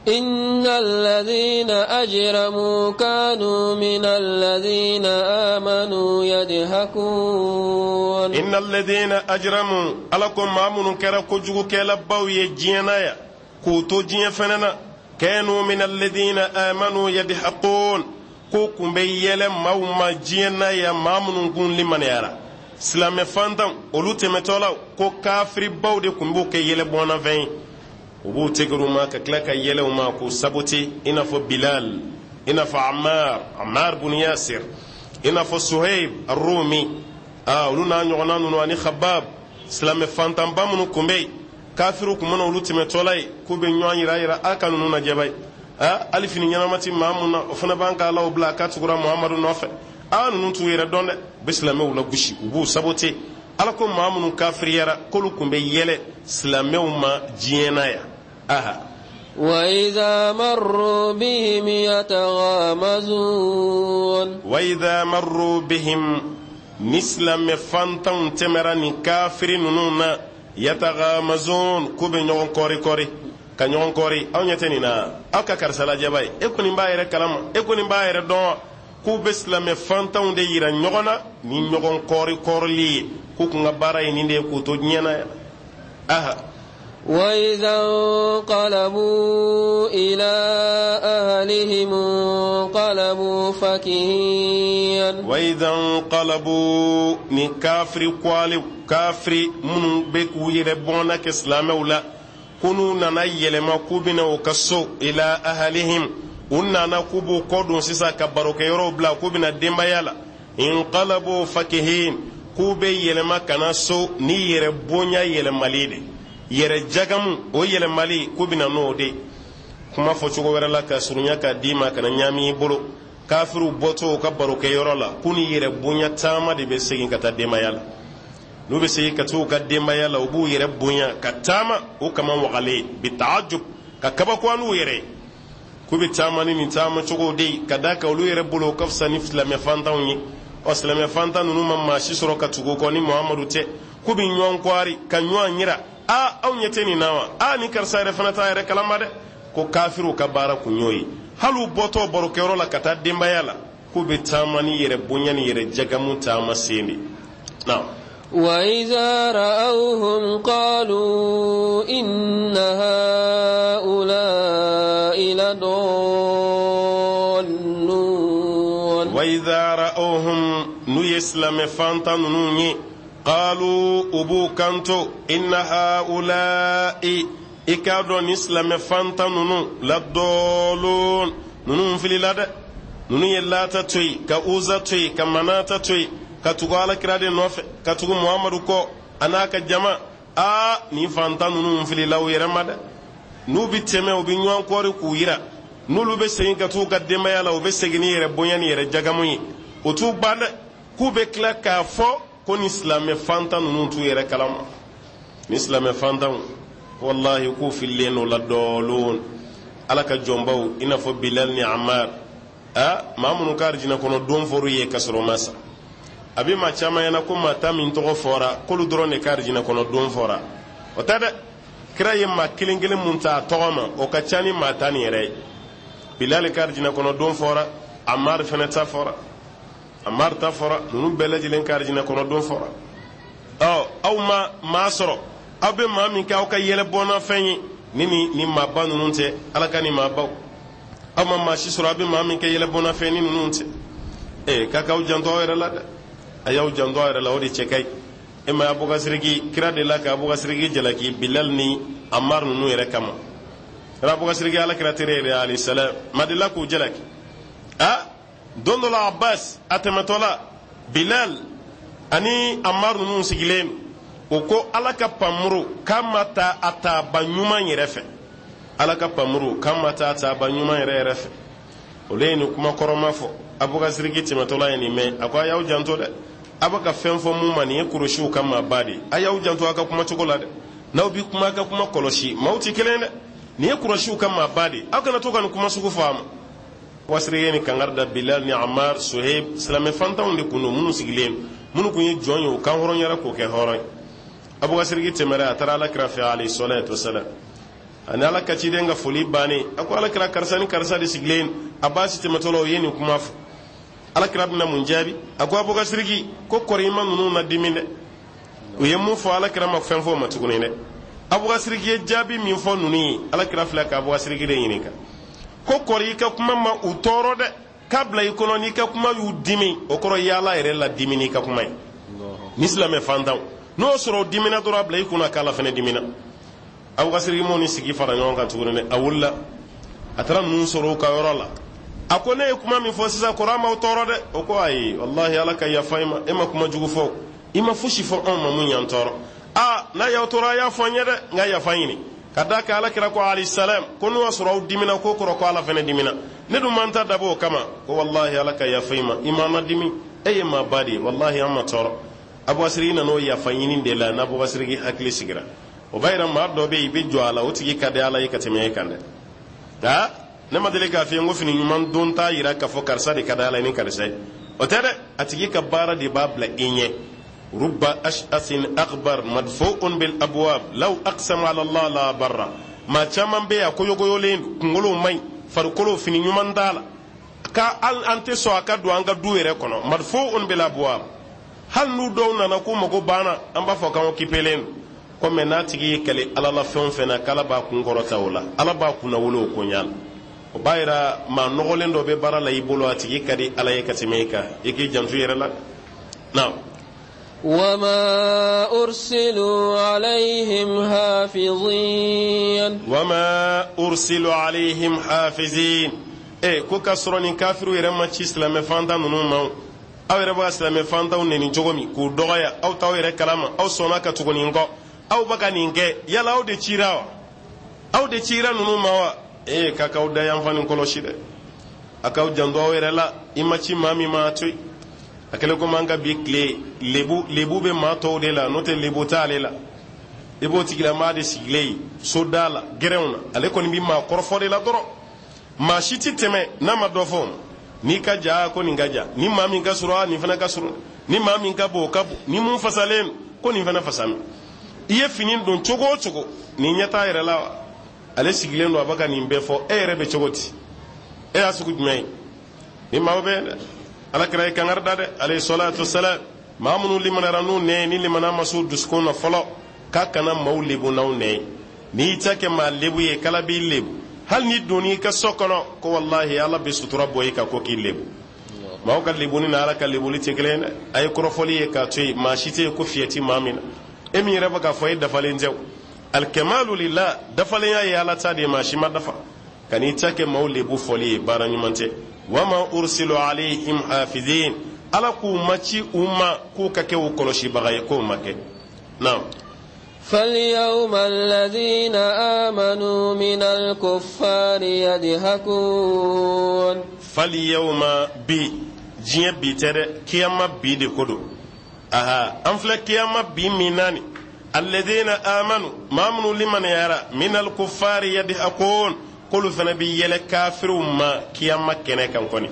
إن الذين أجرموا كانوا من الذين آمنوا يضحكون.
إن الذين أجرموا, ala ko maa minnu kɛra kojugukɛlabaw ye diɲɛ na yan k'u to diɲɛ fɛnɛ na, كانوا من الذين آمنوا يضحكون, k'u kun bɛ yɛlɛ maaw ma diɲɛ na yan, maa minnu kun limaniyara, silamɛ fantan olu tɛmɛtɔlaw, ko kafiribaw de kun b'u kɛ yɛlɛbɔnnafɛn ye. U b'u tɛgɛr'u ma ka tila ka yɛlɛ u ma k'u sabote, i n'a fɔ Bilal, i n'a fɔ Ammar, Ammar bun Yasir, i n'a fɔ Suhaib Arumi, aa, olu n'a ɲɔgɔnna ninnu ani Khabab, silamɛ fantanba minnu kun bɛ yen, kafiriw kun mana olu tɛmɛtɔla ye k'u bɛ ɲɔgɔn yira yira a ka ninnu lajɛ ba ye. Aa, hali fini ɲɛnama ti maa mun na, o fana b'an ka alaw bila a ka tugura Muhamadu nɔfɛ. Aa, ninnu t'u yɛrɛ dɔn dɛ, u bɛ silamɛw lagosi, u b'u sabote. Ala ko maa minnu kafiriyara, k'olu kun bɛ yɛlɛ silamɛw ma diɲɛ na yan. Aha.
وإذا مروا بهم يتغامزون.
وإذا مروا بهم, ni silamɛ fantanw tɛmɛra nin kafiri ninnu na, يتغامزون, k'u bɛ ɲɔgɔn kɔri kɔri ka ɲɔgɔn kɔri. Aw ɲɛ tɛ nin na, aw ka karisa lajɛba ye, e kɔni b'a yɛrɛ kalama, e kɔni b'a yɛrɛ dɔn wa? K'u bɛ silamɛ fantanw de yira ɲɔgɔn na ni ɲɔgɔn kɔri kɔrili ye, k'u kun ka baara ye nin de ye k'u to diɲɛ na yan. Aha.
وإذا انقلبوا إلى أهلهم انقلبوا فكهين.
وإذا انقلبوا, ni kafiri kwale, kafiri minnu bɛ k'u yɛrɛ bɔnna kɛ silamɛw la, ko n'u nana yɛlɛma k'u bɛna u ka so, إلى أهلهم, u nana k'u b'u kɔ don sisan ka barokɛyɔrɔw bila k'u bɛna denbaya la, انقلبوا فكهين, k'u bɛ yɛlɛma ka na so ni yɛrɛ bonya yɛlɛmali de, yɛrɛ jagamu o yɛlɛmali, k'u bɛna n'o de. Kuma fɔ cogo wɛrɛ la ka surunya ka d'i ma, kana ɲaami i bolo, kafiriw bɔtɔ u ka barokɛyɔrɔ la, k'u ni yɛrɛ bonya taama de bɛ segin ka taa denbaya la. N'u bɛ segin ka taa u ka denbaya la, u b'u yɛrɛ bonya ka taama u kama wagalen بتعجب, ka kabakoya n'u yɛrɛ ye, k'u bɛ taama ni nin taama cogo de ye, ka d'a kan olu yɛrɛ bolo, o ka fisa ni silamɛ fantanw ye. Ɔ, silamɛ fantan ninnu ma maa si sɔrɔ ka tugu o kɔ ni Muhamadu tɛ, k'u bɛ ɲɔgɔn kɔri ka ɲɔgɔn yira: a, aw ɲɛ tɛ nin na wa? A, ni karisa yɛrɛ fana t'a yɛrɛ kalama dɛ. Ko kafiriw ka baara kun y'o ye, hali u bɔtɔ barokɛyɔrɔ la ka taa denbaya la, k'u bɛ taama ni yɛrɛ bonya ni yɛrɛ jagamu taama sen de na.
وإذا رأوهم قالوا إن هؤلاء لضالون.
وإذا رأوهم, n'u ye silamɛ fantan ninnu ye, قالوا, u b'u kanto: إن هؤلاء, i k'a dɔn ni silamɛ fantan ninnu, لضالون, ninnu filila dɛ. Ninnu ye Lata to yen, ka Uza to yen, ka Manata to yen, ka tugu alakira de nɔfɛ, ka tugu Muhamadu kɔ a n'a ka jama. Aa, nin fantan ninnu filila u yɛrɛ ma dɛ. N'u bɛ tɛmɛ, u bɛ ɲɔgɔn kɔri k'u yira. N'olu bɛ segin ka t'u ka denbaya la, u bɛ segin ni yɛrɛ bonya ni yɛrɛ jagamu ye. O t'u ban dɛ, k'u bɛ tila k'a fɔ ko ni silamɛ fantan ninnu t'u yɛrɛ kalama, ni silamɛ fantanw, wallahi, k'u fililen don. لضالون, ala ka jɔnbaw i n'a fɔ Bilal ni Amar, a maa minnu ka arijinɛ kɔnɔ don fɔr'u ye ka sɔrɔ o ma sa. A bɛ maa caman ɲɛna ko maa ta min tɔgɔ fɔra, k'olu dɔrɔn de ka arijinɛ kɔnɔ don fɔra. O tɛ dɛ, kira ye maa kelen kelen mun ta a tɔgɔ ma, o ka ca ni maa ta nin yɛrɛ ye. Bilal ka arijinɛ kɔnɔ don fɔra, Amar fɛnɛ ta fɔra, Amar ta fɔra, ninnu bɛɛ lajɛlen ka arijinɛ kɔnɔ don fɔra. Ɔ, aw ma maa sɔrɔ aw bɛ maa min kɛ aw ka yɛlɛ bɔnna fɛn ye ni maaba ninnu tɛ, ala ka ni maabaw, aw ma maa si sɔrɔ aw bɛ maa min kɛ yɛlɛ bɔnna fɛn ni ninnu tɛ. Ee, k'a k'aw janto aw yɛrɛ la dɛ, a y'aw janto aw yɛrɛ la, o de cɛ ka ɲi. E ma Abubakar Siriki, kira de la ka Abubakar Siriki jalaki Bilal ni Amar ninnu yɛrɛ kama. Abubakar Siriki, ala kira tere yɛrɛ عليه السلام, ma delila k'u jalaki. A don dɔ la, Abbas a tɛmɛtɔ la, Bilal ani Amar ninnu sigilen, o ko Ala ka panmuru k'a ma ta a taaba ɲuman yɛrɛ fɛ. Ala ka panmuru k'a ma ta a taaba ɲuman yɛrɛ yɛrɛ fɛ. Olu ye nin kuma kɔrɔma fɔ. Abubakar Siriki tɛmɛtɔla ye nin mɛn, a ko: a y'aw janto dɛ, a bɛ ka fɛn fɔ mun ma, nin ye Kuresiw ka maaba de ye. A y'aw janto a ka kuma cogo la dɛ. N'aw bi kuma, a ka kuma kɔlɔsi, maaw tɛ kelen dɛ. Nin ye Kuresiw ka maaba de ye, aw kana to ka nin kuma sugu fɔ a ma. Wasiri ye nin kangari da Bilal ni Amar, Soheb, silamɛ fantanw de kun don minnu sigilen, minnu kun ye jɔn ye, u kan hɔrɔnyara k'o kɛ hɔrɔn ye. Abubakar Siriki tɛmɛra, a taara Ala kira fɛ, alayhi salatu wasalam. Ani Ala ka ciden ka foli bannen, a ko: Ala kira, karisa ni karisa de sigilen, a baasi tɛmɛtɔ la, o ye nin kuma fɔ. Ala kira bɛna mun jaabi? A ko: Abubakar Siriki, ko kɔri i ma ninnu na dimi dɛ. U ye mun fɔ? Ala kira ma fɛn fɔ o ma tuguni dɛ. Abubakar Siriki ye jaabi min fɔ ninnu ye, Ala kira filɛ ka Abubakar Siriki de ɲininka ko kɔri i ka kuma ma u tɔɔrɔ dɛ. K'a bila i kɔnɔ, n'i ka kuma y'u dimi, o kɔrɔ i y'Ala yɛrɛ la dimi n'i ka kuma ye. Ni silamɛ fantanw n'o sɔrɔ o dimina dɔrɔn, a bila i kunna k'Ala fana dimina. Abubakar Siriki m'o ni sigi fara ɲɔgɔn kan tuguni dɛ. A wulila, a taara ninnu sɔrɔ u ka yɔrɔ la. A ko: ne ye kuma min fɔ sisan, kɔrɔ a m'aw tɔɔrɔ dɛ? O ko: ayi, walahi, Ala ka yafa i ma, e ma kuma jugu fɔ, i ma fosi fɔ anw ma mun y'an tɔɔrɔ. Aa, n'a y'aw tɔɔrɔ, a y'a fɔ an ye dɛ, n ka yafa ɲini. Ka d'a kan Ala kira ko, alayhi salam, ko n'o y'a sɔrɔ aw dimina, ko kɔrɔ ko Ala fana dimina. Ne dun m'an ta dabɔ o kama. Ko walahi, Ala ka yafa i ma, i ma ma dimi, e ye maaba de ye, walahi, an ma tɔɔrɔ. Abubakar Siriki nan'o yafa ɲini de la. N'Abubakar Siriki hakili sigira, o b'a yira maa dɔ bɛ yen, i bɛ jɔ a la, o tigi ka di Ala ye ka tɛmɛ e kan dɛ. Nka ne ma deli k'a f'i ye n ko fini ɲuman don t'a yira k'a fɔ karisa de ka di Ala ye ni karisa ye. O tɛ dɛ, a tigi ka baara de b'a bila i ɲɛ. Rubba ash'asin akbar madfu'un bil abwab law aqsama ala Allah la barra. Maa caman bɛ yen, a koyokoyolen don, kunkolo man ɲi, farikolo fini ɲuman t'a la, ka an tɛ sɔn a ka don an ka du yɛrɛ kɔnɔ. Madfu'un bil abwab, hali n'u dɔw nana k'u mago banna, an b'a fɔ k'an occupélen don. Komi n'a tigi ye kɛlɛ Ala la fɛn o fɛn na, k'Ala b'a kun kɔrɔta o la, Ala b'a kunna wolo o koɲa la. O b'a yira maa nɔgɔlen dɔ bɛ baara la i bolo, a tigi ka di Ala ye ka tɛmɛ e kan. I k'i janto i yɛrɛ la. Naam.
وما أرسلوا عليهم حافظين.
وما أرسلوا عليهم حافظين. E ko ka sɔrɔ nin kafiru yɛrɛ ma ci silamɛ fantan ninnu ma. Aw yɛrɛ bɛ ka silamɛ fantanw neni cogo min k'u dɔgɔya, aw t'aw yɛrɛ kalama, aw sɔnna ka tugu nin kɔ, aw bɛ ka nin kɛ. Yala aw de cira wa? Aw de cira ninnu ma wa? Ee, k'a k'aw da yanfan nin kɔlɔsi dɛ, a k'aw janto aw yɛrɛ la. I ma ci maa min ma, a to yen. A kɛlen komi an ka bi tile, lebu lebu bɛ maa tɔw de la, n'o tɛ lebu t'ale la. I b'o tigilamaa de sigilen ye so da la, gɛrɛnw na, ale kɔni bi maa kɔrɔfɔ de la dɔrɔn. Maa si ti tɛmɛ n'a ma dɔ fɔ. N'i ka ja, ko nin ka ja, ni maa min ka surun, nin fana ka surun, ni maa min ka bon, o ka bon, ni mun fasalen, ko nin fana fasami. I ye fini don cogo o cogo, nin ɲɛ t'a yɛrɛ la wa? Ale sigilen don, a bɛ ka nin bɛɛ fɔ. E yɛrɛ bɛ cogo di? E y'a sugu jumɛn ye? Ni maaw bɛ dɛ, Ala kira ye kangari da dɛ, alayhi salatu wasalam, maa minnu limanara n'u nɛ, ni limana ma s'u dusukun na fɔlɔ, k'a kana maaw lebu n'aw nɛ ye. N'i ta kɛ maa lebu ye, k'Ala b'i lebu. Hali ni donn'i ka so kɔnɔ, ko walahi, Ala bɛ sutura bɔ i kan ko k'i lebu. Maaw ka lebuni na Ala ka lebuli tɛ kelen ye dɛ. A ye kɔrɔfɔli ye k'a to yen. Maa si tɛ yen ko fiyɛ ti maa min na. E min yɛrɛ bɛ k'a fɔ e dafalen tɛ o, alikamalu lillah, dafalenya ye Ala ta de ye, maa si ma dafa. Ka n'i ta kɛ maaw lebu fɔli ye, baara ɲuman tɛ. Wama ursilu alayhim hafizin, Ala k'u ma ci u ma k'u ka kɛ u kɔlɔsibaga ye, k'o ma kɛ. Naam.
فاليوم الذين آمنوا من الكفار يضحكون.
Falyawma, bi diɲɛ bi tɛ dɛ, kiyama bi de ko don. Aha, an filɛ kiyama bi min na nin, alladhina amanu, maa minnu limaniyara, minal kuffari yadhakun, k'olu fana bi yɛlɛ kafiriw ma kiyama kɛnɛ kan. Kɔni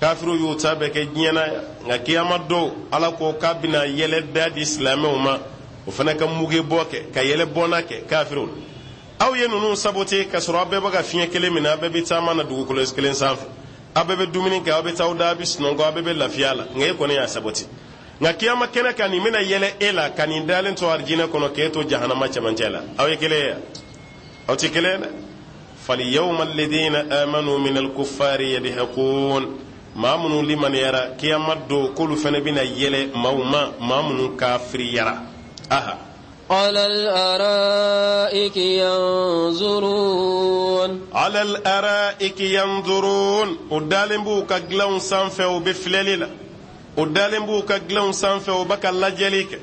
kafiriw y'u ta bɛɛ kɛ diɲɛ na yan, nka kiyama don, Ala ko k'a bɛna yɛlɛ da di silamɛw ma, o fana ka muge bɔ kɛ ka yɛlɛ bɔnna kɛ kafiriw. Aw ye ninnu sabote ka sɔrɔ aw bɛɛ bɛ ka fiɲɛ kelen minɛ, aw bɛɛ bɛ taama na dugukolo kelen sanfɛ, aw bɛɛ bɛ dumuni kɛ, aw bɛ taa aw da, aw bɛ sunɔgɔ, aw bɛɛ bɛ lafiya la, nka e kɔni y'a sabote. Nka kiyama kɛnɛ kan, nin bɛna yɛlɛ e la ka nin dalen to arijinɛ kɔnɔ, k'e to jahanama cɛmancɛ la. Aw ye kelen ye, aw tɛ kelen ye dɛ. Falyawma alladhina amanu min alkuffari yadhakun, maa minnu limaniyara kiyama don, k'olu fana bɛna yɛlɛ maaw ma, maa minnu kafiriyara. Aha.
على الأرائك ينظرون.
على الأرائك ينظرون، u dalen b'u ka dilanw sanfɛ, u bɛ filɛli la. U dalen b'u ka dilanw sanfɛ, u bɛ ka lajɛli kɛ.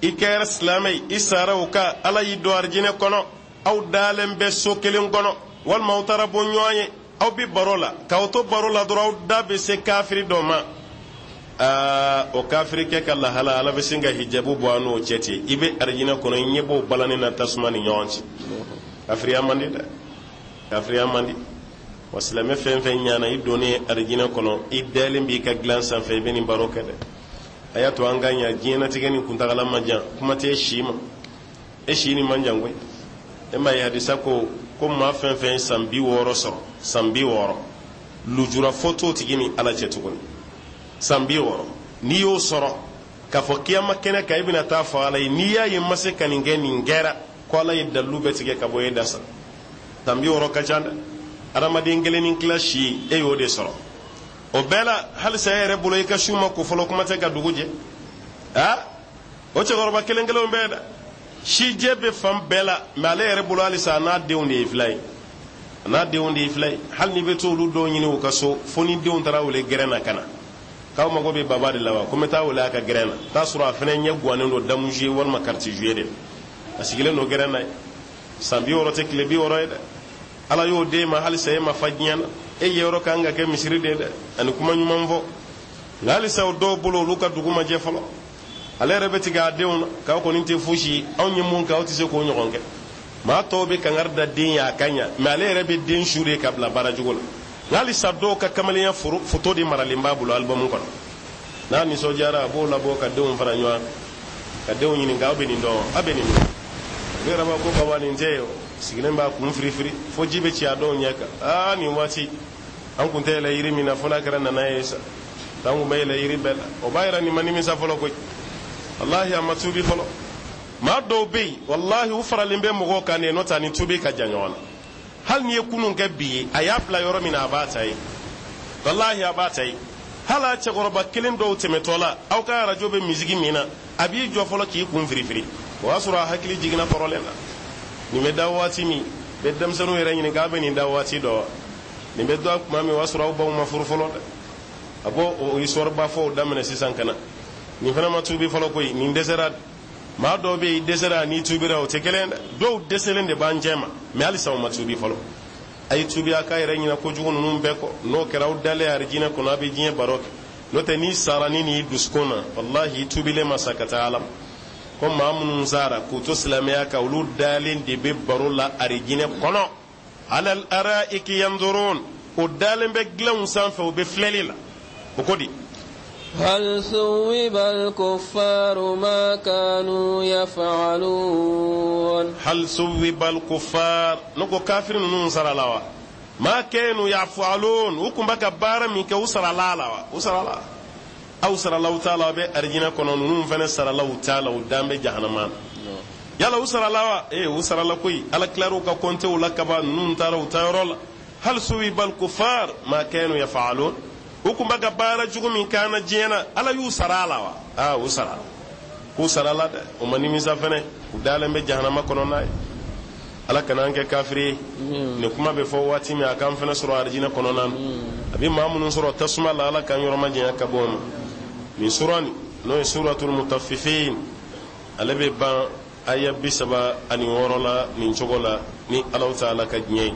I kɛra silamɛ ye, i sara o kan, Ala y'i don arijinɛ kɔnɔ, aw dalen bɛ so kelen kɔnɔ walima aw taara bɔ ɲɔgɔn ye, aw bɛ baro la. K'aw to baro la dɔrɔn, aw da bɛ se kafiri dɔ ma. Aa, o kafirikɛ ka lahala, Ala bɛ sin ka hijabu bɔ a n'o cɛ ten. I bɛ arijinɛ kɔnɔ, i ɲɛ b'o balani na tasuma ni ɲɔgɔn cɛ. Kafiriya man di dɛ, kafiriya man di wa. Silamɛ fɛn fɛn ɲana, i donnen arijinɛ kɔnɔ, i dalen b'i ka dilan sanfɛ, i bɛ nin baro kɛ dɛ. A y'a to an ka ɲa. Diɲɛnatigɛ ni kuntagala man jan, kuma tɛ e si ma. E si ni man jan koyi. E m'a ye, hadisa ko ko maa fɛn fɛn ye san 60 sɔrɔ, san 60, lujura fɔ t'o tigi ni Ala cɛ tuguni. San 60, n'i y'o sɔrɔ, k'a fɔ kiyama kɛnɛ kan, i bɛna taa fɔ Ala ye: n'i y'a ye n ma se ka nin kɛ, nin kɛra ko Ala ye dalilu bɛɛ tigɛ ka bɔ e da. Sa san 60 ka ca dɛ. Adamaden kelen ni tila si, e y'o de sɔrɔ. O bɛɛ la, halisa e yɛrɛ bolo, i ka su ma ko fɔlɔ, kuma tɛ ka dugu jɛ. Aa, o cɛkɔrɔba kelen kelenw bɛɛ dɛ, sijɛ bɛ fan bɛɛ la, mɛ ale yɛrɛ bolo, halisa a n'a denw de ye fila ye, a n'a denw de ye fila ye. Hali n'i bɛ t'olu dɔw ɲini u ka so, fo ni denw taara wele gɛrɛn na ka na k'aw mago bɛ baba de la wa, ko n bɛ taa wele a ka gɛrɛn na. T'a sɔrɔ a fana ɲɛ guwannen don damu jouer walima carte jouer de la, a sigilen don gɛrɛn na ye. San 60 tɛ tile 60 ye dɛ. Ala y'o d'e ma, halisa e ma fa diɲɛ na. E ye yɔrɔ kan ka kɛ misiri de ye dɛ, ani kuma ɲuman fɔ. Nka halisa o dɔw bolo, olu ka dugu ma jɛ fɔlɔ. Ale yɛrɛ bɛ tigɛ a denw na k'aw kɔni tɛ fosi ye, anw ye mun kɛ, aw tɛ se k'o ɲɔgɔn kɛ. Maa tɔw bɛ kangari da den ye a ka ɲa, mɛ ale yɛrɛ bɛ den su de ka bila baara jugu la. Nka halisa dɔw ka kamalenya foto de maralen b'a bolo alibamu kɔnɔ. N'a nisɔndiyara, a b'o labɔ ka denw fara ɲɔgɔn kan, ka denw ɲininka: aw bɛ nin dɔn? Aw bɛ nin dɔn? Olu yɛrɛ b'a ko baba, nin tɛ ye o. Sigilen b'a kun firifiri fo ji bɛ ci a dɔw ɲɛ kan. Aa, nin waati an kun tɛ yɛlɛ yiri min na, fo n'a kɛra nana ye sa, an kun bɛ yɛlɛ yiri bɛɛ la. O b'a yira nin ma nimisa fɔlɔ koyi. Walahi, a ma tuubi fɔlɔ. Maa dɔw bɛ yen, walahi, u faralen bɛ mɔgɔw kan de, n'o tɛ a ni tuubi ka jan ɲɔgɔn na. Hali n'i ye kunun kɛ bi ye, a y'a bila yɔrɔ min na, a b'a ta ye. Walahi, a b'a ta ye. Hali a cɛkɔrɔba kelen dɔw tɛmɛtɔ la, aw ka arajo bɛ misigi min na, a b'i jɔ fɔlɔ k'i kun firifiri. O y'a sɔrɔ a hakili jiginna kɔrɔlen na. Nin bɛ da waati min, bɛ denmisɛnninw yɛrɛ ɲininka: a bɛ nin da waati dɔn wa? Nin bɛ da tuma min, o y'a sɔrɔ aw baw ma furu fɔlɔ dɛ. A b'o o histoire ba fɔw daminɛ sisan ka na. Nin fana ma tuubi fɔlɔ koyi, nin dɛsɛra. Maa dɔw bɛ yen, i dɛsɛra n'i tuubira, o tɛ kelen dɛ. Dɔw dɛsɛlen de b'an cɛ ma, mɛ halisa u ma tuubi fɔlɔ. A ye tuubi, a k'a yɛrɛ ɲinɛ kojugu ninnu bɛɛ kɔ. N'o kɛra, aw dalen arijinɛ kɔnɔ, a bɛ diɲɛ baro kɛ. N'o tɛ, n'i sara ni nin dusukun na, walahi, i tuubilen ma sa ka taa Ala ma. Ko maa minnu sara k'u to silamɛya kan, olu dalen de bɛ baro la arijinɛ kɔnɔ. Alal araiki yanzurun, o dalen bɛ dilanw sanfɛ, u bɛ filɛli la. O ko di?
هل ثوب الكفار ما كانوا يفعلون؟
هل ثوب الكفار، ne ko kafiri ninnu sarala wa؟ ما كانوا يفعلون، u kun bɛ ka baara min kɛ, u sarala la wa? U sarala. Aw sarala, u t'a la, aw bɛ arijinɛ kɔnɔ. Ninnu fana sarala, u t'a la, u dan bɛ jahanama na. Yala u sarala wa? Ee, u sarala koyi. Ala tilar'u ka kɔntew la kaban, ninnu taara u taayɔrɔ la. هل ثوب الكفار ما كانوا يفعلون، u kun bɛ ka baara jugu min k'an na diɲɛ na, Ala y'u sara a la wa? Aa, u sara, k'u sara la dɛ. O ma nimisa fɛnɛ, u dalen bɛ jahanama kɔnɔ n'a ye. Ala kana an kɛ kafiri ye. Nin kuma bɛ fɔ waati min, a k'an fɛnɛ sɔrɔ arijinɛ kɔnɔna na. A bɛ maa minnu sɔrɔ tasuma la, Ala k'an yɔrɔ ma janya ka bɔ o ma. Nin sura nin, n'o ye suratul mutaffifin, ale bɛ ban aya 36 la nin cogo la, ni Alahu taala ka diɲɛ ye.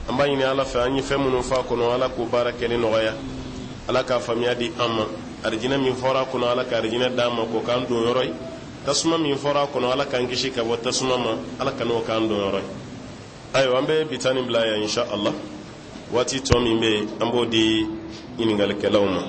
An b'a ɲini Ala fɛ, an ye fɛn minnu fɔ a kɔnɔ, Ala k'o baara kɛli nɔgɔya, Ala k'a faamuya di an ma. Arijinɛ min fɔra a kɔnɔ, Ala ka arijinɛ d'an ma k'o k'an don yɔrɔ ye. Tasuma min fɔra a kɔnɔ, Ala k'an kisi ka bɔ tasuma ma, Ala ka n'o k'an don yɔrɔ ye. Ayiwa, an bɛ bi ta nin bila yan, insha Allah. Waati tɔ min bɛ yen, an b'o di ɲininkalikɛlaw ma.